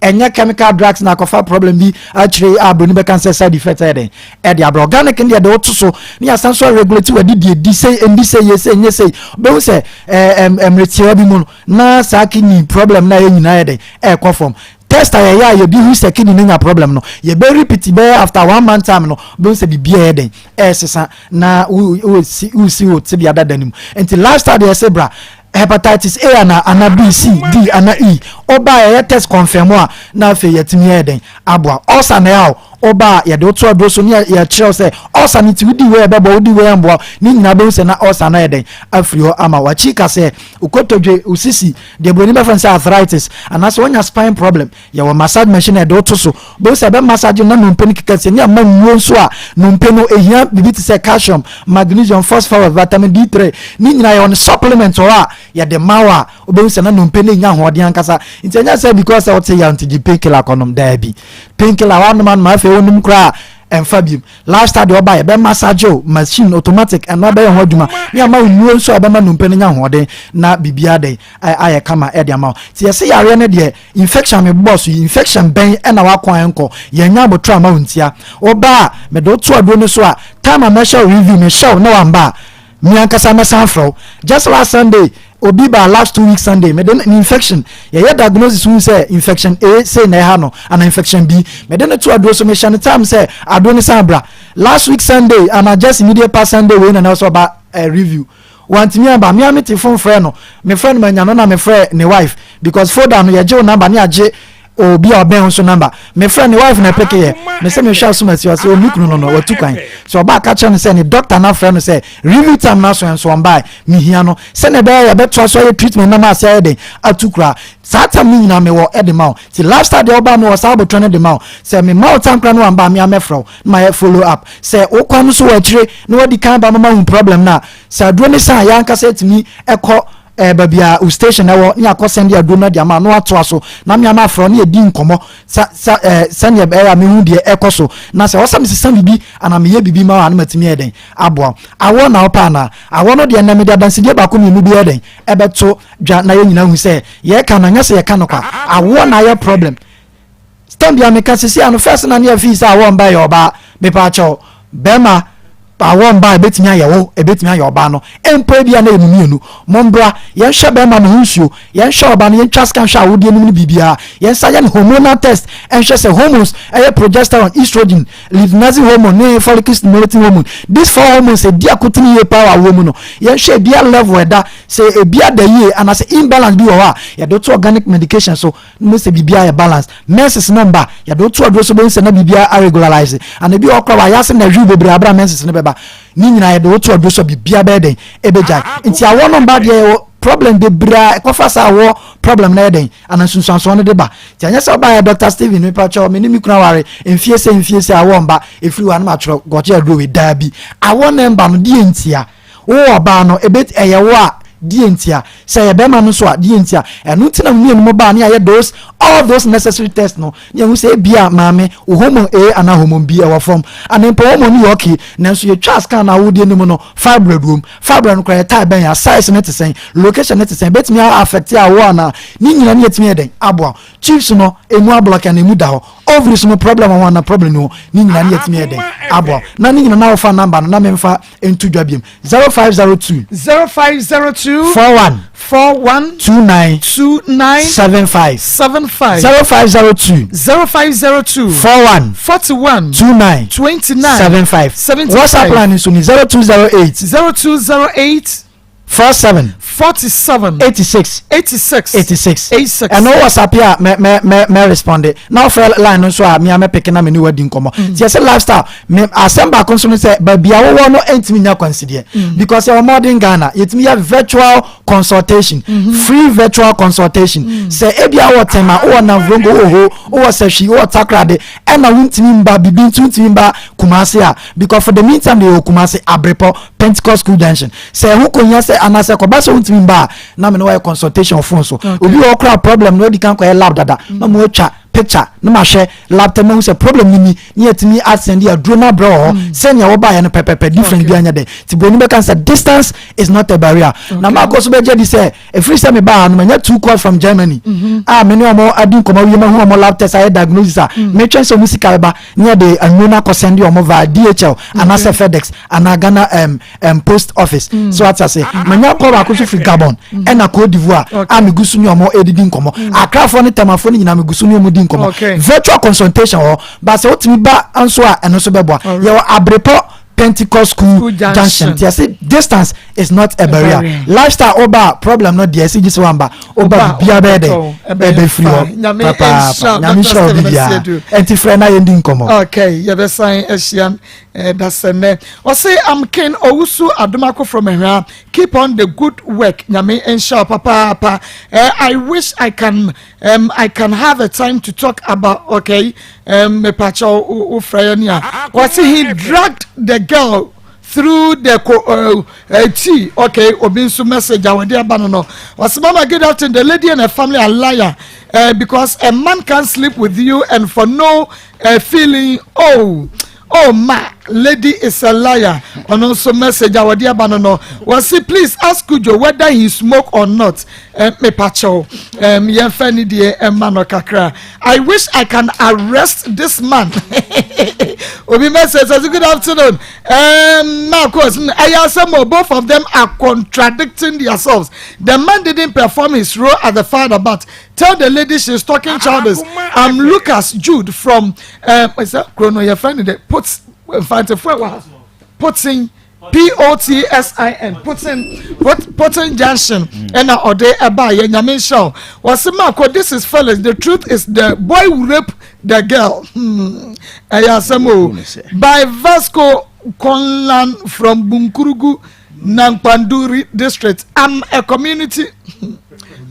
ɛnyɛ chemical drugs na akɔfa problem bi akyire a broni bɛka sɛ side effect ɛyɛ dɛn ɛde abrɛ organic no deɛ de woto so ne yɛasan so regulate wadi deɛ di sei ɛndi sei yɛ sei nyɛ sei bɛhu sɛ ɛɛ mmerɛ tiawa bi mu no na saa kidney problem na ɛyɛ nyinaa yɛ dɛn ɛɛkɔ fam test a yɛyɛ a yɛbi hu sɛ kidney no nya problem no yɛbɛ repeat bɛyɛ after one month time no bɛhu sɛ biribi ɛyɛ dɛn ɛresesa na wosi wosi wo tebea dada no mu nti lifestyle deɛ ɛsɛ bra hepatitis A ana ana B C D ana E ɔba a yɛyɛ test confirm a na afei yɛtumi yɛ dɛn aboa ɔsa na ɛaw ɔba a yɛde woto aduro so ne yɛkyerɛw sɛ ɔsa no nti wodi wei ɛbɛboa wodi wei ɛmboa ne nyinaa bɛhu sɛ na ɔsa no ayɛ dɛn afiri hɔ ama wakyi ka sɛ wokotodwe wosisi deɛ buroni bɛfrɛ no sɛ arthritis anaasɛ wonya spine problem Yɛwɔ massage machine a yɛde wo to so. Wobɛhu sɛ ɛbɛ massage na nnompe no keka sie ne ama nnuro nso a nnompe no ɛhia biribi te sɛ calcium, magnesium, phosphorus, vitamin D3 ne nyinaa yɛwɔ no supplement wɔ hɔ a yɛde ma wo a wobɛhu sɛ na nnompe no ɛnya ahoɔden ankasa. Nti ɛnyɛ sɛ because sɛ wote yaw nti gye painkiller kɔnom daabi. Painkiller woanom anom afei wonom koraa ɛmfa biom. Lifestyle deɛ ɔba yɛbɛ massage o machine automatic ɛno abɛyɛ ho adwuma ne ama wo nnuro nso a ɛbɛma nnompe no nya ahoɔden na biribiara dɛn ayɛ kama ɛde ama wo. Nti yɛse yareɛ no deɛ Infection a mebobɔɔ so yi, infection bɛn na w'akwan nkɔ? Yɛnnya aboterɛ amma wo ntia. Woba a, mede wo to aduro no so a, time a mɛhyɛ wo review, mehyɛ wo na wamba a, me ankasa mɛsan afrɛ wo. Just last Sunday, obi baa last 2 weeks Sunday, mede ne infection, yɛyɛ diagnosis hu sɛ infection A sei na ɛha no, ana infection B. Mede no to aduro so, mehyɛ no time sɛ aduro no san bra. Last week Sunday, ana just immediate past Sunday wei na na ɛwɔ sɛ ɔba eh, review. Wantumi amba, me ara me te phone frɛɛ no, me frɛ no manya no na me frɛ ne wife because folder no yɛgye wo number ne yɛagye obi a ɔbɛn wo nso number. Me frɛ ne wife na ɛpeke yɛ, me sɛ mehwɛ asom asi ɔsɛ o me kunu no no watu kwan. So ɔbaa ka kyerɛ no sɛ ne doctor no afrɛ no sɛ review time no aso nso ɔmbae, mehia no sɛnea ɛbɛyɛ yɛbɛtoa so ayɛ treatment na ma ase ayɛ den atu koraa. Saa time no nyinaa mewɔ de ma wo. Nti lifestyle deɛ wobaa mewɔ saa abotrɛ no de ma wo. Sɛ mema wo time koraa na wamba a me ara mɛfrɛ wo na mayɛ follow up. Sɛ wo kwan no so wɔ akyire na wadi kan ba ma mahu problem no a, sɛ aduro no sa a, yɛn ankasa yɛtumi kɔ ɛɛ baabi a wo station ɛwɔ ne akɔ sɛnde aduro no de ama no atoa so na mmea ma afrɛ ne yɛdi nkɔmmɔ sa sa ɛɛ sɛnea ɛyɛ a mehu deɛ ɛkɔ so na sɛ ɔsɛ mesesa biribi anaa meyɛ biribi ma a na matumi yɛ dɛn aboa awɔ na wopɛ anaa awɔ no deɛ nnɛ mede adansedie baako mmienu bi yɛ dɛn ɛbɛto dwa na yɛn nyinaa hu sɛ yɛka no nyɛ sɛ yɛka no kwa. Awoɔ na ayɛ problem time bia meka sisi ano first na ne afii sɛ awoɔ mba yɛ ɔbaa. Mepaakyɛw, bɛrima, awoɔ mba ebetumi ayɛ wo, ebetumi ayɛ ɔbaa no mpo. Ebia na yɛ mu mmienu. Mombra yɛnhwɛ bɛrima no ho nsuo, yɛnhwɛ ɔbaa no, yɛntwa scan hwɛ awodeɛ no mu no biribiara, yɛnsa yɛ no hormonal test ɛnhwɛ sɛ hormones ɛyɛ progesterone, estrogen, luteinizing hormone ne follicle stimulating hormone. These four hormones edi akotene yie paa wɔ awoɔ mu no. Yɛnhwɛ ebia level ɛda sɛ ebi ada yie anaasɛ imbalance bi wɔ hɔ a, yɛde to organic medication so ne sɛ biribiara yɛ balance. Menses no mba, yɛde to aduro so bɛhu sɛ na biribiara aregularize, ana ebi wɔ hɔ koraa wayɛ ase na ɛhwiw bebree abira menses no bɛba ne nyinaa, yɛde to aduro so a biribiara bɛyɛ den ebɛgyae. Nti awɔ no mba deɛ, yɛwɔ problem bebree a ɛkɔfa saa awɔ problem no yɛ den ana nsunsuansoɔ no de ba. Nti ɛnyɛ sɛ ɔbaayɛ, "Dr Steven, mepa kyɛw, me ne me kunu aware mfie sɛ mfie sɛ awɔ mba," ɛfiri hɔ a no matwerɛ gɔgye aduro wei. Daa bi awɔ ne mba no deɛ ntia wo ɔbaa no ebe ɛyɛ wo a deɛ ntia sɛ ɛyɛ bɛrima no nso a deɛ ntia. Ɛno nti na mmienu mo baa ne ayɛ those all those necessary tests no ne ɛho sɛ ebia maame wo hormone A anaa hormone B ɛwɔ fam, ana mpo hormone yɛ okay, nanso yɛtwa scan na awodeɛ no mu no fibroid wom. Fibroid no koraa yɛ type bɛn, a size ne te sɛn, location ne te sɛn, ebɛtumi affect awo anaa, ne nyinaa ne yɛtumi yɛ dɛn aboa. Tubes no emu ablock ana emu da hɔ, ovaries no problem wɔ ana problem no, ne nyinaa ne yɛtumi yɛ dɛn aboa. Na ne nyinaa na wɔfa number no na memfa nto dwa biom: 0502 0502 41 41 29 29 75. 75. 0502 0502 41 41 29 29 75. 75. WhatsApp line nso ni 0208 0208 47 47 86 86 86. 86. Ɛno WhatsApp a mɛ respond na ɔfrɛ line no nso a mea mɛ pick na me ne wadi nkɔmmɔ. Nti yɛsɛ lifestyle me asɛm baako nso no sɛ baabi a wowɔ no ɛntumi nya kwansideɛ because yɛwɔ modern Ghana, yɛtumi yɛ virtual consultation, free virtual consultation. Sɛ ebia wɔ Tema, wowɔ Navrongo, wowɔ ho, wowɔ Sɛhwi, wowɔ Takrade, ɛna wontumi mba bibi nti wontumi mba Kumase a, because for the meantime de yɛwɔ Kumase Abrepɔ Pentecost School Junction. Sɛ ɛho kò hia sɛ anaasɛ kɔba sɛ wontumi mba a, na me ne wɔyɛ consultation wɔ phone so. Obi wɔ kora problem na odi kan kɔyɛ lab dada na mo atwa picture na ma hwɛ lab tɛ ma hu sɛ problem ni ni ne yɛtumi asɛnde aduro no abrɛ wɔ hɔ sɛnea wɔbaeɛ no pɛpɛpɛ, different bi anyɛ dɛ. Nti buroni bɛka sɛ distance is not a barrier. Na maakɔ so bɛgye di sɛ ɛfiri sɛ mebaa no manya two calls from Germany a me ne ɔmo adi nkɔmmɔ wie, mahu ɔmo lab test ayɛ diagnosis a metwɛn sɛ ɔmo sika bɛba ne yɛde anwuo no akɔsɛnde ɔmo via DHL anaasɛ FedEx anaa Ghana Post Office. So ate ase, manya call baako so firi Gabon ɛna Cote d'Ivoire a megu so ne ɔmo ɛdidi nkɔmmɔ. Akrafoɔ ne Tɛmafoɔ no nyinaa megu so ne ɔmo di nkɔmmɔ. Virtual consultation wɔ hɔ ba sɛ wotumi ba nso a, ɛno nso bɛboa. Yɛwɔ Abrepɔ Pentecost School School Junction. Junction. Nti yɛsɛ distance is not a barrier. Barrier. Lifestyle ɔba problem no deɛ ɛsɛ gye sɛ wamba ɔba Ɔba, biribiara bɛyɛ dɛ ɛbɛyɛ ɛbɛfiri hɔ fine. Nyame papaapa. nhyira Nyame Dr. nhyira wo Stephen biribiara. Asiedu. Ɛnti frɛ na yɛndi nkɔmmɔ. Okay, yɛbɛsan ahyia dasɛnnɛ. Ɔse, "I'm Ken Owusu Adomako from Ahwa. Keep on the good work. Nyame nhyira wo papaapa. I wish I can have a time to talk about." Okay, mepakyɛ wo frɛ yɛ ni a wɔse he dragged the girl through the tea. Okay, obi nso message a wɔde aba no, ɔsɛ, "Mama, good afternoon. The lady and her family are liar because a man can sleep with you and for no feeling. Oh ma, lady is a liar." Ɔno nso message a wɔde aba no, wɔsi, "Please ask Kujo whether he smoke or not." Mepakyɛw, yɛmfa ni deɛ ɛma no kakra. "I wish I can arrest this man." Obi message says, "Good afternoon, Marcos. Ɛyɛ asɛm o. Both of them are contradicting themselves. The man didn't perform his role as the father, but tell the lady she's talking childish. I'm Lucas Jude from is that Krono? Your friend the puts Mfantefo ɛwɔ ha, Potsin, Potsin, Potsin, Potsin Junction." Ɛna ɔde ɛba yɛ. Nyame nhyɛ o. Wɔsi, "Marco, this is Felix. The truth is the boy rape the girl." Ɛyɛ asɛm o. By Vasco Conlan from Bunkurugu. Nakpanduri district. I'm a community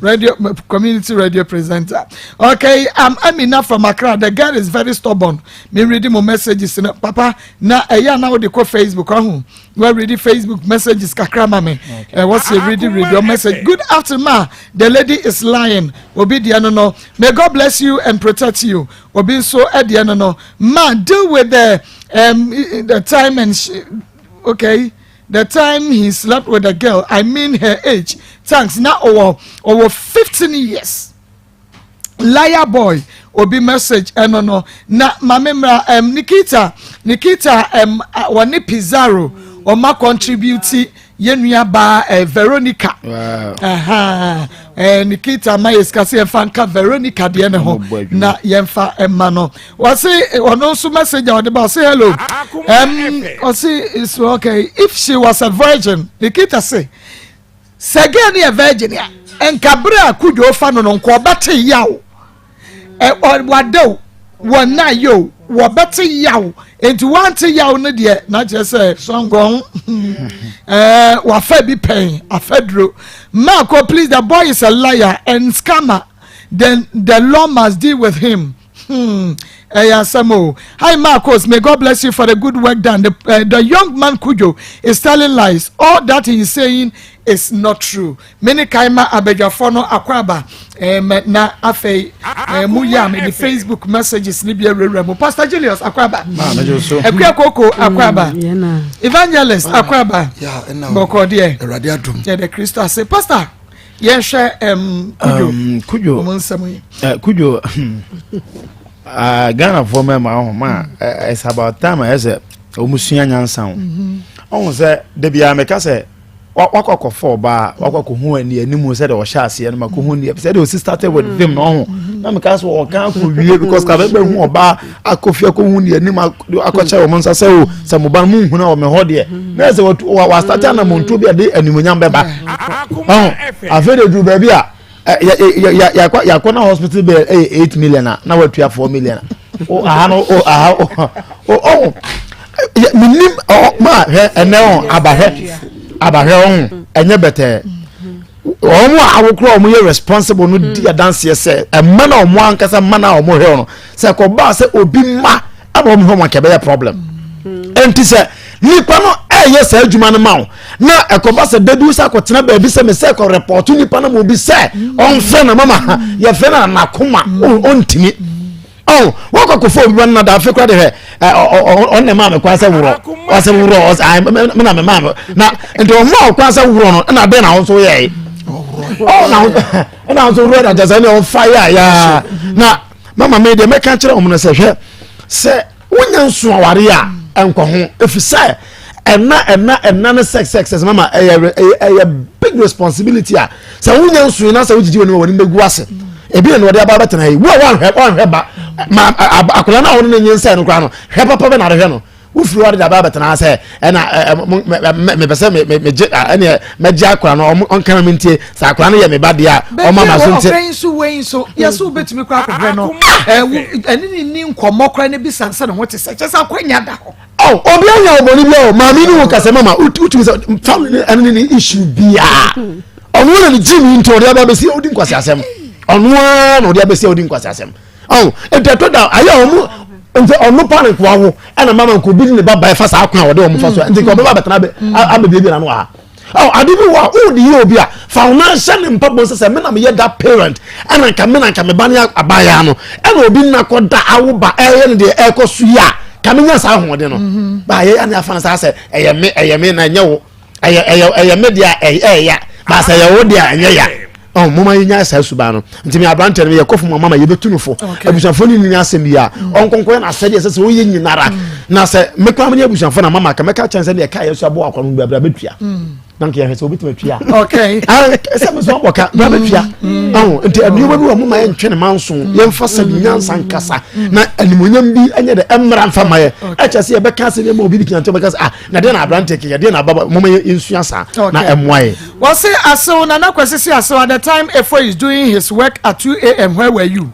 radio community radio presenter. Okay, I'm Amina from Accra. The girl is very stubborn. Me reading my messages na papa na ɛyɛ na wode kɔ Facebook ɔho. Well, reading Facebook messages kakra ma me. What's your reading radio message? Good afternoon, ma. The lady is lying. Obi deɛ no. May God bless you and protect you. Obi nso ɛdeɛ no. Ma, deal with the time and okay. The time he slept with the girl, I mean her age. Thanks. Now over 15 years. Liar boy. Obi message ɛno no na maame mra Nikita wɔne Pizarro ɔma contribute yɛn nua baa Veronica. Wow. Nikita ma yɛ sika sɛ yɛmfa nka Veronica deɛ ne ho na yɛmfa ɛma no. Wɔse ɔno nso message a ɔde ba, ɔse hello, ɔse it's okay if she was a virgin. Nikita say sɛ girl no yɛ virgin a, nka bere a Kudwo fa no, nka ɔbɛte yaw. Ɛ wadaw wɔn na yɛ o, wɔbɛte yaw. Nti wante yaw no deɛ, na kyerɛ sɛ sɔngɔn wafa bi pɛn afɛduro. Marco, please, the boy is a liar and scammer. Then the law must deal with him. Ɛyɛ asɛm o. Hi Marcos, may God bless you for the good work done. The young man Kujo is telling lies. All that he is saying is not true. Mene kaima abadwafoɔ no akɔ na afei mu yɛ a mede Facebook messages ni bi awurawura mu. Pastor Julius akɔ aba, Akua Koko akɔ aba, Evangelist akɔ aba, bɔkɔ deɛ. Awurade adom. Yɛde Kristo ase. Pastor, yɛhwɛ Kujo. Kujo. Ɔmo nsɛm yi. Kujo, Ghanafoɔ mɛma ɔho it's about time a ɛsɛ ɔmo sua nyansa o. Ɔho sɛ dabi a mɛka sɛ wakɔ akɔfɔ ɔbaa, wakɔ akɔhu ani anim sɛ de ɔhyɛ aseɛ no ma kɔhu ni sɛ de osi started with vim na ɔho na mɛka sɛ ɔka akɔ wie because ka bɛbɛ hu ɔbaa akɔ fie akɔhu ni anim akɔkyɛ wɔn nsa sɛ o sɛ mo ba no mu nhunu a wɔn hɔ deɛ na ɛsɛ wa start anamontuo bi a de animonyam bɛba. Ɔho afei de duru baabi a yakɔ na hospital bill ɛyɛ 8 million a na watua 4 million a o aha no o aha o ɔho minim ɔ maa hwɛ ɛnɛ ɔ abahwɛ abahwɛ ɔho ɛnyɛ bɛtɛɛ. Wɔn a awokoro a wɔn yɛ responsible no di adanseɛ sɛ ɛma na wɔn ankasa ma na wɔn hwɛ no sɛ kɔbaa sɛ obi ma ɛna wɔn hwɛ wɔn kɛbɛyɛ problem. Nti sɛ nipa no ɛyɛ saa adwuma no ma wo na ɛkɔba sɛ dadu sɛ akɔtena baabi sɛ me sɛ ɛkɔ report nipa no ma obi sɛ ɔmfrɛ na mama yɛfrɛ no anakoma ɔntumi ɔn wɔkɔ kɔfɔ obi ba no na dafe kora de hwɛ ɔne maa me kwan sɛ worɔ ɔsɛ worɔ ɔsɛ me na me maa me na nti ɔmo a ɔkwan sɛ worɔ no ɛna adɛn na ɔnso yɛɛ ɔ na ɛna ɔnso worɔ na kyɛ sɛ ɛna ɔfa yɛ a yaa na mama mi deɛ mɛka kyerɛ wɔn no sɛ hwɛ sɛ wonya nso aware a ɛnkɔ ho efi sɛ ɛna ɛna ɛna ne sex sex sex mama ɛyɛ big responsibility a sɛ wonya nso yi na sɛ wogyigyi wɔn ni wɔn ni bɛgu ase. Ebi na wɔde aba abɛtena yi wo a wanhwɛ ba ma akwadaa no a wɔne ne nye nsɛn no koraa no hwɛ papa bɛ na adehwɛ no wofiri hɔ de aba abɛtena sɛ ɛna ɛ mepɛ sɛ megye ɛneɛ mɛgye akwadaa no ɔnka na mentie sɛ akwadaa no yɛ me ba deɛ a ɔma ma so ntie. Baabi a ɔfrɛ nso wei nso yɛsɛ wobɛtumi kora akɔhwɛ no ɛne ne ni nkɔmmɔ kora ne bisa sɛ ne ho te sɛ kyɛ sɛ akwanya da hɔ. Ɔ obi anya ɔbɔne bi a maame ni wo kasa mama wotumi sɛ family ɛne ne issue biaa ɔno na ne gyi mi nti ɔde aba bɛsi ɔdi nkwasi asɛm. Ɔno ara na ɔde abɛsi ɔdi nkwasi asɛm. Ɔn nti ɛtɔ da ayɛ ɔmo nti ɔno pa ne nkoa ho ɛna mama nko obi ne ba ba ɛfa saa kwan a ɔde ɔmo fa so nti nka ɔbɛba abɛtena abɛ abɛbiebie n'ano wɔ ha. Ɔ ade bi wɔ a ɔdi yie obi a fa ɔno ahyɛ ne mpa bɔ sɛ sɛ me na meyɛ that parent ɛna nka me na nka me ba ne abaayaa no ɛna obi nna kɔ da awo ba ɛyɛ no deɛ ɛkɔ so yi a ka me nya saa ahoɔden no ba ayɛ ɛna afa no saa sɛ ɛyɛ me na ɛnyɛ wo ɛyɛ me deɛ ɛyɛ ɛyɛ baasa ɛyɛ wo deɛ ɛnyɛ ya. Ɔn moma yɛ nya saa suban no nti mi aberante no yɛ kɔfo mu amama yɛbɛtu no fo. Abusuafo no nyina asɛm yi a ɔnkonkɔ yɛ n'asɛdeɛ sɛ ɔyɛ nyinara na sɛ mekora me ne abusuafo na mama ka mɛka kyɛn sɛ deɛ ɛka yɛ so aboa akɔ no bra bɛtua na nka yɛhwɛ sɛ wobɛtumi atua sɛ me so abɔ ka bra bɛtua. Ɔn nti nneɛma bi wɔ moma yɛntwe ne manso yɛmfa sɛ nyansa nkasa na animonyam bi ɛnyɛ dɛ ɛmmra mfa ma yɛ ɛkyɛ sɛ yɛbɛka sɛ nneɛma obi bi gyina nkyɛn bɛka sɛ ah na deɛ na aberante kɛkɛ deɛ na ababa moma yɛnsua saa na ɛmmoa yɛ. Wɔse asew Nana Kwasi si asew at the time Efo is doing his work at 2 a.m. Where were you?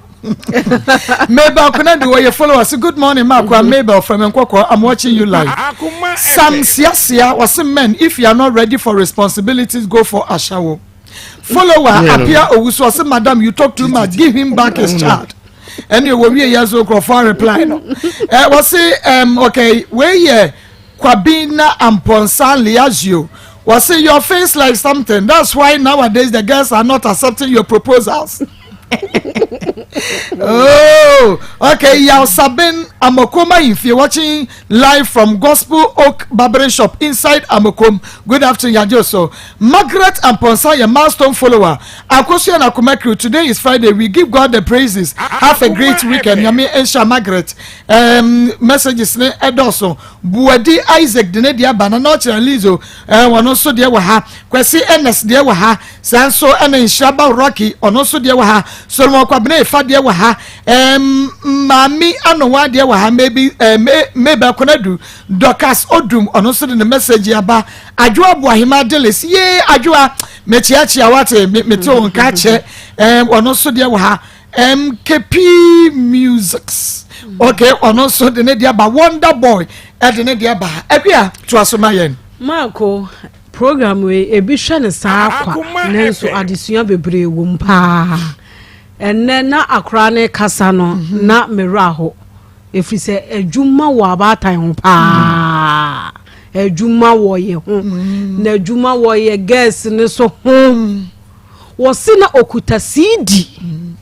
Mabel Kunadu wɔyɛ followers. Good morning, Makwa Mabel from Nkɔkɔ. I'm watching you live. Sam Siasia wɔsi men if you are not ready for responsibilities go for ashawo. Follower Apia Owusu ɔsi madam you talk too much give him back his child. Ɛne wɔ wie yɛ so nkurɔfoɔ reply no. Ɛ wɔsi okay wei yɛ Kwabena Amponsa Liazio. Wɔsi your face like something that's why nowadays the girls are not accepting your proposals. Oh, okay. Yao Sabin Amokoma if you're watching live from Gospel Oak Barbering Shop inside Amokom. Good afternoon, Yajoso. Margaret Amponsa, your milestone follower. Akosua and Akumakru, today is Friday. We give God the praises. Have a great weekend. Yami Esha Margaret. Messages ne edoso. Buadi Isaac de ne dia banana Lizo. Wɔno nso deɛ wɔ ha. Kwesi Ernest deɛ wɔ ha. Saa nso ɛna Nhyiraba Rocky ɔno nso deɛ wɔ ha. Solomon Kwabena Efa deɛ wɔ ha. Maame Anowa deɛ wɔ ha. Maybe Mabel Konadu Dorcas Odum ɔno nso de ne message aba. Adwoa Buahima Delis yee Adwoa mekyiakyia wate mete wo nka kyɛ. Ɔno nso deɛ wɔ ha. MKP Musics okay ɔno nso de ne deɛ aba. Wonder Boy ɛde ne deɛ aba. Ɛbia toa so ma yɛn. Maako program wei ebi hwɛ ne saa kwa nanso adesua bebree wɔ mu paa. Ɛnɛ na akora ne kasa no na mmerɛ aho ɛfiri sɛ adwuma wɔ abaatan ho paa, adwuma wɔ yɛ ho na adwuma wɔ yɛ girls ne so ho. Wɔsi na okuta CD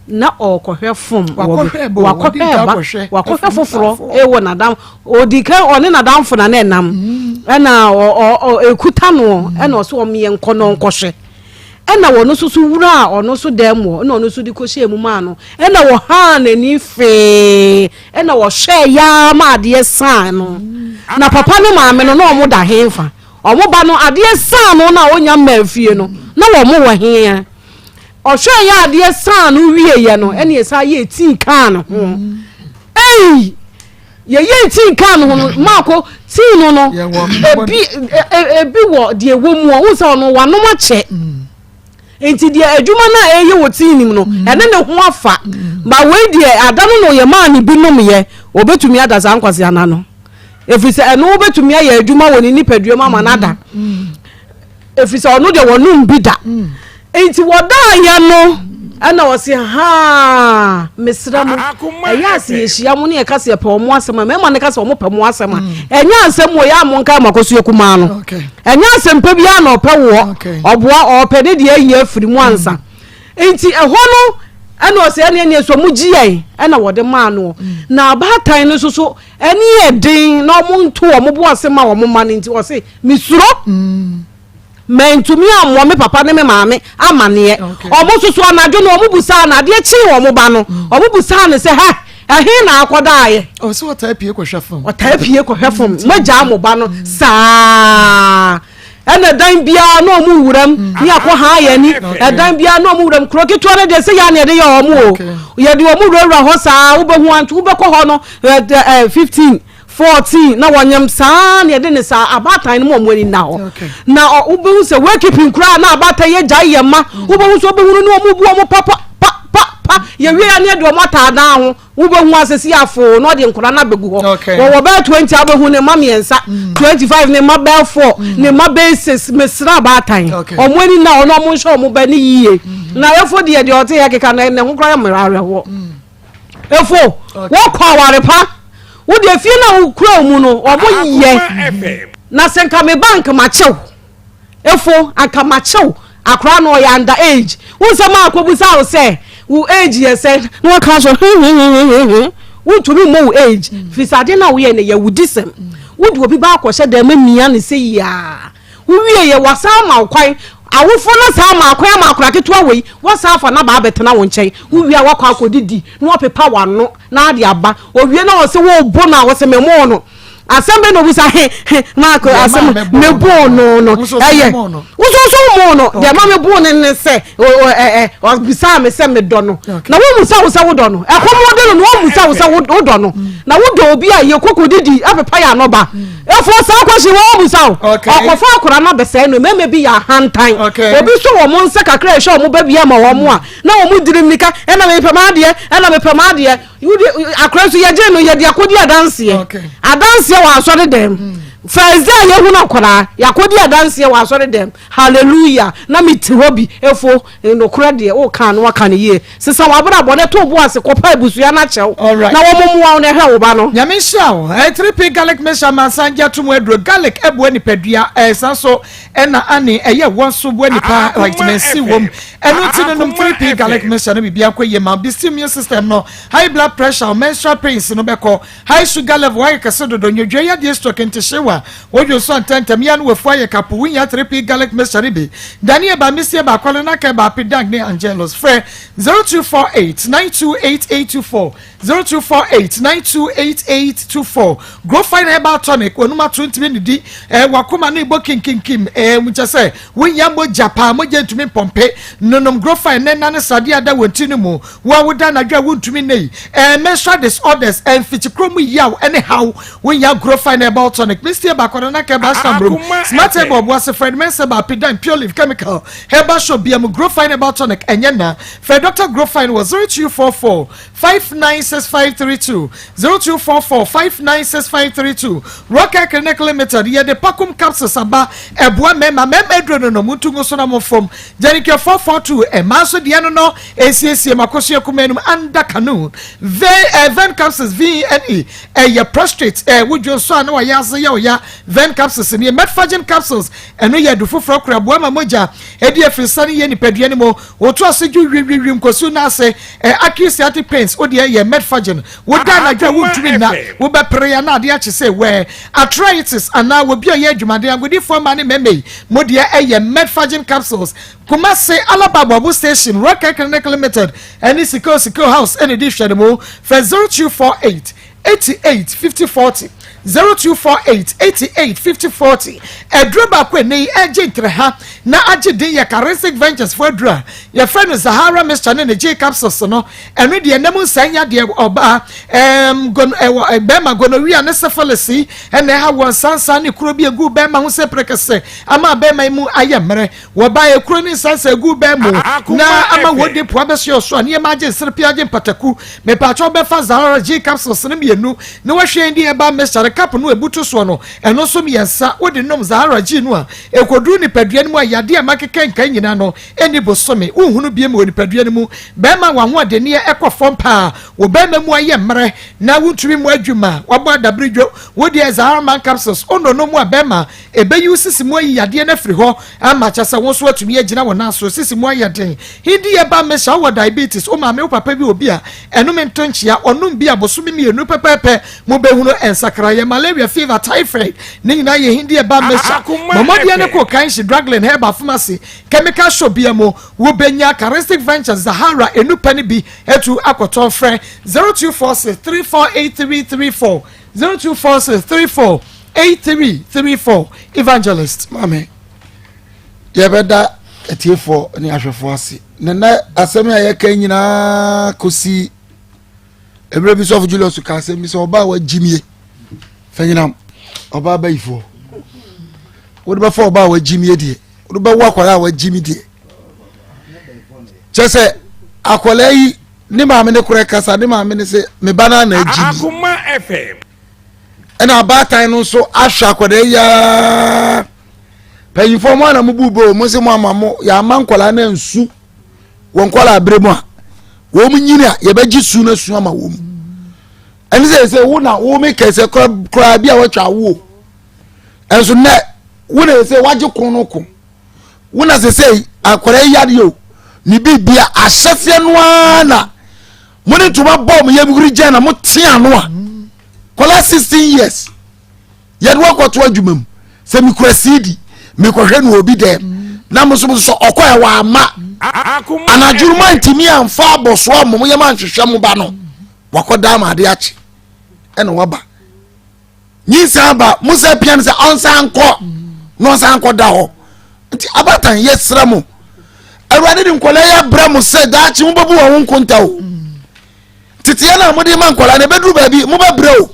na ɔrekɔhwɛ fom wakɔhwɛ ba wakɔhwɛ foforɔ ɛwɔ nadam odi kan ɔne nadamfo na ne nam ɛna ɔ ekuta no ɛna ɔsɛ wɔn yɛ nkɔ na ɔnkɔhwɛ ɛna wɔn nso so wura a ɔno nso dan mu ɛna ɔno nso de kɔhyɛ mu maa no ɛna wɔhaa n'ani fee ɛna wɔhwɛ yaa ma adeɛ san no na papa ne maame no na wɔn da henfa wɔn ba no adeɛ san no na wɔnya mmaa fie no na wɔn wɔ hea ɔhwɛ yɛ adeɛ san no wie yɛ no ɛna yɛsa yɛ tii kaa no ho ei yɛyɛ tii kaa no ho no maako tii no no ebi ebi wɔ deɛ ɛwɔ mu a wohu sɛ ɔno wanom akyɛ nti deɛ adwuma no a ɛyɛ wɔ tii nim no ɛne ne ho afa ba wei deɛ ada no na ɔyɛ maa ne bi nom yɛ obetumi ada saa nkwasi ana no ɛfiri sɛ ɛno wobɛtumi ayɛ adwuma wɔ ne nipadua mu ama no ada ɛfiri sɛ ɔno deɛ wɔnom bi da nti wɔdaayɛ no ɛna wɔsi haa mesrɛ mo ɛyɛ ase yɛhyia mo ne yɛka sɛ yɛpɛ ɔmo asɛm a mmarima no ka sɛ ɔmo pɛ mo asɛm a ɛnyɛ asɛm wɔ yɛ a mo nka ma kɔso yɛ kumaa no ɛnyɛ asɛm pɛ biara na ɔpɛ woɔ ɔboa ɔpɛ ne deɛ ayi afiri mu ansa nti ɛhɔ no ɛna ɔsɛ ɛne ɛne so ɔmo gyi yɛn ɛna wɔde maa no na abaatan no nso so ɛne yɛ den na ɔmo nto ɔmo bo ase ma ɔmo ma no nti ɔsɛ mesuro mɛntumi ammɔ me papa ne me maame amaneɛ ɔmo nso so anadwo no ɔmo busaa no adeɛ kyee ɔmo ba no ɔmo busaa no sɛ ha ɛhe na akɔdaayɛ ɔsɛ ɔtaa pie kɔhwɛ fam ɔtaa pie kɔhwɛ fam mogyaa mo ba no saa ɛna dan biara na ɔmo wuram ne akɔ ha yɛ ni ɛdan biara na ɔmo wuram kuro ketewa no deɛ sɛ yɛ ana yɛde yɛ ɔmo o yɛde ɔmo wurawura hɔ saa wobɛhu anto wobɛkɔ hɔ no 15 14 na wɔnyam saa na yɛde ne saa abaatan no mu ɔmo ani na hɔ na wobɛhu sɛ wakeeping koraa na abaatan yɛ gya yɛ ma wobɛhu sɛ wobɛhunu ne ɔmo bu ɔmo pa pa pa pa pa yɛwie ya ne yɛde ɔmo ataadan ho wobɛhu asesi afo na ɔde nkora no abɛgu hɔ wɔwɔ bɛyɛ 20 abɛhu ne ma 3 25 ne ma bɛyɛ 4 ne ma bɛyɛ 6 mesra abaatan ɔmo ani na ɔno ɔmo nhyɛ ɔmo bɛ ne yie na yɛfo deɛ deɛ ɔte yɛ keka na ne ho koraa yɛ mmerɛ awerɛhoɔ efo wɔkɔ aware pa wode fie na wokura mu no ɔmo yɛ na sɛ nka me bank makyɛw efo anka makyɛw akora no ɔyɛ under age wo nsɛm a akɔbusa wo sɛ wo age yɛ sɛ na wɔka so wontumi mmɔ wo age firi sɛ adeɛ no a woyɛ no yɛ wo di sɛm wode obi ba akɔhyɛ dɛm amia ne sɛ yiaa wowie yɛ wasan ma wo kwan awofo no saa ma akwan ama akora ketewa wei wɔsan afa na baa bɛtena wo nkyɛn wowie a wakɔ akɔdidi na wapepa w'ano na ade aba owie na wɔsɛ wɔɔbo no a wɔsɛ mɛmo no Asɛm bɛ na obusa he he maako asɛm me boo no no ɛyɛ wososo mo no deɛ ma me boo no ne sɛ ɔbisaa me sɛ medɔ no na wɔmmusa wo sɛ wodɔ no ɛkɔm wode no na wɔmmusa wo sɛ wodɔ no na wodɔ obi a yɛ koko didi ɛpepa yɛ anɔba ɛfoɔ saa kɔhye wɔmmusa wo ɔkɔfa akora no abɛsɛe no mmarima bi yɛ ahantan obi so wɔn nsa kakra ɛhwɛ wɔn ba bi ama wɔn a na wɔn diri mmirika ɛna mepɛ m'adeɛ ɛna mepɛ m'adeɛ Wode akora nso yɛgye no yɛde akɔdi adanseɛ adanseɛ wɔ asɔre dɛm mm. first day a yɛhu no akwaraa yɛakɔdi adanseɛ wɔ asɔre dɛm hallelujah na mete hɔ bi efo nokorɛ deɛ woka no waka no yie sesa w'abrabɔ na to bo ase kɔpa abusua no akyɛw na wɔn mmoa wo na ɛhwɛ wo ba no. Nyame nhyira wo. 3P garlic mixture amansan gye ato mu aduro. Garlic ɛboa nipadua ɛsan so ɛna ane ɛyɛ wɔn so boa nipa vitamin C wom. Ɛno nti no nom 3P garlic mixture no biribiara nkɔ yie ma wo. Bisi immune system no, high blood pressure, menstrual pains no bɛkɔ, high sugar level, wayɛ kɛse dodo, nnwodwoe yadeɛ, stroke, ntehyewa, wodwo nso ntɛntɛm, yɛ ano wafu ayɛ kapo, wonya 3P garlic mixture no bi. Daniel ba Misie ba Kwale Naka ba Apidang ne Angelos. Frɛ 0248 928824. 0248 928824 Growfine herbal tonic wɔnum ato ntumi nnidi ɛɛ wakoma no ebɔ kinkinkim ɛɛ mu kyɛ sɛ wonya mogya paa mogya ntumi mpɔmpe nonom Growfine ne nane sradeɛ ada wɔn ti no mu wo a woda anadwo a wontumi nne yi ɛɛ menstrual disorders ɛɛ mfikyikuro mu yaw ɛne haw wonya Growfine herbal tonic mistie baako no naka ɛba asambrom smart herbal ɔboase Fred Mensah baapi dan pure leaf chemical herbal shop bia mu Growfine herbal tonic ɛnyɛ na frɛ Dr. Growfine wɔ 0244 596532 0244 596532 Rocker Clinic Limited yɛde Pacum capsules aba ɛboa mmarima mmarima aduro no nom ntu ngu so na mo fam Jericho 442 mmaa nso deɛ no no esiesie makosua kuma anim under canoe Ve eh, Ven capsules VENE ɛyɛ prostrate eh, wodwo nso a na wayɛ ase yɛ ɔya Ven capsules nie Metforgen capsules ɛno yɛ adu foforɔ kora boa ma mogya ɛdi afiri ne yɛ nipadua no mu Woto ase dwo wiwiwi nkosu no ase ɛ acute sciatic pains wo deɛ yɛ metforgen wo da anadwo a wontumi nna wo bɛ pere ya na adeɛ akye sɛ wɛɛ arthritis anaa obi a ɔyɛ adwumaden agodifoɔ mmaa ne mmarima yi mo deɛ ɛyɛ metforgen capsules Kumasi Alaba Aboabo station Royal Care Clinic Limited ɛne Sikeo Sikeo House ɛna ɛdi hwɛ no mu frɛ 0248 88 50 40 0248 88 50 40 Aduro baako a ɛnnɛ yi ɛregye ntrɛha na agye din yɛ Charistic Ventures fo aduro a yɛfrɛ no Zahara Mixture ne ne G capsules no. Ɛno deɛ ɛnam nsa nya deɛ ɔbaa ɛɛm gon ɛwɔ bɛrima gonorrhea ne syphilis yi ɛna ɛha wɔ nsansa ne kuro bi egu bɛrima ho sɛ prekese ama bɛrima yi mu ayɛ mmerɛ. Wɔbaa ekuro ne nsansa egu bɛn mu na ama wɔde po abɛsoɛ ɔso a nneɛma agye nserepe agye mpataku. Mepaakyɛw bɛfa Zahara G capsules no mmienu na wahwɛ yɛn din ɛba mixture cup no a ebutu soɔ no ɛno nso mmiɛnsa. Wode nom Zahara G no a ekoduru nipadua no mu a yadeɛ a makeka nkae nyinaa no ɛnni bosome. Wonhunu biem wɔ nipadua no mu. Bɛrima w'ahoɔdenneɛ ɛkɔ fam paa. Wo bɛrima mu ayɛ mmerɛ na wontumi mmɔ adwuma. Wabɔ adaberedwo. Wodeɛ Zahara Man capsules wononom a bɛrima Ɛbɛyi wo sisi mu ayi yadeɛ no afiri hɔ ama kyɛ sɛ wo nso woatumi agyina wo nan so. Sisi mu ayɛ den. Hindi yɛ ba Mesha wowɔ diabetes, wo maame, wo papa bi wɔ bi a, ɛnom nto nkyea, ɔnom bi a bosome mmienu pɛpɛɛpɛ mobɛhunu nsakraeɛ. Malaria, fever, typhoid ne nyinaa yɛ Hindi yɛ ba Mesha. Bɔ mmɔden ne kɔ Kanshi, Draglin, Herbal Pharmacy, Chemical Shop bia mu, wobɛnya Charistic Ventures Zahara enupɛ no bi atu akɔtɔn. Frɛ 0246 348334, 0246 34. 8334 Evangelist. Maame, yɛbɛda atiefoɔ ne ahwɛfoɔ ase. Na nnɛ asɛm a yɛka nyinaa kɔsi mmerɛ bi sɔfo Julius ka asɛm bi sɛ ɔbaa wagyimie fanyinam ɔbaa bayifoɔ wode bɛfa ɔbaa wagyimie deɛ wode bɛwo akwadaa a wagyimi deɛ kyɛ sɛ akwadaa yi ne maame ne korɛ kasa ne maame ne sɛ me ba no ana agyimi ɛna abaatan no nso ahwɛ akwadaa yi aa mpanyinfoɔ mo ana mo bu bo mo se mo ama mo yɛama nkwadaa no nsu wɔn nkwadaa abere mu a wɔn nyini a yɛbɛgye su no su ama wɔn ɛne sɛ sɛ wo na wo me kɛsɛ koraa bi a wɔatwa awo ɛnso nnɛ wo na sɛ wagye ko no ko wo na sɛ sɛ akwadaa yi yadeɛ o ne biribia ahyɛseɛ no ara na mo ne ntoma bɔ mo yam huri gyɛn na mo te ano a kɔla 16 years yɛde wakɔto adwuma mu sɛ mekura cd mekɔhwɛ no obi dɛm na mo nso mo sɛ ɔkɔ ɛwɔ ama anadwo no mantumi amfa abɔsoɔ a mo yam anhwehwɛ mo ba no wakɔda ama ade akye ɛna waba. Nyinsɛn aba, mo sɛ pia no sɛ ɔnsan nkɔ na ɔnsan nkɔ da hɔ. Nti abatan yɛsrɛ mo. Awurade de nkwadaa yi abrɛ mo sɛ daakye mobɛbu wɔn ho nkonta o. Teteɛ no a mode ma nkwadaa no ɛbɛduru baabi mobɛbrɛ o.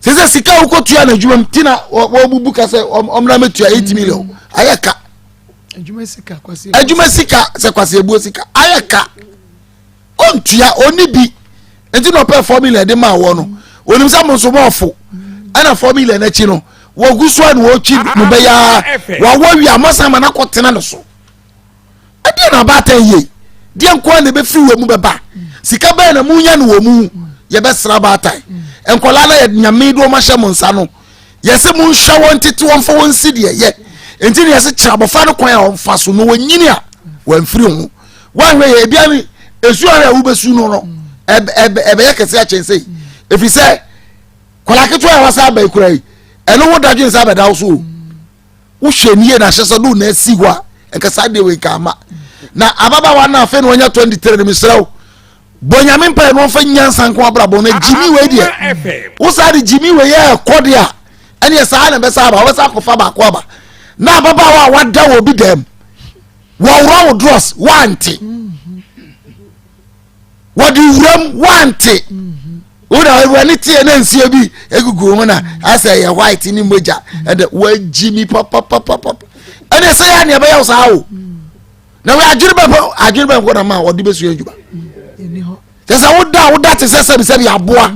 Sɛ sɛ sika a wokɔtua no adwuma mu ti na wɔbubu ka sɛ ɔmmra mɛtua 8 million ayɛ ka. Adwuma sika sɛ kwasi ebuo sika ayɛ ka. Ɔntua ɔni bi nti na ɔpɛ 4 million de maa wɔ no. Onim sɛ mo nso mɔɔfo ɛna 4 million akyi no wɔgu so a na wɔtwi mo bɛyɛ a wɔawɔ wie a moasan ma no akɔtena no so. Ɛdeɛ na abaatan yie deɛ nkoa na ɛbɛfiri wɔ mu bɛba sika bɛyɛ na munya no wɔ mu. Yɛbɛsra abaatan nkɔlaa na yɛ nyame de wɔn ahyɛ mo nsa no, yɛsɛ monhwɛ wɔn tete wɔn fa wɔn si deɛ yɛ nti na yɛsɛ kyerɛ abɔfra no kwan a ɔmfa so na wɔnyini a wɔamfiri ho. Wɔahwɛ yɛ ebia ne esu ahwɛ a wobɛsu no no ɛbɛyɛ kɛse akyɛn sɛ ɛfiri sɛ kɔlaa ketewa a wasa aba yi kura yi ɛno wo dadwen sɛ abɛda wo so o. Wohwɛ nie na ahyɛ sɛ do na asi hɔ a nka saa deɛ wei nka ama na ababaawa no afei na wanya 23 no. Mesrɛ wo, bɔ nyame mpaeɛ na ɔmfa nyansa nko abrabɔ no. Gyimi wei deɛ wo saa de gyimi wei yɛ ɛkɔ deɛ a ɛneɛ saa na ɛbɛsa aba wobɛsa akɔfa baako aba na ababaawa a wada wɔ obi dɛm wɔworɔ wo drɔs wante wɔde wuram wante wona w'ani teɛ na nsuo bi egugu ho na asɛ ɛyɛ white ne mogya ɛdɛ wagyi mi papapapapa ɛne sɛ yɛ nea ɛbɛyɛ wo saa o. Na wei adwene bɛ pɔ adwene bɛ nkɔ na ma ɔde bɛsua adwuma kyɛ sɛ woda woda te sɛ sɛbisɛbi aboa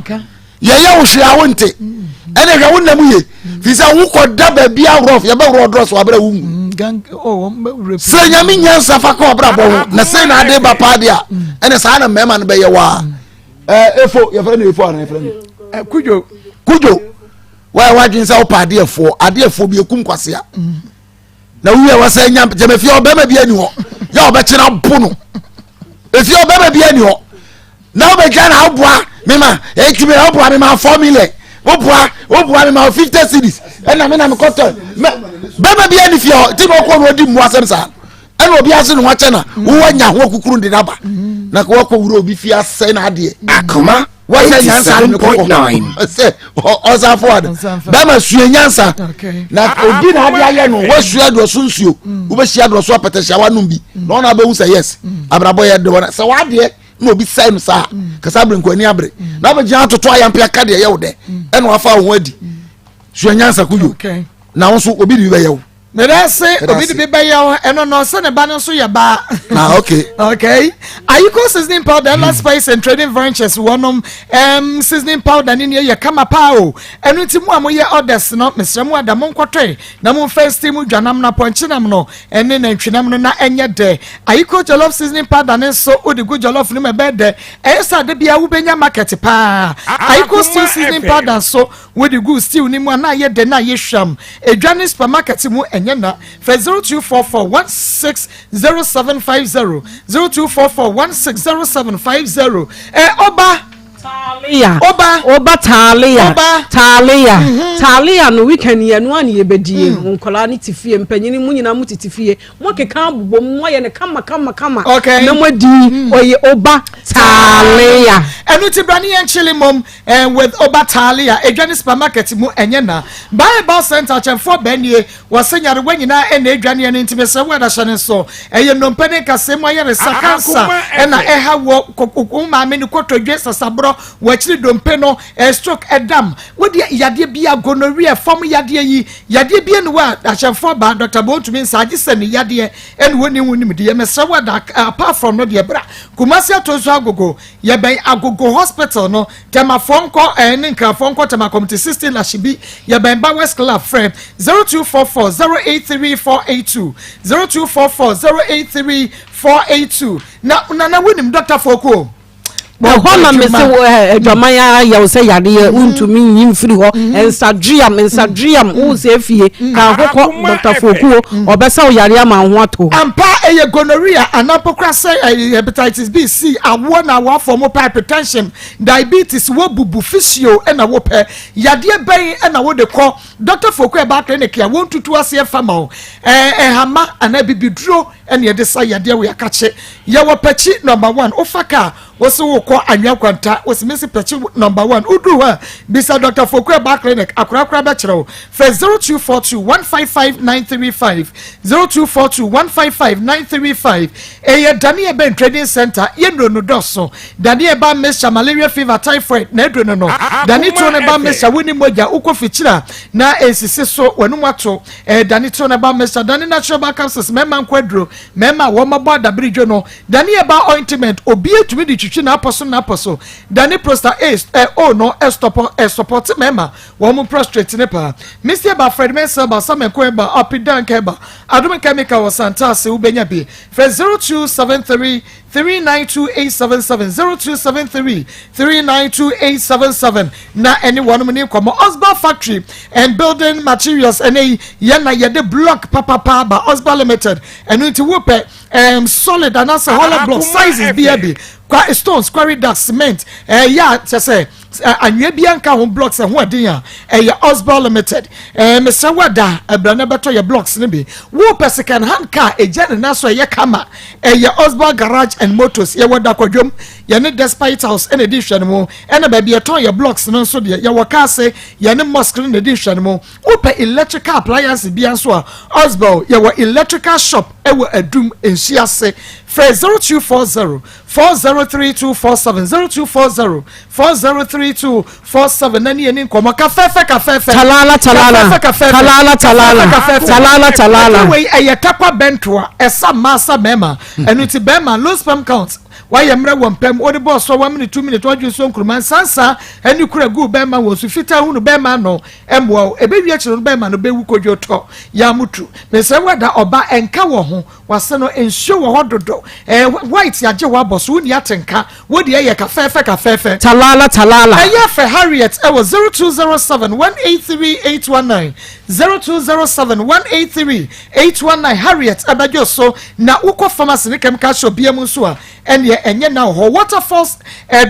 yɛyɛ wo hwee a wonte ɛne hwɛ wo nam ye fi sɛ wokɔ da baabi aworɔ yɛbɛworɔ drɔs wɔ abrɛ wo ngu sɛ nyame nyansa fa kɔ ɔbrabɔ ho na sɛ na ade ba paa de a ɛne saa na mmarima no bɛyɛ waa. Efo yɛfrɛ no efo ana yɛfrɛ no Kudwo. Kudwo wɔyɛ wadwene sɛ wopɛ adeɛfoɔ adeɛfoɔ bi ekum kwasea na wowie wɔ sɛ nya gyama fie ɔbɛrima bi ani hɔ yɛ ɔbɛkyena bo no efie ɔbɛrima bi ani hɔ na wobɛgya na woboa mema ɛtumi na woboa mema 4 million, woboa woboa mema 50 cedis ɛna me na mekɔtɔ bɛrima bi ani fie hɔ nti na ɔkɔ no ɔdi mmoa asɛm saa ɛna obi ase ne ho akyɛ na wowɔ nya ho akukuru de naba na wɔkɔ wura obi fie asɛe na adeɛ. Akoma. Wɔsɛ nyansa ne kɔkɔ sɛ ɔsan fo ade bɛrima sua nyansa na obi na ade ayɛ no wɔsua dɔso nsuo wobɛhyia dɔso apɛtɛhyia wanom bi na ɔna abɛhu sɛ yes abrabɔ yɛ de wɔn sɛ wadeɛ na obi sɛe no saa kasa abere nkwani abere na abɛgyina atoto ayampe aka deɛ ɛyɛ wo dɛ ɛna wafa wo ho adi. Sua nyansa koyo na wo nso obi de bi bɛyɛ wo. Meda se obi de bi bɛyɛ wo ɛno na ɔsɛ ne ba no nso yɛ baa. Ah, okay. Okay. Ayiko seasoning powder, Ella Spice and Trading Ventures wɔnom seasoning powder ne nea yɛ kama paa o. Ɛno nti mo a moyɛ orders no, mesrɛ mo ada monkɔtɔe na momfa steam dwanam no, apɔnkyenam no ɛne nantwinam no na ɛnyɛ dɛ. Ayiko jollof seasoning powder ne nso wode gu jollof no mu ɛbɛyɛ dɛ. Ɛyɛ sɛ ade biara wobɛnya market paa. Ayiko stew seasoning powder nso wode gu stew no mu a na ayɛ dɛ na ayɛ hwam. Edwa ne supermarket mu ɛnyɛ na. Fɛ 0244 160750, 0244 160750. Ɛ ɔba. Talia. Oba. Oba talia. Oba. Talia. Talia no weekend yɛ no ani yɛbɛdie. Nkwadaa ne te fie, mpanyini mu nyinaa mu tete fie. Mo akeka abobɔ mu, mo ayɛ no kama kama kama. Na mo adi ɔyɛ oba talia. Ɛno ti bra ne yɛn chili mom with oba talia. Edwa ne supermarket mu ɛnyɛ na. Bible Center akyɛnfoɔ bɛnie wɔsɛ nyarewa nyinaa ɛna edwa ne ɛno nti mesrɛ wo ɛda hyɛ ne nso. Ɛyɛ nnompe ne nkasɛɛ mu ayaresa, cancer ɛna ɛha wɔ wo maame ne kotodwe sasaborɔ wɔ akyiri dompe no stroke ɛdam wodeɛ yadeɛ bi a gonorrhea fam yadeɛ yi yadeɛ bi ɛne wɔ a ahyɛnfoɔ ba Dr. Bontumi nsa agye sɛ ne yadeɛ ɛne wɔn ni ho nimdeɛ. Mesrɛ wo ɛda apart from no deɛ bra Kumasi ato nso Agogo, yɛbɛn Agogo Hospital no. Tɛmafoɔ nkɔ ɛne Nkrafoɔ nkɔ Tɛma Community 16 Lashibi, yɛbɛn Bowers Club. Frɛ 0244 083 482, 0244 083 482. Na nana wonim Dr. Foko. Ɛhɔ na mese adwaman ayɛ wo sɛ yadeɛ wontumi nyi mfiri hɔ. Nsadweam nsadweam wo sɛ fie ka ho kɔ Dr. Fokuo ɔbɛsɛ wo yareɛ ama wo ho atɔ. Ampa ɛyɛ gonorrhea anaa mpo kora sɛ ɛyɛ hepatitis B, C, awoɔ na awoafoɔ mo pɛ hypertension, diabetes, wɔbubu physio ɛna wopɛ yadeɛ bɛn ɛna wode kɔ Dr. Fokuo ɛba clinic a wɔntutu aseɛ fa ma wo ɛhama anaa bibiduro ɛne yɛde sa yadeɛ wɔ yɛakakye. Yɛwɔ Pɛkyi number 1 wofa kaa. Wose wokɔ Anwea Kwanta, wose mesi pɛkye number one. Woduru hɔ a, bisa Dr. Foku Herbal Clinic, akorakora bɛkyerɛ wo. Frɛ 0242 155 935, 0242 155 935. Ɛyɛ Dani Eben Trading Center, yɛ nnuro no dɔso. Dani Herbal Mixture, malaria fever, typhoid, na aduro no no. Dani Tone Herbal Mixture, wonni mogya, wokɔ fikyiri a, na ɛnsisi so, w'anum ato. Ɛyɛ Dani Tone Herbal Mixture, Dani Natural Herbal Capsules, mmarima nko aduro, mmarima a wɔabɔ adabiridwo no. Dani Herbal Ointment, obiara tumi de twitwi n'apɔ so n'apɔ so. Dani Prosta A, eh, O no, ɛstɔpɔ, ɛsɔpɔte mmarima wɔn prostrate ne paa. Misty Herbal, Fred Mensah Herbal, Samenko Herbal, Apidank Herbal, Adom Chemical wɔ Santase, wobɛnya bi. Frɛ 0273 392877 0273 392877 na ɛne wɔnom ne nkɔmmɔ. Osba Factory and Building Materials, ɛnɛ yi yɛn na yɛde block papapa ba Osba Limited. Ɛno nti wopɛ solid anaasɛ hollow block sizes bia bi kwa, stones, quarry dust, cement, ɛyɛ a kyɛ sɛ anwea bi anka ho, blocks ɛho ɛden a, ɛyɛ Osba Limited. Mesrɛ wada ɛbrɛ no bɛtɔ yɛ blocks no bi. Wopɛ second hand car ɛgya ne nan so ɛyɛ kama, ɛyɛ Osba Garage and Motors. Yɛwɔ Dakwadwom, yɛne Despite House ɛna ɛdi hwɛ no mu, ɛna baabi yɛtɔn yɛ blocks no nso deɛ, yɛwɔ kaase, yɛne mosque no na ɛdi hwɛ no mu. Wopɛ electrical appliance bia nso a, Osbel yɛwɔ electrical shop ɛwɔ Adum Nsuase. Frɛ 0240 403247, 0240 403247 na ne yɛni nkɔmmɔ kafɛɛfɛ kafɛɛfɛ. Talala talala. Kafɛɛfɛ kafɛɛfɛ. Talala talala. Kafɛɛfɛ. Talala talala. Wei ɛyɛ takwa bɛntoa, ɛsa mmaa sa mmarima. Ɛno nti bɛrima low sperm count, wayɛ mmerɛ wɔ mpɛm, wode bɔɔ so 1 minute, 2 minute, wadwe nsuo nkuruma nsansa ɛne kura gu bɛrima wɔ so fitaa hunu bɛrima no ɛmmoa wo. Ɛbɛwie akyerɛ no, bɛrima no bɛwu kodwo tɔ yɛamutu. Mesrɛ wada ɔba ɛnka wɔ ho wase no, nsuo wɔ hɔ dodo, white agye hɔ abɔ so, wonni atenka, wode ɛyɛ kafɛɛfɛ kafɛɛfɛ. Talala talala. Ɛyɛ fɛ. Harriet ɛwɔ 0207 183 819, 0207 183 819. Harriet ɛbɛdwo so. Na wokɔ pharmacy ne chemical shop bia mu nso a, ɛneɛ ɛnyɛ na wɔ hɔ. Waterfalls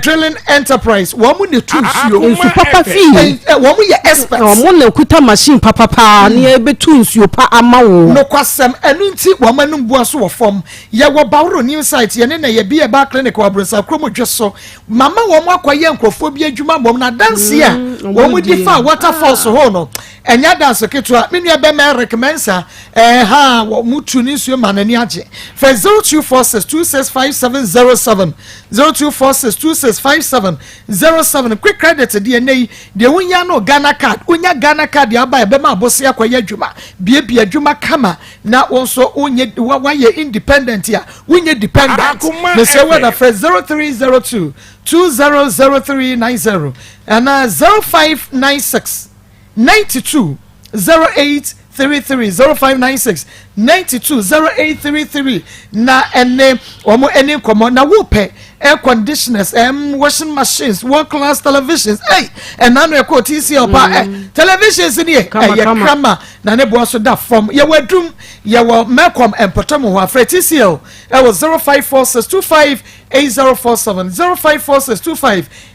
Drilling Enterprise, wɔn mu ne tu nsuo. Nsu papa fii. Wɔn mu yɛ experts. Ɔmo na kuta machine papapaa ne ɛbɛtu nsuo pa ama wo. Nokwasɛm, ɛno nti wɔn anum bua so wɔ fam. Yɛwɔ Baworo New Site, yɛne na yɛbi ɛba clinic wɔ Aburosa kurom dwe so mama wɔn akɔyɛ nkurɔfoɔ bi adwuma mmom na adanse a wɔn mu di fa Waterfalls hɔ no, ɛnyɛ adanse ketewa. Me nua bɛma Eric Mensa ɛha wɔn mu tu ne nsuo ma n'ani agye. Fɛ 0246265707, 0246265707. Quick credit deɛ, ne yi deɛ wonya no Ghana Card, wonya Ghana Card deɛ aba, ɛbɛma abosi akɔyɛ adwuma, biebie adwuma kama, na wɔn nso wonyɛ wayɛ independent a wonyɛ dependent. Mesɛ wɛda frɛ 0302 200390 ɛna 0596 92 0833, 0596 92 0833 na ɛne wɔn ɛne nkɔmɔ. Na wopɛ air conditioners, washing machines, world class televisions, ɛy ɛna no ɛkɔ TCL pa ɛ televisions ni yɛ ɛyɛ kama na ne boɔ so da fam. Yɛwɔ Adum, yɛwɔ Melcom mpɔtɔm hɔ. Afrɛ TCL ɛwɔ 0546258047,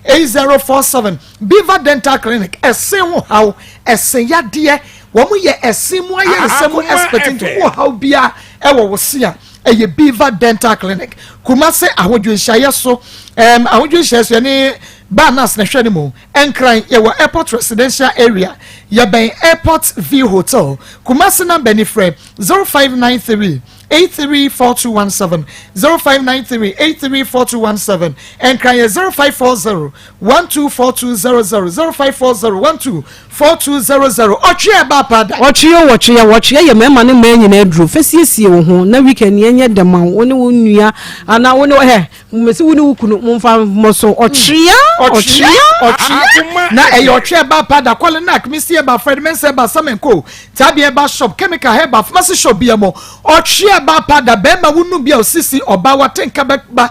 0546258047. Beaver Dental Clinic, ɛsen ho haw, ɛsen yadeɛ, wɔn yɛ ɛsen mu ayɛ nsɛm expert, nti wɔ haw bia ɛwɔ wɔ se a, ɛyɛ Beaver Dental Clinic. Kumase Ahodwo nhyiayɛ so, Ahodwo nhyiayɛ so, yɛne Banas na hwɛ ne mu. Nkran yɛwɔ Airport Residential Area, yɛbɛn Airport V Hotel. Kumase number ni, frɛ 0593 834217, 0593 834217. Nkran yɛ 0540 124200, 0540 124200. Ɔtwe ɛba pada. Wɔtwe wɔtwe wɔtwe yɛ mmarima ne mmaa nyinaa duro fɛ. Siesie wo ho na weekend yɛn nyɛ dɛm a, wo ne wo nua anaa wo ne hɛ mmesi wo ne wo kunu momfa mmɔ so. Ɔtwea. Ɔtwea, ɔtwea na ɛyɛ ɔtwe ɛba pada. Kɔle nak misi ɛba, Fred Mensa ɛba, Samenko tabi ɛba shop, chemical herbal pharmacy shop bia mo. Ɔtwe ɛba pada, bɛrima wo nu bi a osisi, ɔba wate nka bɛba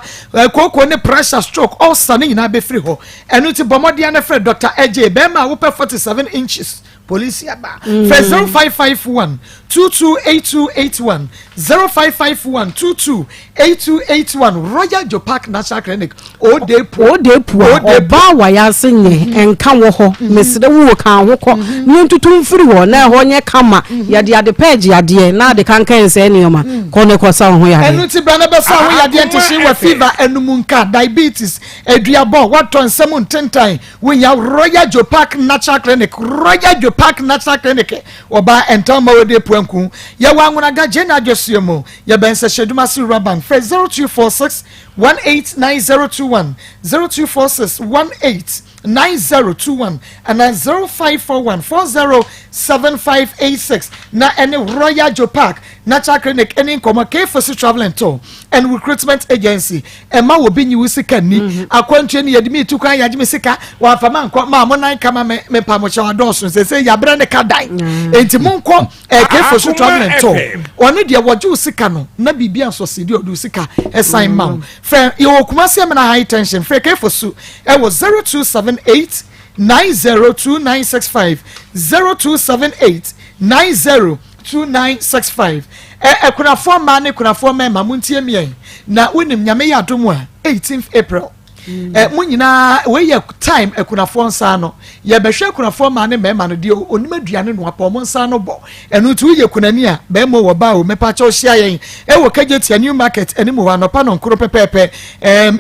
kooko ne pressure, stroke, ulcer ne nyinaa bɛfiri hɔ. Ɛno ti bɔ mmɔden ne frɛ Dr. Ɛgye. Bɛrima a wopɛ 47 inches, polisi aba, fɛ 0551 22 8281, 0551 22 8281, Royal Jopak Natural Clinic, Ode Pu. Ode Pu a ɔbaa wayɛ ase nyɛ nka wɔ hɔ, mesrɛ wo wɔ ka ho kɔ ne ntutu mfiri hɔ na ɛhɔ nyɛ kama. Yɛde ade pɛ agye adeɛ na ade kankan nsɛe nneɛma. Kɔ ne kɔsa wo ho yadeɛ. Ɛno nti bra na bɛsa ho yadeɛ ntehye wɔ fever, anum nka, diabetes, aduabɔ, watɔ nsɛm ntentan, wonya Royal Jopak Natural Clinic. Royal Jopak Natural Clinic ɔbaa ɛntɛn ma wɔde puanku. Yɛwɔ Anwonaga Gyena Adwosuo mu, yɛbɛn Nsɛhyɛdwuma se Wura Bank. Frɛ 0246 189021, 0246 189021 anaa 0541 407586 na ɛne Royal Jopak Natural Clinic ɛne nkɔmmɔ. Kfosi Travel and Tour and Recruitment Agency, ɛma wɔ bi nyi wo sika ni akwantuo ni yɛde mi tu kwan, yɛagye mi sika wɔafa ma nkɔ maa mo nan kama me me pa mo kyɛw adɔɔso sɛ yɛabrɛ ne ka dan. Enti mo nkɔ Kfosi Travel and Tour. Ɔno deɛ wɔgye wo sika no na biribi asɔsi deɛ ɔde wo sika ɛsan ma wo. Fɛ yɛwɔ Kumasi Amina High Tension. Frɛ Kfosi ɛwɔ 0278 902965, 0278 902965. Ɛ ɛkunafoɔ mmaa ne kunafoɔ mmarima, mo ntie miɛn na wonim Nyame yɛ adom a 18th April ɛ mo nyinaa wei yɛ time akunafoɔ nsa ano. Yɛbɛhwɛ akunafoɔ mmaa ne mmarima no deɛ onim aduane no apɔ ɔmo nsa ano bɔ. Ɛno nti woyɛ kunani a bɛrima wɔ baa o, mepa kyɛw hyia yɛn ɛwɔ Kejetia New Market anim hɔ anɔpa nɔnkoro pɛpɛɛpɛ,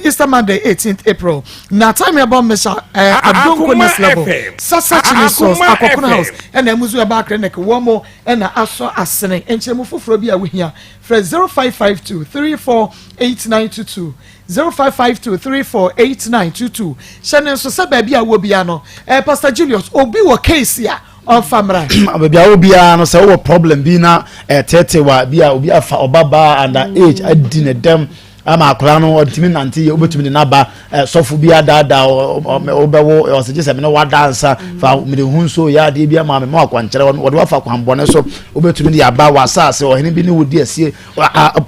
Easter Monday 18th April, na time yɛbɔ mmesa Adonko Next Level Sasa Chili Sauce Akɔkono House ɛna Emuzu Ɛbaa Clinic wɔn mo ɛna asɔ asene. Nkyɛnmu foforɔ bi a wohia, frɛ 0552 348922, 0552 348922. Hyɛ ne nso sɛ baabi a wɔ bia no, Pastor Julius, obi wɔ case a ɔmfa mmra. Baabi a wɔ biara no, sɛ wowɔ problem bi na ɛtete wa bi a obi afa ɔba baa under age adi ne dɛm ama akwadaa no ɔntumi nante yɛ, wobɛtumi de n'aba. Sɔfo bi adaadaa wobɛwo, ɔsɛ gye sɛ mene wada nsa fa mede ho nso yɛ adeɛ bi ama me ma wakwankyerɛ, wɔde wafa kwanbɔne so, wobɛtumi de aba wɔ asase ɔhene bi ne wodi asie.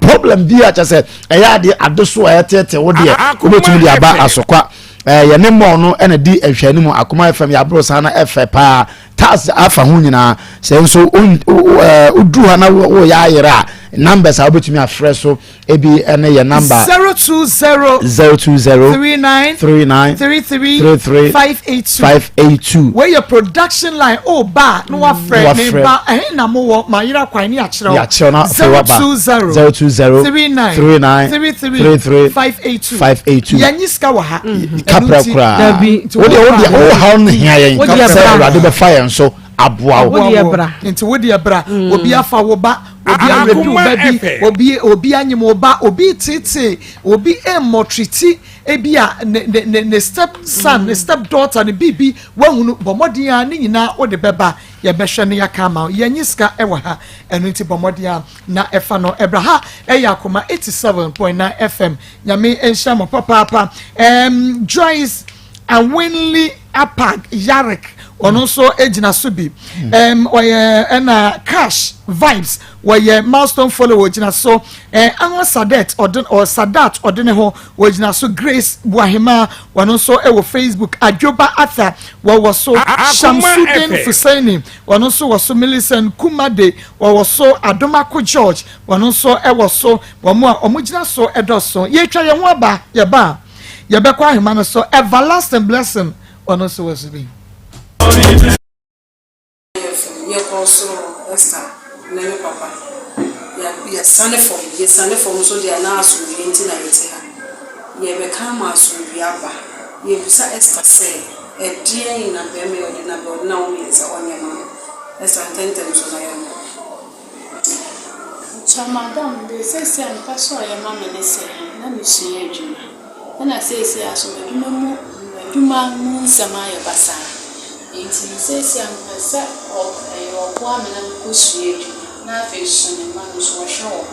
Problem bi a kyɛ sɛ ɛyɛ adeɛ ade so a ɛtete wo deɛ, wobɛtumi de aba Asokwa. Yɛne mɔɔ no ɛna di nhwɛne mu. Akoma FM yɛaboro saa na ɛfɛ paa tas afa ho nyinaa. Sɛ nso woduru ha na woyɛ ayerɛ a, numbers a wobɛtumi afrɛ so ebi ɛne yɛ number 020 020 39 39 33 33 582. 582. Wei yɛ production line o ba na wafrɛ me Wafrɛ. ba ɛhe na mowɔ ma yera kwan ne akyerɛ wo. Yɛakyerɛw na afei waba. 020 020 39 39 33 33 582. 582. Yɛnyi sika wɔ ha. Kaprɛ koraa. Dabi. Wodeɛ wo haw no hia yɛn Wodeɛ sɛ bra. Awurade bɛfa yɛn so aboa wo. Wodeɛ bra. Nti wodeɛ bra. Obi afa wo ba, obi arepi wo ba bi, obi anyim wo ba, obi tete obi mmɔtriti ebi a ne step son, ne step daughter, ne biribi wahunu bɔ mmɔden a ne nyinaa wode bɛba, yɛbɛhwɛ no yɛaka ama wo. Yɛnyi sika ɛwɔ ha. Ɛno nti bɔ mmɔden a na ɛfa no ɛbra ha. Ɛyɛ Akoma 87.9 FM. Nyame nhyɛ mo papaapa. Joyce Awinli Apag Yarik, ɔno nso gyina so bi. Ɔyɛ ɛna Cash Vibes, wɔyɛ milestone follower, gyina so. Anwa Sadet ɔde ɔ Sadat ɔde ne ho wɔgyina so. Grace Buahema, wɔno nso wɔ Facebook. Adwoba Arthur wɔwɔ so. Shamsudin Fusaini, wɔno nso wɔ so. Millicent Kumade wɔwɔ so. Adomako George, wɔno nso wɔ so. Wɔn a wɔn gyina so dɔ so. Yɛtwa yɛn ho aba, yɛba a yɛbɛkɔ ahema no so. Everlasting Blessing, wɔno nso wɔ so bi. Yɛkɔ soro Esther ne me papa. Yɛsane fam, yɛsane fam nso deɛ na asomdwie nti na yɛte ha. Yɛbɛka ama asomdwie aba. Yɛbisa Esther sɛ ɛdeɛn na bɛrima yi ɔde na ɔde na wo mmiɛnsa ɔnyɛ ma no. Esther, ntɛntɛm so na yɛnkɔ. Nkyɛ madam deɛ seesei a mepɛ sɛ ɔyɛ ma me ne sɛ na mesua adwuma ɛna seesei a so m'adwuma mu m'adwuma mu nsɛm ayɛ basaa nti seesei a mepɛ sɛ ɔ ɛyɛ ɔboa me na mekɔ sua adwuma na afei so me mma no so ɔhwɛ wɔn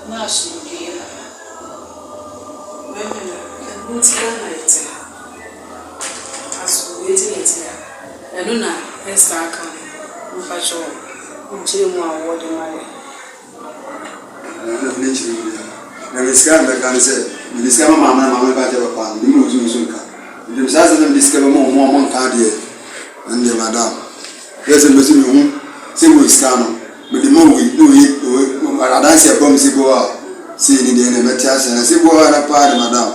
na asomdwoeɛ ba. Bɛrima no, ɛno nti ara na yɛte ha. Asomdwoeɛ nti na yɛte ha. Ɛno na Esther aka no. Mpakyɛw, nkyerɛ mu a wowɔ de ma yɛn. Na mene kyerɛ mu biara. Na mede sika a mebɛka ne sɛ, mede sika ma maame na maame ka kyerɛ papa no, menim ɔtumi nso nka. Nti saa sɛ na mede sika bɛma wɔn a wɔnka adeɛ, ɛno deɛ madam. Yɛ sɛ mepɛ sɛ mehu sɛ wɔ sika no, mede ma wei na oye oye adanse ɛbɔ mu sɛ bi wɔ a sei ne deɛ na mɛte aseɛ na sɛ bi wɔ hɔ a na paa de madam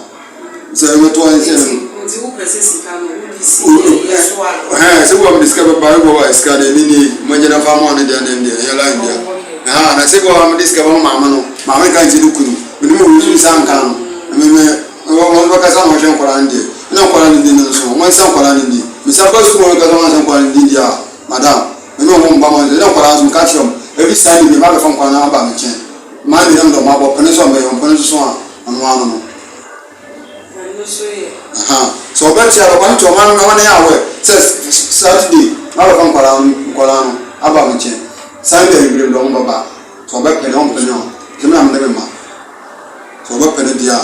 sɛ ɛbɛto ɔne sɛ no. Nti wopɛ sɛ sika no wode si yɛ so a. Ɛhɛn sɛ bi wɔ mede sika bɛba bi wɔ a sika deɛ ne nie mogye na fa ma ɔne deɛ ne deɛ ɛyɛ line deɛ ɛhɛn na sɛ bi wɔ a mede sika bɛma maame no maame nka nkyɛn ne kunu mede ma obi nso nsa nka no me me wɔn bɛkasa na wɔhwɛ nkwadaa no deɛ ɛna nkwadaa no di no nso wɔn nsa nkwadaa no di mesa ba sukuu wɔn kasa wɔn nsa nkwadaa no di deɛ a madam me ne wɔn mba ma nso ɛna nkwadaa nso meka kyerɛ wɔn ebi saa ne bi ma bɛfa nkwadaa no aba me nkyɛn maa mi nam dɔm abɔ pene so a mbɛyɛ wɔn pene nso so a ɔno ano no. Ɛno nso yɛ. Aha sɛ ɔbɛte a bɛkɔ no to ɔma no na wɔn yɛ awɛ sɛ Saturday ma bɛfa nkwadaa no nkwadaa no aba me nkyɛn Sunday anwummerɛ mu dɔm bɛba sɛ ɔbɛpene ɔmpene o sɛ me na mede me ma sɛ ɔbɛpene deɛ a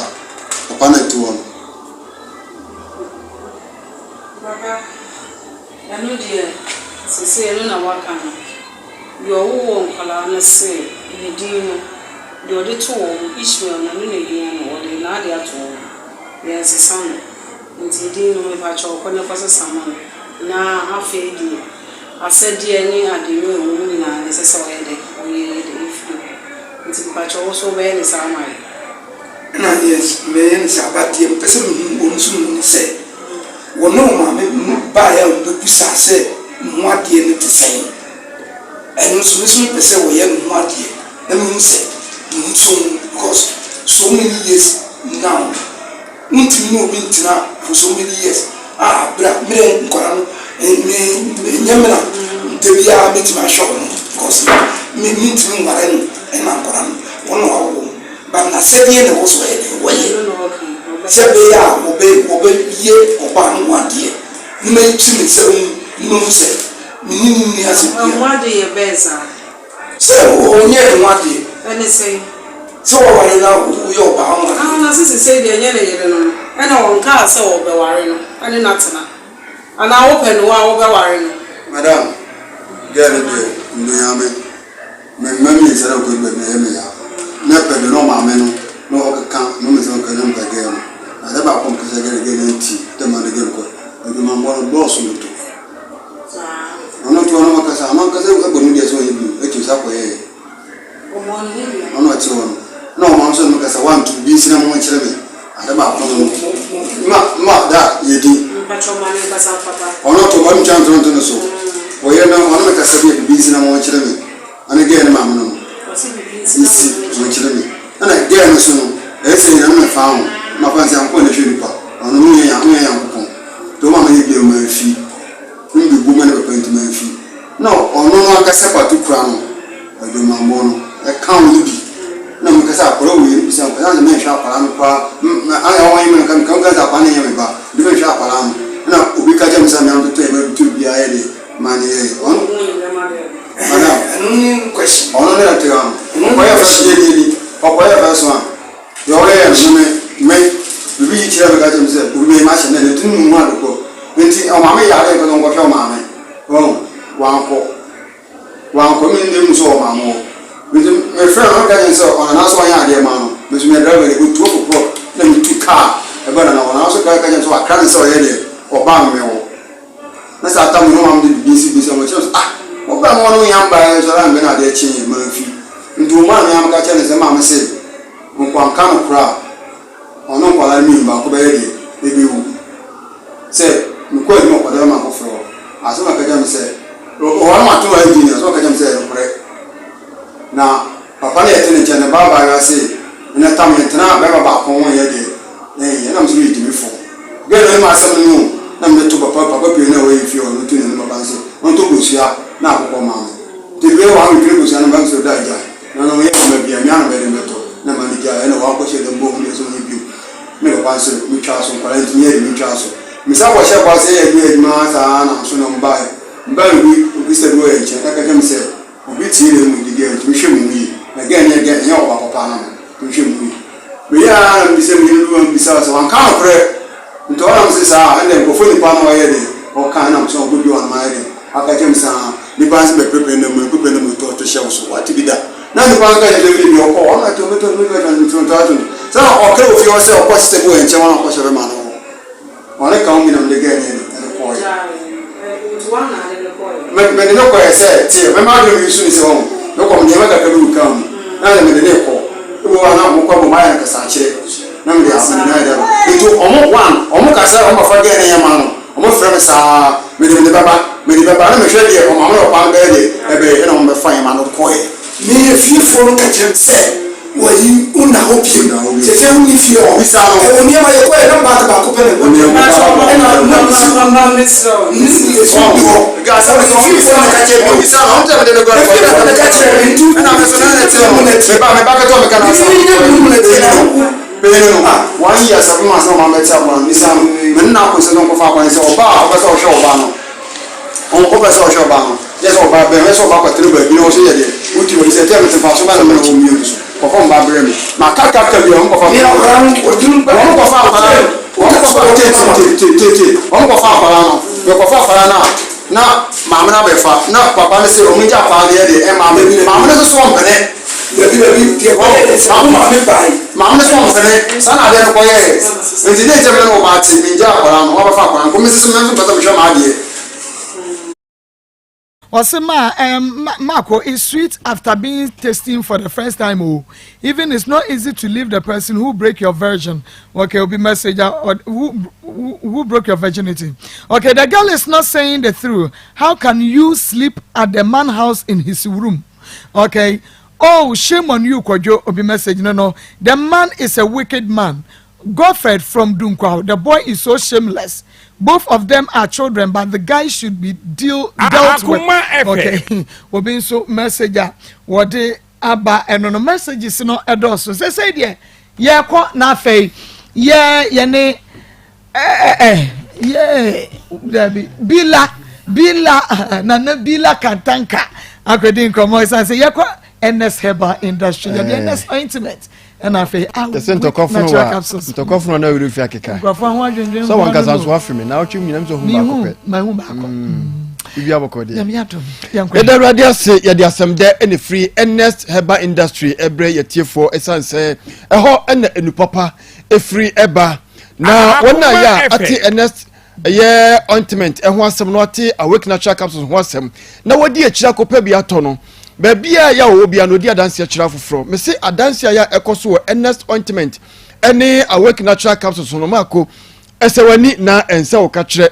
papa na ɛte hɔ no. Papa ɛno deɛ sesei ɛno na waka no. Deɛ ɔwowoo nkwadaa no se ne din no, deɛ ɔde too wɔn, Ishmael no, ɛno na ɛhia no, ɔde n'adeɛ ato wɔn, yɛnsesa no, nti din no mepakyɛw kɔ na kɔsesa ma no, na afei deɛ asɛdeɛ ne adeyɔ a ɛwɔ mu nyinaa no ɛsɛ sɛ ɔyɛ dɛn, ɔyɛ yɛ dɛn ɛfiri hɔ, nti mepakyɛw wo nso wobɛyɛ no saa ama yɛn. Ɛna yes mɛyɛ no saa but deɛ mepɛ sɛ mehu wɔn nso hu ne sɛ wɔne wɔn maame baeɛ a wɔbɛbisaa sɛ ne ho adeɛ no te sɛn. Ɛno nso me nso mepɛ sɛ wɔyɛ me ho adeɛ na mehu sɛ me ho sɔ mu because so many years now wontumi ne obi ntena for so many years a berɛ a merɛ nkwadaa no me nyɛ me na da biara mɛtumi ahwɛ wɔn because me mentumi nware no ɛna nkwadaa no wɔn na wɔawo wɔn but n'asɛdeɛ na ɛwɔ so ɔyɛ dɛn wɔyɛ sɛ ɛbɛyɛ a wɔbɛ wɔbɛyɛ ɔbaa no ho adeɛ ne ma yi ti me nsa mu ne ma hu sɛ Me ne no nni asɛm biara. Ɛho ade yɛ bɛn saa? Sɛ ɔnyɛɛ ne ho adeɛ. Ɛne sɛn? Sɛ waware na woyɛ ɔbaa ho adeɛ. Ah, na se sesei deɛ ɛnyɛ ne yere no no, ɛna ɔnkaa sɛ ɔbɛware no ɛne no atena. Anaa wopɛ no wo a wobɛware no? Madam, girl no deɛ, nnuame. Me mma mmiɛnsa na wɔkɔdu baabi na ɛyɛ me ya. Na pɛ de na ɔmaame no na ɔkeka no me sɛ ɔka na mpɛ gɛɛ no. Na sɛ baako mpɛ sɛ gɛɛ no gɛɛ no anti dɛ ma no gɛɛ no kɔ. Adwumammɔ no dɔɔso dodo. Ɔno nso ɔno ankasa ɔno ankasa ɛbɔ ne dua sɛ ɔyɛ bio akyi sa kɔyɛɛ. Ɔno ɔte hɔ no na ɔmaame nso no kasa wanto bi nsi na mo nkyerɛ me. Ade baako no no ma ma da yɛ din. Ɔno ɔto ɔno ntwa ntorɔ nto no so. Ɔyɛ no ɔno me kasa bi a bibi nsi na mo nkyerɛ me. Ɔne gɛɛ no maame no no nsi mo nkyerɛ me. Ɛna gɛɛ no so no ɛyɛ sɛ nyina no me fa ho. Ma fa nsi ankɔ na hwɛ nipa. Ɔno no yɛ yɛ Nyankopɔn. To ma me yɛ bi ma mfi. Mbi bu ma ne papa nti ma mfi. Na ɔno no ankasa pato kura no adwamammɔ no ɛka wo no bi na meka sɛ akwadaa wei no bisa nkwadaa sɛ menhwɛ akwadaa no koraa ayɛ wɔn yɛ me nka nka nka sɛ akwadaa no yɛ me ba de menhwɛ akwadaa no na obi ka kyerɛ me sɛ mmea ntoto yɛ mɛto biara yɛ de ma ne yɛ ɔno madam ɔno ne ɛte hɔ no ɔkɔyɛ fɛ so yɛ ni ɔkɔyɛ fɛ so a deɛ ɔyɛ no me me bibi yi kyerɛ me ka kyerɛ me sɛ obi bɛyɛ ma hyɛ ne ne tunu mu adokɔ nti ɔmaame yare nkɔ sɛ ɔnkɔhwɛ ɔmaame wɔn wankɔ Wankɔ me nna mu sɛ ɔma mo. Nti me frɛ no ɔka kyerɛ me sɛ ɔnana so ɔnyɛ adeɛ ma no. Me nso meyɛ driver de kɔ 12 o'clock na me tu car ɛba nana hɔ. Nana so ka kyerɛ me sɛ wakra me sɛ ɔyɛ deɛ ɔba me hɔ. Na saa tam no ɔma me de bibi nsi bi sɛ ɔmo kyerɛ me sɛ ah wo ba me hɔ no yam ba yɛ nso ara mbɛ na adeɛ kye yɛ manfi. Nti ɔmo a me am ka kyerɛ no sɛ maame se nkwanka no koraa. Ɔno nkwadaa no mmienu baako bɛyɛ deɛ ɛbɛwu. Sɛ mekɔ adwuma kɔda no maako frɛ hɔ. Asɛm a ɔka kyerɛ me sɛ, ɔwɔ no mato hɔ engineer, asɛm a ɔka kyerɛ me sɛ ɛyɛ nokorɛ. Na papa no yɛte ne nkyɛn no ba abaayewa se, ɛnɛ tam yɛntena bɛrima baako ho nyɛ deɛ ɛnyɛ. Ɛna me nso meyɛ gyimifoɔ. Girl no anim asɛm no o, na mede to papa, papa pii no a ɔwɔ yɛn fie hɔ no, meto n'anim papa no sɛ ɔntɔ kosua na akokɔ mma me. Nti bere a wɔatwetwe kosua no, meba me sɛ ɔda agyae. Na na ɔyɛ adwuma bi a, me ara na mɛde no bɛtɔ. Na ma no gyae, ɛna wankɔhyɛ da mbɔ hu deɛ sɛ ɔnyɛ bio. Me papa nso, metwaa so, nkwadaa nti meyɛ de metwaa so. Mesan kɔhyɛɛ bɔ ase yɛɛ adwuma adwuma saa na nso na mebaeɛ. Mebaeɛ no obi, obi sɛ bi wɔ yɛn nkyɛn, ɛka kyerɛ me sɛ obi tie deɛ mu di gɛɛ nti mehwɛ me ho yie. Na gɛɛ no yɛ gɛɛ, ɛnyɛ ɔba papa no no, nti mehwɛ me ho yie. Meyɛɛ ara na mebisa me yere no, mebisa sɛ wanka nokorɛ. Nti ɔnam se saa a, ɛnde nkurɔfoɔ nipa no ɔyɛ deɛ ɔka ɛnam sɛ ɔbɔ dua no ayɛ deɛ aka kyerɛ me saa nipa no se bɛpepere na mu pepere na mu tɔ to hyɛ wo so wate bi da na nipa no ka kyerɛ me bi ɔkɔ ɔno ato me to me to me to to to sɛ ɔkra ofie hɔ sɛ ɔkɔ sisɛ bi wɔ nkyɛn wɔn akɔhyɛ bɛma no hɔ ɔne ka ho bi na mede gɛɛ ne ɛde kɔɔyɛ mede ne kɔɔyɛ sɛ tie mɛma adwene mi nso ne sɛ wɔn. Mekɔ nneɛma kakra bi wɔ kaa mu na sɛ mede ne kɔ. Ebi wɔ hɔ a na ɔmo kɔ abom ayɛ no kasakyerɛ na mede mede no ayɛ dɛ aba. Nti ɔmo one ɔmo ka sɛ ɔmo bɛfa gɛɛ no yɛ ma no ɔmo frɛ me saa mede mede bɛba mede bɛba na mehwɛ deɛ ɔmaame ne ɔpaa no bɛyɛ deɛ ɛbɛyɛ ɛna ɔmo bɛfa yɛ ma no kɔɛ. Me efiefoɔ no ka kyerɛ me sɛ wɔyi wo nna hɔ bio seesei wonni fie hɔ ɛwɔ nneɛma yɛkɔɛ na bag baako pɛ na ɛwɔ dɛm ɛna na mesi nsu nni hɔ efiefoɔ na ɛka kyerɛ me efiefoɔ na ɛka kyerɛ me nti mu na ɛteɛ mimi nyɛ mu na ɛteɛ na Panyin no, wɔn yɛ asafo mu asɛm a wɔn abɛte akɔla no, bisa no, mene na akɔ sɛ ɔnkɔfa akɔla no sɛ ɔbaa a ɔpɛ sɛ ɔhwɛ ɔbaa no. Wopɛ sɛ ɔhwɛ ɔbaa no, yɛ sɛ ɔbaa bɛn, yɛ sɛ ɔbaa kɔtena baabi na ɔso yɛ deɛ wotu w'ani sɛ ɛteɛ mete mfaso bɛn na mene wɔ mmienu so kɔfa mba brɛ me maka kaka bi a wɔn kɔfa wɔn kɔfa akwadaa no wɔn kɔfa tie tie tie tie tie wɔn kɔfa akwadaa no yɛkɔfa akwadaa no a na maame no abɛfa na papa no sɛ wɔn gya akwadaa no yɛ deɛ ɛma maame maame no nso so ɔmpene Dabi dabi deɛ kɔyɛ ne sɛ wo maame bae. Maame no so ɔmpene saa na adeɛ no kɔyɛɛ nti deɛ nti a me ne wo maa te mengya akwadaa no wabɛfa akwadaa no kɔ me nso me nso mpɛ sɛ mehwɛ m'adeɛ. Ɔse ma um, Marco it's sweet after being tasting for the first time oh even it's not easy to leave the person who break your virgin okay obi message uh, who, who who broke your virginity okay the girl is not saying the truth how can you sleep at the man house in his room okay oh shame on you Kojo obi message no no the man is a wicked man Godfred from Dunkwao the boy is so shameless both of them are children but the guy should be deal dealt with okay obi nso message a wɔde aba ɛno no messages no ɛdɔɔso sɛsɛ deɛ yɛkɔ na afei yɛ yɛne ɛɛ yɛ dabi bila bila nana bila kantanka akɔdi nkɔmɔ ɛsan sɛ yɛkɔ ns herbal industry yɛde ns ointment ɛna afei ah yɛsɛ ntɔkwafono wa ntɔkwafono na werɛ fi akeka nkurɔfoɔ ho adwendwen sɛ wankasa nso afe me na wotwe nyinam sɛ hu baako pɛ mahu baako mm. bibi abɔkɔ deɛ nyame adom yɛda awurade ase yɛde asɛm dɛ ɛna firi ernest herbal industry ɛbrɛ yɛtiefoɔ ɛsiane sɛ ɛhɔ ɛna enu papa ɛfiri ɛba na wɔn a yɛ a ate ernest ɛyɛ ointment ɛho asɛm no ate awake natural capsules ho asɛm na wɔdi akyire akɔpɛ bi atɔ no baabi a yɛ a wɔwɔ bia no ɔdi adanseɛ kyerɛ afoforɔ mese adanseɛ a yɛ a ɛkɔ so wɔ ernest ointment ɛne awake natural capsules no maako ɛsɛ w'ani na ɛnsɛ wo ka kyerɛ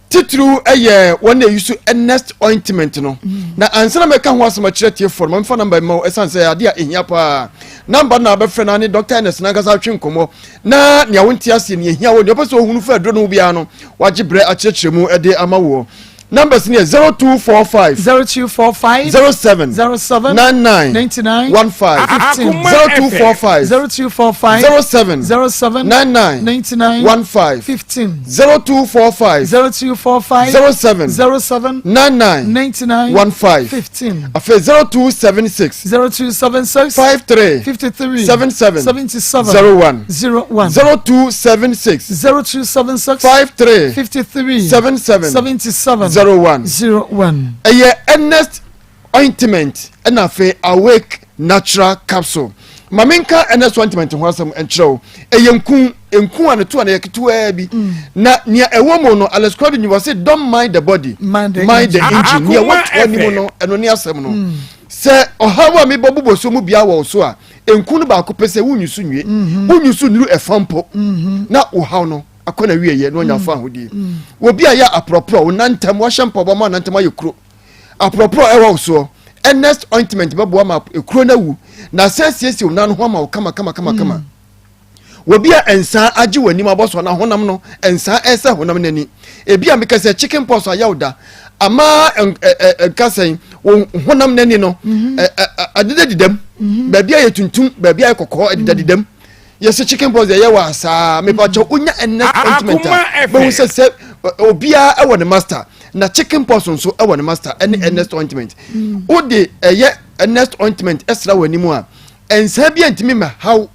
titiriw ɛyɛ wɔn a ɛyi ernest ointment no na ansa na mɛka ho asɛm akyerɛ tiefoɔ no mamfa namba ma wo ɛsiane sɛ adeɛ a ɛhia paa namba no na abɛfrɛ no ne dr ernest nankasa atwe nkɔmmɔ na nea wonte aseɛ nea ehia wɔ nea ɔpɛ sɛ ohunu fa aduro no ho biara no wagye brɛ akyerɛkyerɛ mu de ama woɔ numbers ni yɛ 0245 0245 07 07 99 99 15 15 0245 0245 07 07 99 99 15 15 0245 0245 07 07 99 99 15 15 afei 0276 0276 53 53 77 77 01 01 0276 0276 53 53 77 77 01 01 ɛyɛ ernest ointment ɛna afei awake natural capsule ma menka ernest ointment ho asɛm nkyerɛ wo ɛyɛ nku nku a ne to a ne yɛ ketewaa bi mm. na nea ɛwɔ mu no alex crowley ni wɔse don't mind the body mind the mind the engine nea ɛwɔ toa ni mu no ɛno ne asɛm no mm. sɛ ɔhaw a mebɔ bobɔ so mu bia wɔ so a nku no baako pɛ sɛ wonyi so nwie mhm. wonyi so nnuru ɛfa mpo mhm. na ɔhaw no akɔ na wieɛ na ɔnya fa ahodie mm. obi a yɛ aporɔporɔ wo nantam wahyɛ mpaboa ma nantam ayɛ kuro aporɔporɔ ɛwɔ wo soɔ ernest ointment bɛboa ma ekuro no awu na asan siesie wo nan ho ama wo kama kama kama kama mm. Obi a nsaa agye w'anim abɔ so anaa honam no nsaa ɛsɛ honam no ani. Ebi a meka sɛ chicken pox ayɛ wo da ama nka sɛn wo honam no ani no mhm. adedadidam mhm. baabi ayɛ tuntum baabi ayɛ kɔkɔɔ adedadidam yɛsɛ chicken pox ɛyɛ wɔ asaa mepa kyɛw wonya ɛnɛ ointment a bɛhu sɛ sɛ obiara ɛwɔ ne master na chicken pox nso ɛwɔ ne master ɛne mhm. ernest ointment wode ɛyɛ ernest ointment ɛsra w'anim a nsaa bi antumi ma haw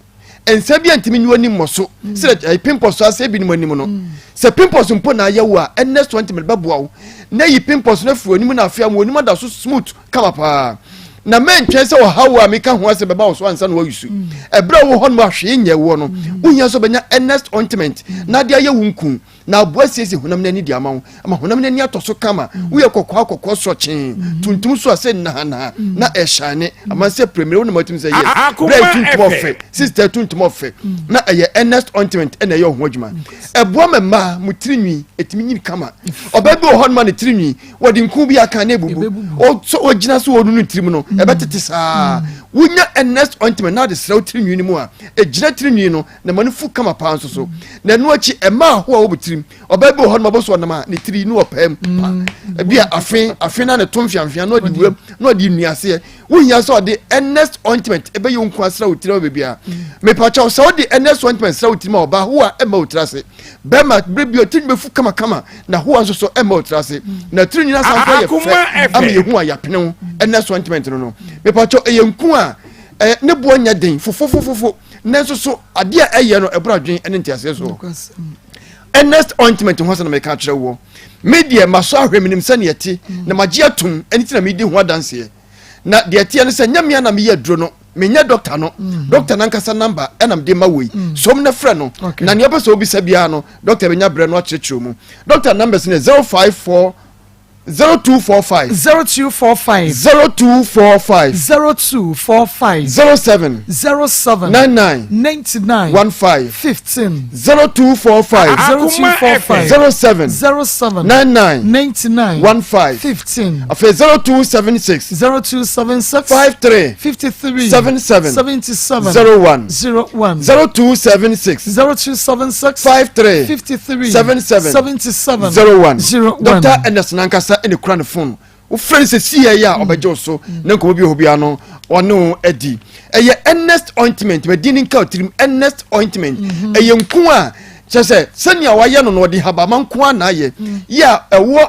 nsa bi antumi nyi w'anim mmɔ so mm. sɛ ɛyɛ eh, pimples so asɛ ebinom anim no mm. sɛ pimples mpo na ayɛ wo a ɛnɛ so ntumi bɛboa wo na yi pimples no afiri w'anim na afei ama w'anim ada so smooth kama paa Na mɛntwɛn sɛ ɔhaw a meka ho asɛm bɛba wo so ansa na woayusu. Ɛberɛ a wowɔ hɔnom a hwee nyɛ woɔ no, wohia sɛ wobɛnya earnest ointment na ade ayɛ wo nku na aboa asiesie honam no ani de ama wo ama honam no ani atɔ so kama. Woyɛ kɔkɔɔ a kɔkɔɔ sɔkyee, tuntum so a sɛ nahanaha na ɛhyane ama sɛ premire wo na matumi sɛ yes. Berɛ a tuntum ɔfɛ, sister tuntum ɔfɛ na ɛyɛ earnest ointment ɛna ɛyɛ ho adwuma. Ɛboa ma mmaa mo tiri nwi ɛtumi nyini kama. Ɔbaa bi wɔ hɔnom a ne tiri nwi wɔde nku bi aka na ebubu ɔsɔ ɔgyina so wɔnu ne tirim no mm. ɛbɛtete saa mm. wonya ernest ointment na ade srɛ wo tiri nwi no mu a egyina tiri nwi no na ma no fu kama paa nso so mm. na ɛno akyi ɛma ahoa wɔ tirim ɔbaa bi wɔ hɔ no ma bɔ so ɔnam a ne tiri no ɔpɛm pa ebi a afe afe na ne to mfiamfia na ɔde wuram na ɔde nnuaseɛ wohia sɛ ɔde ernest ointment ɛbɛyɛ wo nko asra wo tirim baabi a mepakyɛw sɛ wode ernest ointment sra wo tirim a ɔbaa hoa ɛma wo tiri ase bɛrima bere bi ɔtiri bɛfu kamakama na hoa nso so ɛma ɔtiri ase na tiri nyina san kɔ yɛ fɛ ama yɛhu a yɛapene ho ɛnɛ so ointment no no mepakyɛw ɛyɛ nku a ɛɛ ne boɔ nyɛ den fofofofofo nanso so adeɛ a ɛyɛ no ɛboro adwene ɛne nteaseɛ so Ernest ointment ho asɛm na meka akyerɛ woɔ me deɛ masɔ ahwɛ menim sɛneɛ ɛte na magye atom ɛne ti na medi ho adanseɛ Na deɛ ɛteɛ ne sɛ nyɛ mea na meyɛ aduro no menyɛ dɔkta no mm. dɔkta nankasa namba ɛna mede ma wei mm. som na frɛ no na nea ɔpɛ sɛ wobisa biara no dɔkta bɛnya berɛ no akyerɛkyerɛ mu dɔkta numbers no 054 0245 0245 0245 0245 07 07 99 99 15 15 0245 0245 07 07 99 99 15 15 afei 0276 0276 53 53 77 77 01 01 0276 0276 53 53 77 77 01 01 Dr. Ernest nankasa ɛna kura ne phone wofrɛ no sɛ siɛ yɛ a ɔbɛgye wo so na nkɔmmɔ bi wɔ hɔ biara no ɔne wo adi ɛyɛ Ernest ointment madi ne nka tirim Ernest ointment mhm. ɛyɛ nku a kyerɛ sɛ sɛnea wayɛ no no ɔde habama nko a na ayɛ mm. yɛ a ɛwɔ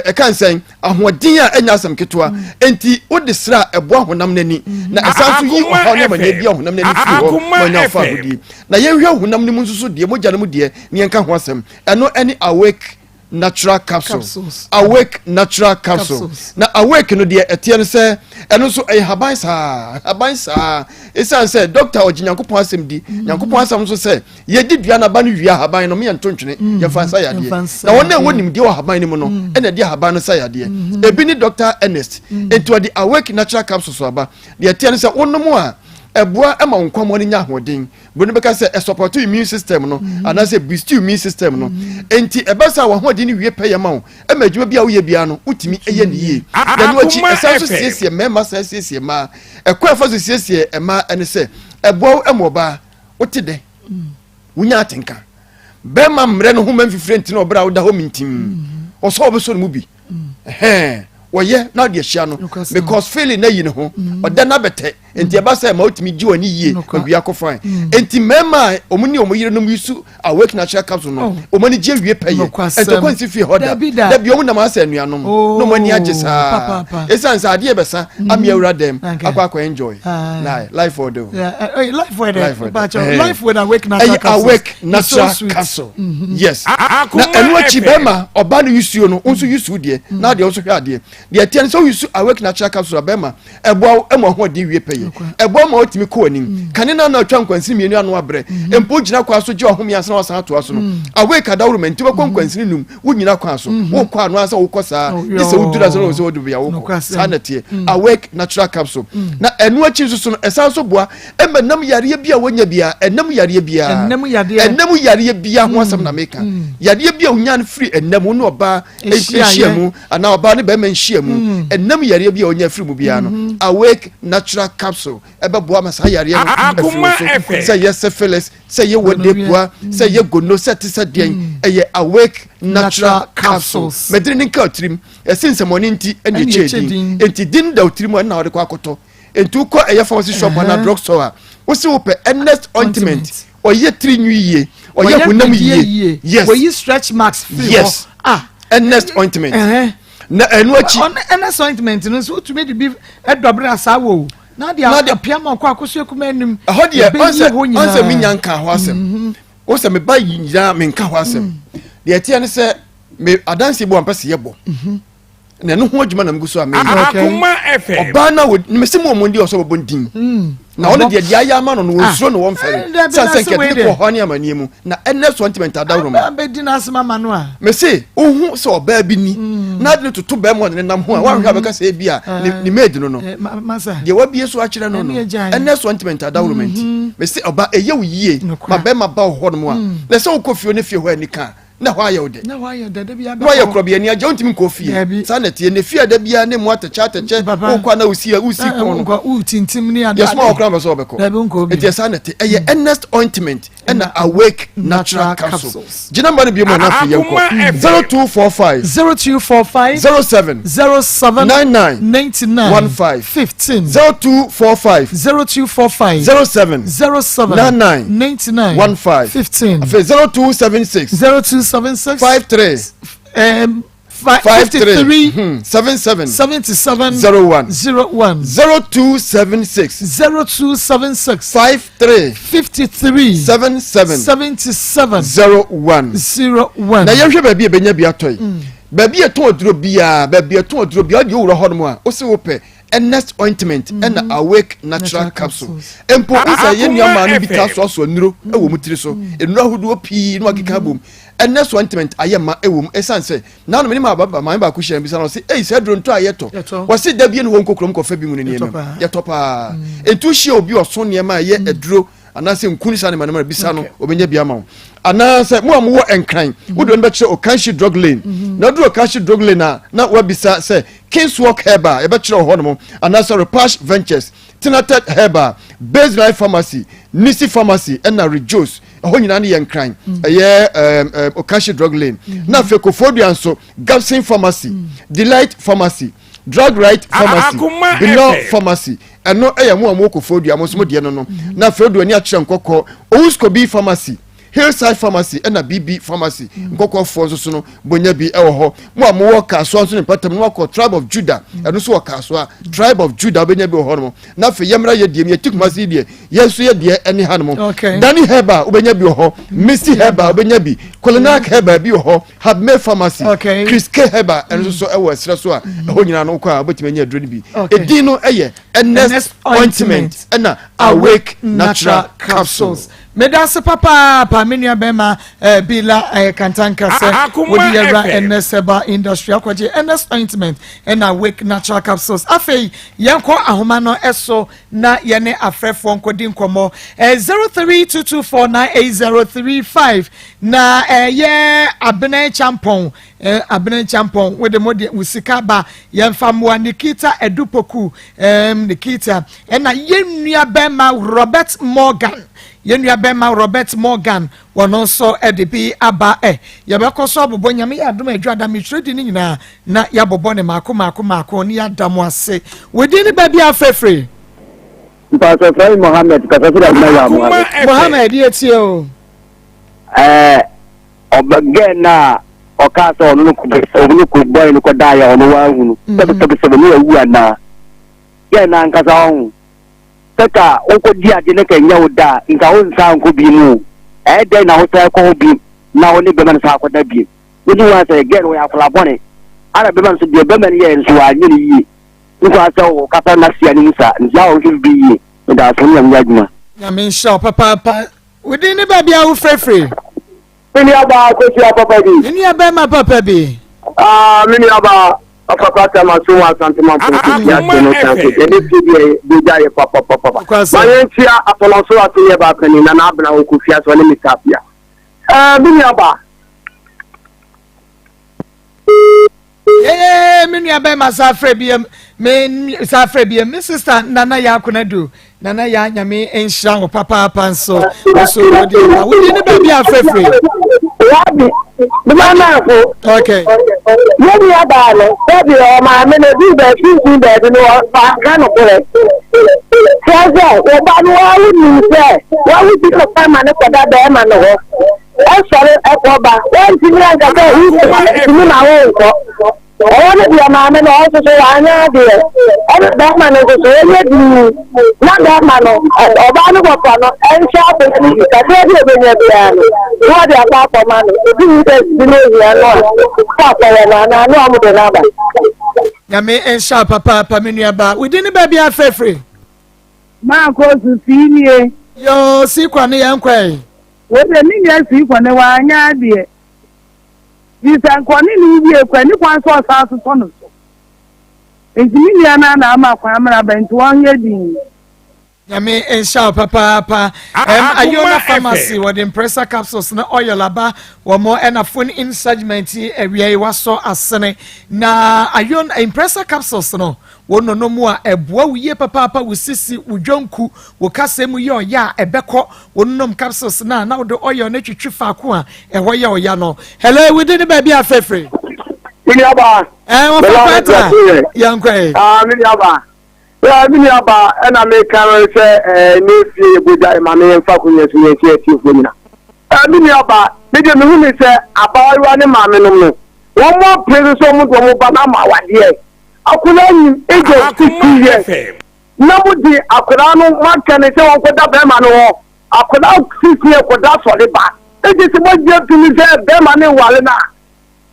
ɛka nsɛn ahoɔden a ɛnyɛ asɛm ketewa mm. enti wode sra a ɛboa honam no ani mm. na ɛsan so yi ɔhaw ne amanneɛ bi a honam no ani firi hɔ ma ɔnya ɔfa agodie na yɛnhwɛ honam no mu nso so deɛ mogya no mu deɛ ne yɛnka ho asɛm ɛno ɛne awake natural capsule capsules. Awake natural capsule capsules. Na awake no deɛ ɛteɛ no sɛ ɛno nso ɛyɛ haban saa haban saa ɛsiane sɛ dɔkta ɔgye nyankopɔn asɛm di mm. Nyankopɔn asɛm nso sɛ yɛdi dua no aba no wie haban no meyɛ nto ntwene mm. Yɛmfa nsa yadeɛ na wɔn a ɛwɔ nimdeɛ wɔ haban no mu no mm. Ɛna ɛde haban no sa yadeɛ mm-hmm. Ebi ne dɔkta Ernest nti ɔde awake natural capsule so aba. Deɛ ɛteɛ no sɛ wonom a ɛboa ma wo nkwamoa no nya ahoɔden. Buroni bɛka sɛ ɛsɔpɔto immune system no mm. anaasɛ boost immune system no. Mm. Enti ɛbɛ sɛ w'ahoɔden no wie pɛyɛ ma wo ɛma adwuma bi a woyɛ biara no wotumi yɛ ne yie. Na ɛno akyi ɛsan so siesie mmarima san siesie mmaa. Ɛkwan ɛfa so siesie mmaa ɛne sɛ ɛboa wo ɛma ɔbaa wote dɛ mm. wonya atenka. Bɛrima mmerɛ no ho ma mfifire ntina ɔbrɛ a woda hɔ mintim. Ɔsɔ ɔbɛsɔ no mu bi. Ɛhɛn wɔyɛ na ɔde ahyia no because feeling na yi ne ho ɔda no abɛtɛ. Nti ɛba sɛ ma wotumi gye w'ani yie awia kɔ fine. Nti mmarima a wɔn ne wɔn yerenom yi su awake natural capsule no oh. wɔn ani gye awie pɛ yɛ ntɔkwa nsi fie hɔ da dabi wɔn nam asɛ anuanom na wɔn ani agye saa esan sɛ adeɛ bɛsa mm. ami awura dɛm akɔ akɔ enjoy ah. na life for the eh, life for the life life with awake natural capsule awake natural capsule mm-hmm. Yes, na ɛnu akyi bɛrima ɔbaa no yusuo no nso yusuo deɛ mm. Na adeɛ nso hwɛ adeɛ deɛ ɛteɛ no sɛ woyusu awake natural capsule a bɛrima ɛboa wo ma ahoɔden wie pɛyɛ. Ɛboa wo ma wotumi kɔ w'anim. Mm. Kane no na atwa nkwansini mmienu ano abrɛ. Mm. Mpo gyina kwan so gye ɔhome ansa na wasan atoa so no. Mm. Awake adaworo ma nti wobɛkɔ nkwansini num, wonyina kwan so. Wokɔ ano ansa wokɔ saa. Oh, gye sɛ woduru ansa na wɔn sɛ wɔde bia wokɔ. Saa na ɛteɛ. Awake natural capsule. Na ɛno akyi nso so no ɛsan so boa ɛma nam yareɛ bi a wɔnya biara, ɛnam yareɛ biara. Ɛnam yareɛ biara ho asɛm na meka. Yareɛ bi a wonya no firi ɛnam wo ne ɔbaa nhyia mu anaa ɔbaa ne bɛrima nhyia mu mm. ɛnam yareɛ bi a ɔnya afiri mu biara no mm-hmm. Awake natural capsule ɛbɛboa ma saa yareɛ no afiri wo so, sɛ yɛ syphilis, sɛ yɛ wɔdepua, mm. sɛ yɛ gono, sɛ te sɛ deɛn mm. Ɛyɛ awake natural capsule. Mɛdene ne nka tirim ɛsi nsɛmɔne nti ɛne ɛkyɛ din nti din da tirim a ɛna wɔde kɔ akɔtɔ. Nti wokɔ ɛyɛ pharmacy shop anaa drug store a wosi wopɛ Ernest ointment, ɔyɛ tiri nwi yie, ɔyɛ honam yie, yes, wɔyi stretch marks firi hɔ, yes, ah, Ernest ointment. Na ɛno akyi Ernest ointment no nso wotumi de bi ɛdɔbere asaa wɔ o na de apia ma ɔkɔ akoso ekuma anim. Ɛhɔ deɛ ɔnsɛ ɔnsɛ mi nya nka hɔ asɛm mhm. Ɔsɛ mi ba yi nyinaa mi nka hɔ asɛm mhm. Deɛ ɛteɛ ne sɛ mi adansi bu ampɛ sɛ yɛ bɔ mhm. Na ɛno ho adwuma na megu so a meyɛ. Ɔbaa no a mese mu ɔmo ndi ɔsɛ ɔbɛbɔ ndin hmm. Na ɔno deɛ deɛ ayɛ ama no no ah. wɔnsuro no wɔmfɛre sane sɛ nkɛde ne kɔ hɔ ne amanneɛ mu na ɛnɛ so ntimi ntadaworo ma mese wohu sɛ ɔbaa bi ni hmm. Na ade no toto bɛrima ɔne ne nam ho a woanhwɛ a bɛka sɛ ebi a ah. Ne maid no no eh, deɛ wabie so akyerɛ no no ɛnɛ so ntimi ntadaworo ma nti hmm. Mese ɔba ɛyɛ wo yie ma bɛrima ba wɔ hɔ nom a na sɛ wokɔ fie ne fie hɔ ani ka na hɔ ayɛ wo dɛ na wayɛ korɔbea ani agye wontumi nkɔ fie saa na ɛteɛ ne fie a da biara ne mu atɛkyɛ atɛkyɛ wokɔ a na wosi wosi kɔn no yɛsoma wɔ koraa mɛ sɛ wɔbɛkɔ ɛti ɛsaa na ɛte ɛyɛ mm. Ernest ointment ɛna awake natural capsule gyina mba no bi mu na afei yɛnkɔ 0245 0245 07 07 99 99 15 15 0245 0245 07 07 99 99 15 15 afei 0276 0276 53 53 77 77 01 01 0276 0276 53 53 77 77 01 01. Na yɛhwɛ baabi a ɛbɛnya bi atɔ yi mm. Baabi a ɛtɔn aduro biara, baabi a ɛtɔn aduro biara, ɔde owura hɔ nom a, wosɛ wopɛ Ernest ointment mm. ɛna awake natural capsule. Mpo wosɛ yɛn nua maa no bi taa soasoa nnuro ɛwɔ mu tiri so, mm. Nnuro ahodoɔ pii na wakeka abom. Ernest ointment ayɛ ma ɛwɔ mu ɛsan sɛ nanom ne maa maame baako hyia bisa no ɔsɛ ei sɛ aduro ntɔ a yɛtɔ wɔsi da bie ne wɔn nkɔ kurom kɔfɛ bi mu ne nneɛma yɛtɔ paa. Mm. Ntu hyia obi ɔso nneɛma a ɛyɛ aduro anaasɛ nku ne saa nneɛma nneɛma bisa no obɛnya bi ama wo anaasɛ mo a mowɔ nkran mhm. wode no bɛkyerɛ Okanshi drug lane mhm. Na woduru Okanshi drug lane a na woabisa sɛ Kingswalk Herbal yɛbɛkyerɛ wɔ hɔ nom anaasɛ Repash Ventures Tinated Herbal Baseline Pharmacy Nisi Pharmacy ɛna Rejos ɛhɔ nyinaa no yɛ nkran mhm. Ɛyɛ Okanshi drug lane. Na afei Koforidua nso Gabson Pharmacy, Delight Pharmacy, Drug Right Pharmacy, Bilal Pharmacy ɛno ɛyɛ mo a mo wɔ Koforidua mo nso mo deɛ no no mhm. Na afei odu ani akyerɛ nkɔkɔ Owuskobi Pharmacy, Hillside Pharmacy ɛna BB Pharmacy mhm. Nkɔkɔfoɔ nso so no bonya bi ɛwɔ hɔ. Mo a mowɔ Kasoa nso ne mpatam no wakɔ Tribe of Judah mhm. Ɛno nso wɔ Kasoa Tribe of Judah wobɛnya bi wɔ hɔ nom. Na afei yɛmmra yɛ deɛ mu yɛte Kumasi deɛ yɛn nso yɛ deɛ ɛne ha nom Dani Herbal wobɛnya bi wɔ hɔ, Misty Herbal wobɛnya bi, Kolinak Herbal bi wɔ hɔ, Habme Pharmacy, okay. Chris K Herbal ɛno nso so ɛwɔ ɛserɛ so a mm. ɛhɔ nyinaa no wokɔ a wobɛtumi anya aduro no bi. Ɛdin no ɛyɛ Ernest Ointment ɛna Awake Natural Capsules. Meda ase papaapa me nua bɛrima eh, Bila eh, Kantanka sɛ wode yɛwura Ernest Herbal Industry akɔgye Ernest Ointment ɛna Awake Natural Capsules. Afei yɛnkɔ ahoma no ɛso na yɛne afrɛfoɔ nkɔdi nkɔmmɔ eh, 0322498035 Na ɛyɛ Abena Kyampɔn, eh, Abena Kyampɔn, wo de mo de wo sika ba, yɛmfa mmoa Nikita Adupoku, eh, Nikita, ɛna yɛn nua bɛrima Robert Morgan, yɛn nua bɛrima Robert Morgan, wɔn nso de bi aba, eh, yɛbɛkɔ so abobɔ Nyame yɛ adom adwada metwerɛ di ne nyinaa na yɛabobɔ ne maako maako maako ne yɛada mo ase. Wo din ne baabi a afrɛfrɛ? Mpatsɔ frɛ me Mohammed kasa firi Aduma wɔ Amoa. Mohammed yɛ tie o. Ɛɛ ɔbɛ gɛɛ no a ɔkaa sɛ ɔno no kɔ ɔno no kɔ bɔe no kɔdaeɛ a ɔno wanhu no mhm. sɛbesɛbesɛbe ne wawu anaa gɛɛ no ankasa ɔho sɛ ka wokɔdi ade ne ka nyɛ wo da a nka wo nsa nkɔ bi mu ɛyɛ dɛn na wosan kɔ hɔ bi na wo ne bɛma no san akɔda bi wogye wo sɛ gɛɛ no wɔyɛ akwadaa bɔne ana bɛma no so deɛ bɛma no yɛɛ nso wanyɛ no yie nkwa sɛ wɔkasa no asia no mu saa nti a wɔhwɛ bi yie meda ase ne nyame adwuma. Nyame nhyira wo papaapa. Wo din ne baabi a wofirefiri? Me nuabaa Akosua papa bi. Me nua bɛrima papa bi. Ah, me nuabaa papa kwata ma so wɔ Asante Mampong kesi ase no kan so yɛde fie deɛ bogya yɛ papapapa. Ma yɛnkyia Atɔnɔso ase yɛ baapani na n'abena wɔ Kofi ase ɔne Mr. Apia. Eh, me nuabaa. Ee, me nua bɛrima saa frɛ biam, me saa frɛ biam, me sista Nana Yaa Konadu, Nana Yaa Nyame nhyira wo papaapa nso, nso wode aba, wode ne baabi a frɛfrɛ. Wabi, bima naafo. Okay. Yɛn nua baa no, sɛbi ɔmaame no bi baabi nsi baabi no ɔka no korɛ. Kyerɛ sɛ, wo ba no wawo nim sɛ, wawo si papa ma no kɔda bɛrima no hɔ. Ɛsɔre ɛkɔ ba. Wantumi anka sɛ ntumi ma wo nkɔ. Ɛhɔ no deɛ maame no ɔnso so wanyɛ adeɛ. Ɛna bɛrima no nso so ɔnyɛ dii. Na bɛrima no ɔbaa no bɔfa no ɛnhyɛ akonnwa no bi kakra bi a ɔbɛnya biara no na ɔde akɔ akɔma no. Obi hu sɛ sisi no ohia no a, fa akɔyɛ no anaa na wɔde no aba. Nyame nhyira wo papaapa me nua baa. Wo din ne baabi a frɛfrɛ? Maa koosu sii nie. Yoo sii kɔ ne yɛn kɔ ɛ. Wo deɛ me nua sii kɔ ne wanyɛ adeɛ. Gye sɛ nka ɔne no wie kɔ ɛni kwan sɛ ɔsan sosɔ no so. Nti me nua no ara na ama kwan amena aba nti ɔnyɛ dinn. Nyame nhyira wo papaapa. Ɛm Ayona Pharmacy wɔde Impressa capsules ne oil aba wɔn ɛna phone in segment yi awia yi wasɔ asene na Ayona Impressa capsules no wo nono mu a ɛboa wo yie papaapa wo sisi wo dwonku wo kasa mu yɛ ɔya a ɛbɛkɔ wo nonom capsules no a na wode oil no twitwi faako a ɛhɔ yɛ ɔya no. Hello, wo din ne baabi a frɛfrɛ? Me nuabaa. Ɛɛ wɔfa kwata yɛnkɔ ɛ. Ah, me nuabaa. Well, me nua ba, ɛna meka no sɛ ɛɛ ne fie yɛ bogya ɛma me yɛmfa akonnwa so yɛnhyɛ atiefoɔ nyina. Ɛɛ me nua ba, me deɛ mehu ne sɛ abaayewa ne maame nom no, wɔn mo apere so sɛ wɔn de wɔn ba no ama awadeɛ. Akwadaa nyim age of 16 years na mo de akwadaa no mo aka ne sɛ wɔnkɔda bɛrima no hɔ. Akwadaa 16 years kɔda asɔre ba. Enti sɛ moagye atum sɛ bɛrima no nware no a,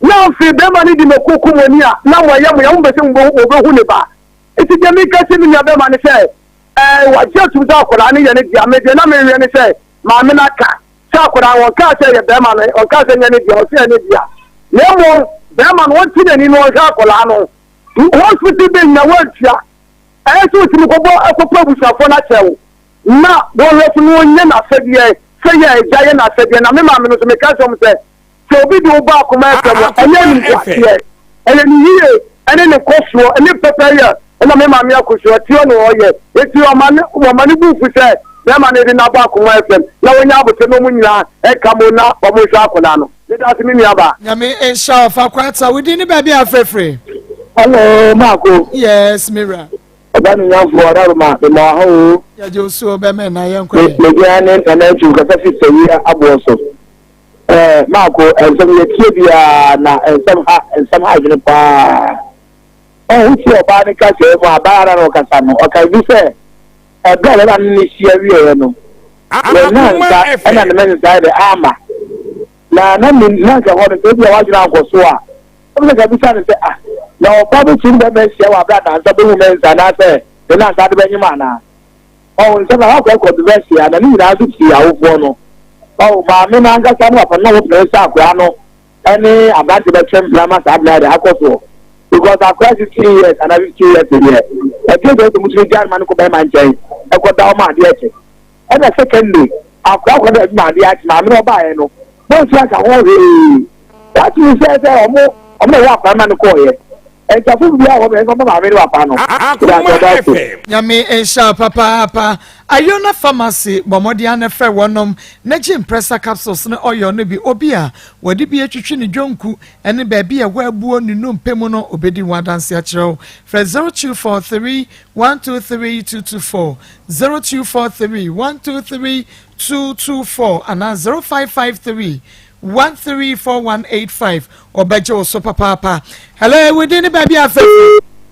na afei bɛrima no de mako kum ani a, na moayɛ mo ya, mompɛ sɛ mobɛhu ne ba. Enti deɛ meka kyerɛ me nuabɛrima ne sɛ, ɛɛ, wagye atum sɛ akwadaa no yɛ ne dea. Me deɛ na mehwehwɛ ne sɛ maame no aka sɛ akwadaa no, ɔnkaa sɛ ɛyɛ bɛrima no, ɔnkaa sɛ ɛnyɛ ne dea, ɔse ɛyɛ ne dea. Na mmom bɛrima no ɔnte n'ani na ɔnhwɛ akwadaa no. Hospital bill nyinaa wantua. Ɛyɛ sɛ ɔtumi kɔbɔ kɔpɛ abusuafoɔ no akyɛ wo na wɔhwɛ so na ɔnyɛ n'asɛdeɛ sɛ yɛ agya yɛ n'asɛdeɛ. Na me maame no nso meka kyerɛ wɔn sɛ Sɛ obi de wo ba akoma fam a, ɛnyɛ animguaseɛ. Ɛyɛ ne yie ne ne nkɔsoɔ ne pɛpɛyɛ na me maame Akosua teɛ na ɔyɛ. Enti ɔma ne ɔma ne bo fu sɛ bɛrima no de no aba akoma fam na wɔnya aboterɛ na wɔn nyinaa nka mo na wɔnhwɛ akwadaa no. Meda ase me nuabaa. Nyame nhyira wo fa kwata wo din ne baabi a frɛfrɛ. Hello Marco. Yes me wura. Ɔba me nyamfo ɔdaroma me ma waha o. Yɛgye wo so bɛmɛ na yɛnkɔ yɛ. Me din ne Nana Antwi mekasa fi Sawia aboɔ so. Eh, Marco, nsɛm yɛtie biara na nsɛm ha, nsɛm ha adwene paa. Ɔn, wotie ɔbaa no kasa mu a, abaayewa no na ɔkasa no, ɔka bi sɛ, ɛberɛ a bɛma no ne hyia wieɛ no, ne nansa ɛna ne mensa yɛ dɛ ama. Na na ne nansa hɔ no, sɛ ebia w'adwene ankɔ so a, ɛbɛsɛ ka bisa no sɛ, ah, na ɔbaa bɛtumi ne bɛma ahyia wɔ aberɛ a nansa bɛhu mensa anaasɛ ne nansa de bɛnyem anaa? Ɔho nsɛm na wakɔ controversy a na ne nyinaa nso firi awofoɔ no. Ɔho maame no ankasa ne papa no na wɔpene sɛ akwadaa no ne aberante bɛtwe mpena ma saa abena de akɔ soɔ because akwadaa 16 years anaa 15 years deɛ ɛdeɛ sɛ sɛ mutumi gya no ma no kɔ bɛrima nkyɛn ɛkɔ da ɔma adeɛ kye ɛna secondly akwadaa kɔ da adwuma adeɛ akye maame no ɔbaeɛ no wɔnsi aka ho hwee watumi sɛ sɛ ɔmo ɔmo na ɛwɔ akwadaa ma no kɔɔyɛ Ntafo biara wɔ hɔ ma yɛmfa ma maame ne papa no. Akoma FM. Nyame nhyira wo papaapa. Ayona Pharmacy bɔ mmɔden ara na frɛ wɔnom na gye Mpresa capsules ne oil no bi. Obi a wɔde bi atwitwi ne dwonku ne baabi a ɛhɔ abuo ne nnompe mu no obedi ho adanse akyerɛ wo. Frɛ 0243 123 224, 0243 123 224 anaa 0553 134185 ɔbɛgye wo so papaapa. Hello, wo din ne baabi a fɛ.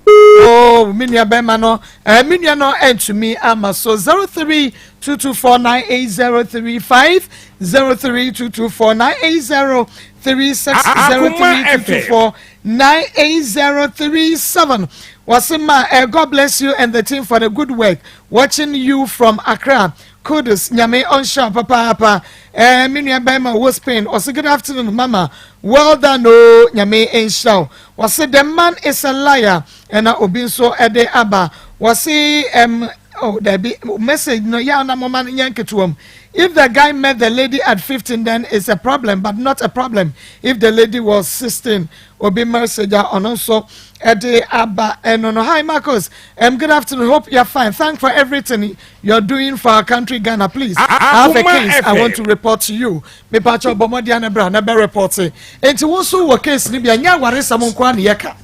Oh, me nua bɛrima no, eh, me nua no ntumi ama so 0322498035 0322498036 0322498037. Wɔse ma, eh, God bless you and the team for the good work. Watching you from Accra. Kudus Nyame ɔnhyira wo papaapa eh, me nua bɛrima ɔwɔ Spain ɔse good afternoon mama well done o Nyame nhyira wo ɔse the man is a liar ɛna obi nso ɛde aba wɔse ɛm oh dabi message no yɛ na moma no nyɛ nketewa mu if the guy met the lady at 15 then it's a problem but not a problem if the lady was 16 obi message a ɔno nso ɛde aba ɛno no hi Marcus um, good afternoon hope you're fine thank for everything You're doing for our country Ghana please I have a case I want to report to you mepakyɛ bɔ mmɔden ana bra na bɛ report nti wo nso wɔ case no bi ɛnyɛ awaresɛm nko ara na yɛka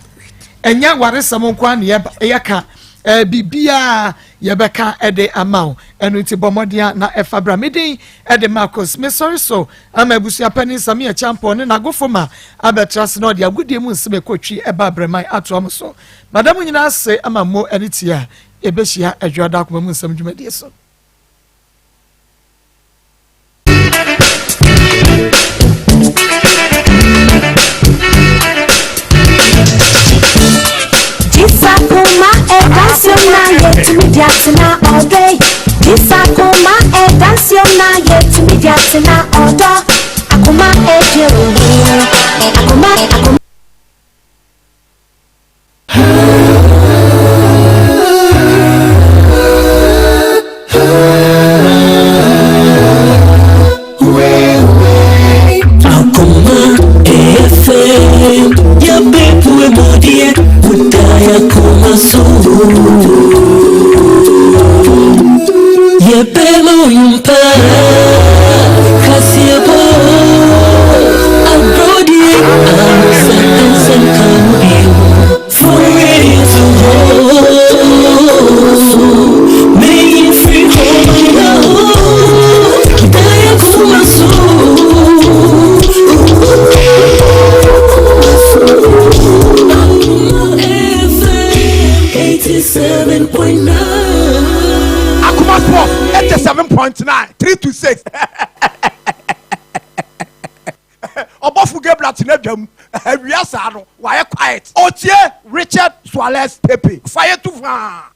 ɛnyɛ awaresɛm nko ara na yɛka ɛɛ biribiara yɛbɛka ɛde ama wo ɛno nti bɔ mmɔden na ɛfa bra me din ɛde Marcus mesɔre so ama abusua panin Samia Champon ne n'agofo ma abɛtra se na ɔde agodie mu nsɛm ɛkɔtwi ɛba abrɛman atoa mo so madam nyinaa ase ama mo ɛne tie a Yɛbɛhyia Adwoada Akoma mu Nsɛm dwumadie so. de atena ɔdɔ yi. Bisa akoma ɛdanseɛ na yɛtumi de atena ɔdɔ. Akoma ɛdwe wo ho. Akoma akoma. Akoma FM yabepue modie kutaya kumasu yepema uyumpa kasiebo abrodie amusa ansan kamubiu for radio to hold making free home kutaya kumasu. Akuma Sports 87.9 3 to 6. Ɔbɔfo Gabriel tena dwam awia saa no wayɛ quiet. Otie Richard Suarez Pepe fa yɛ tu faa.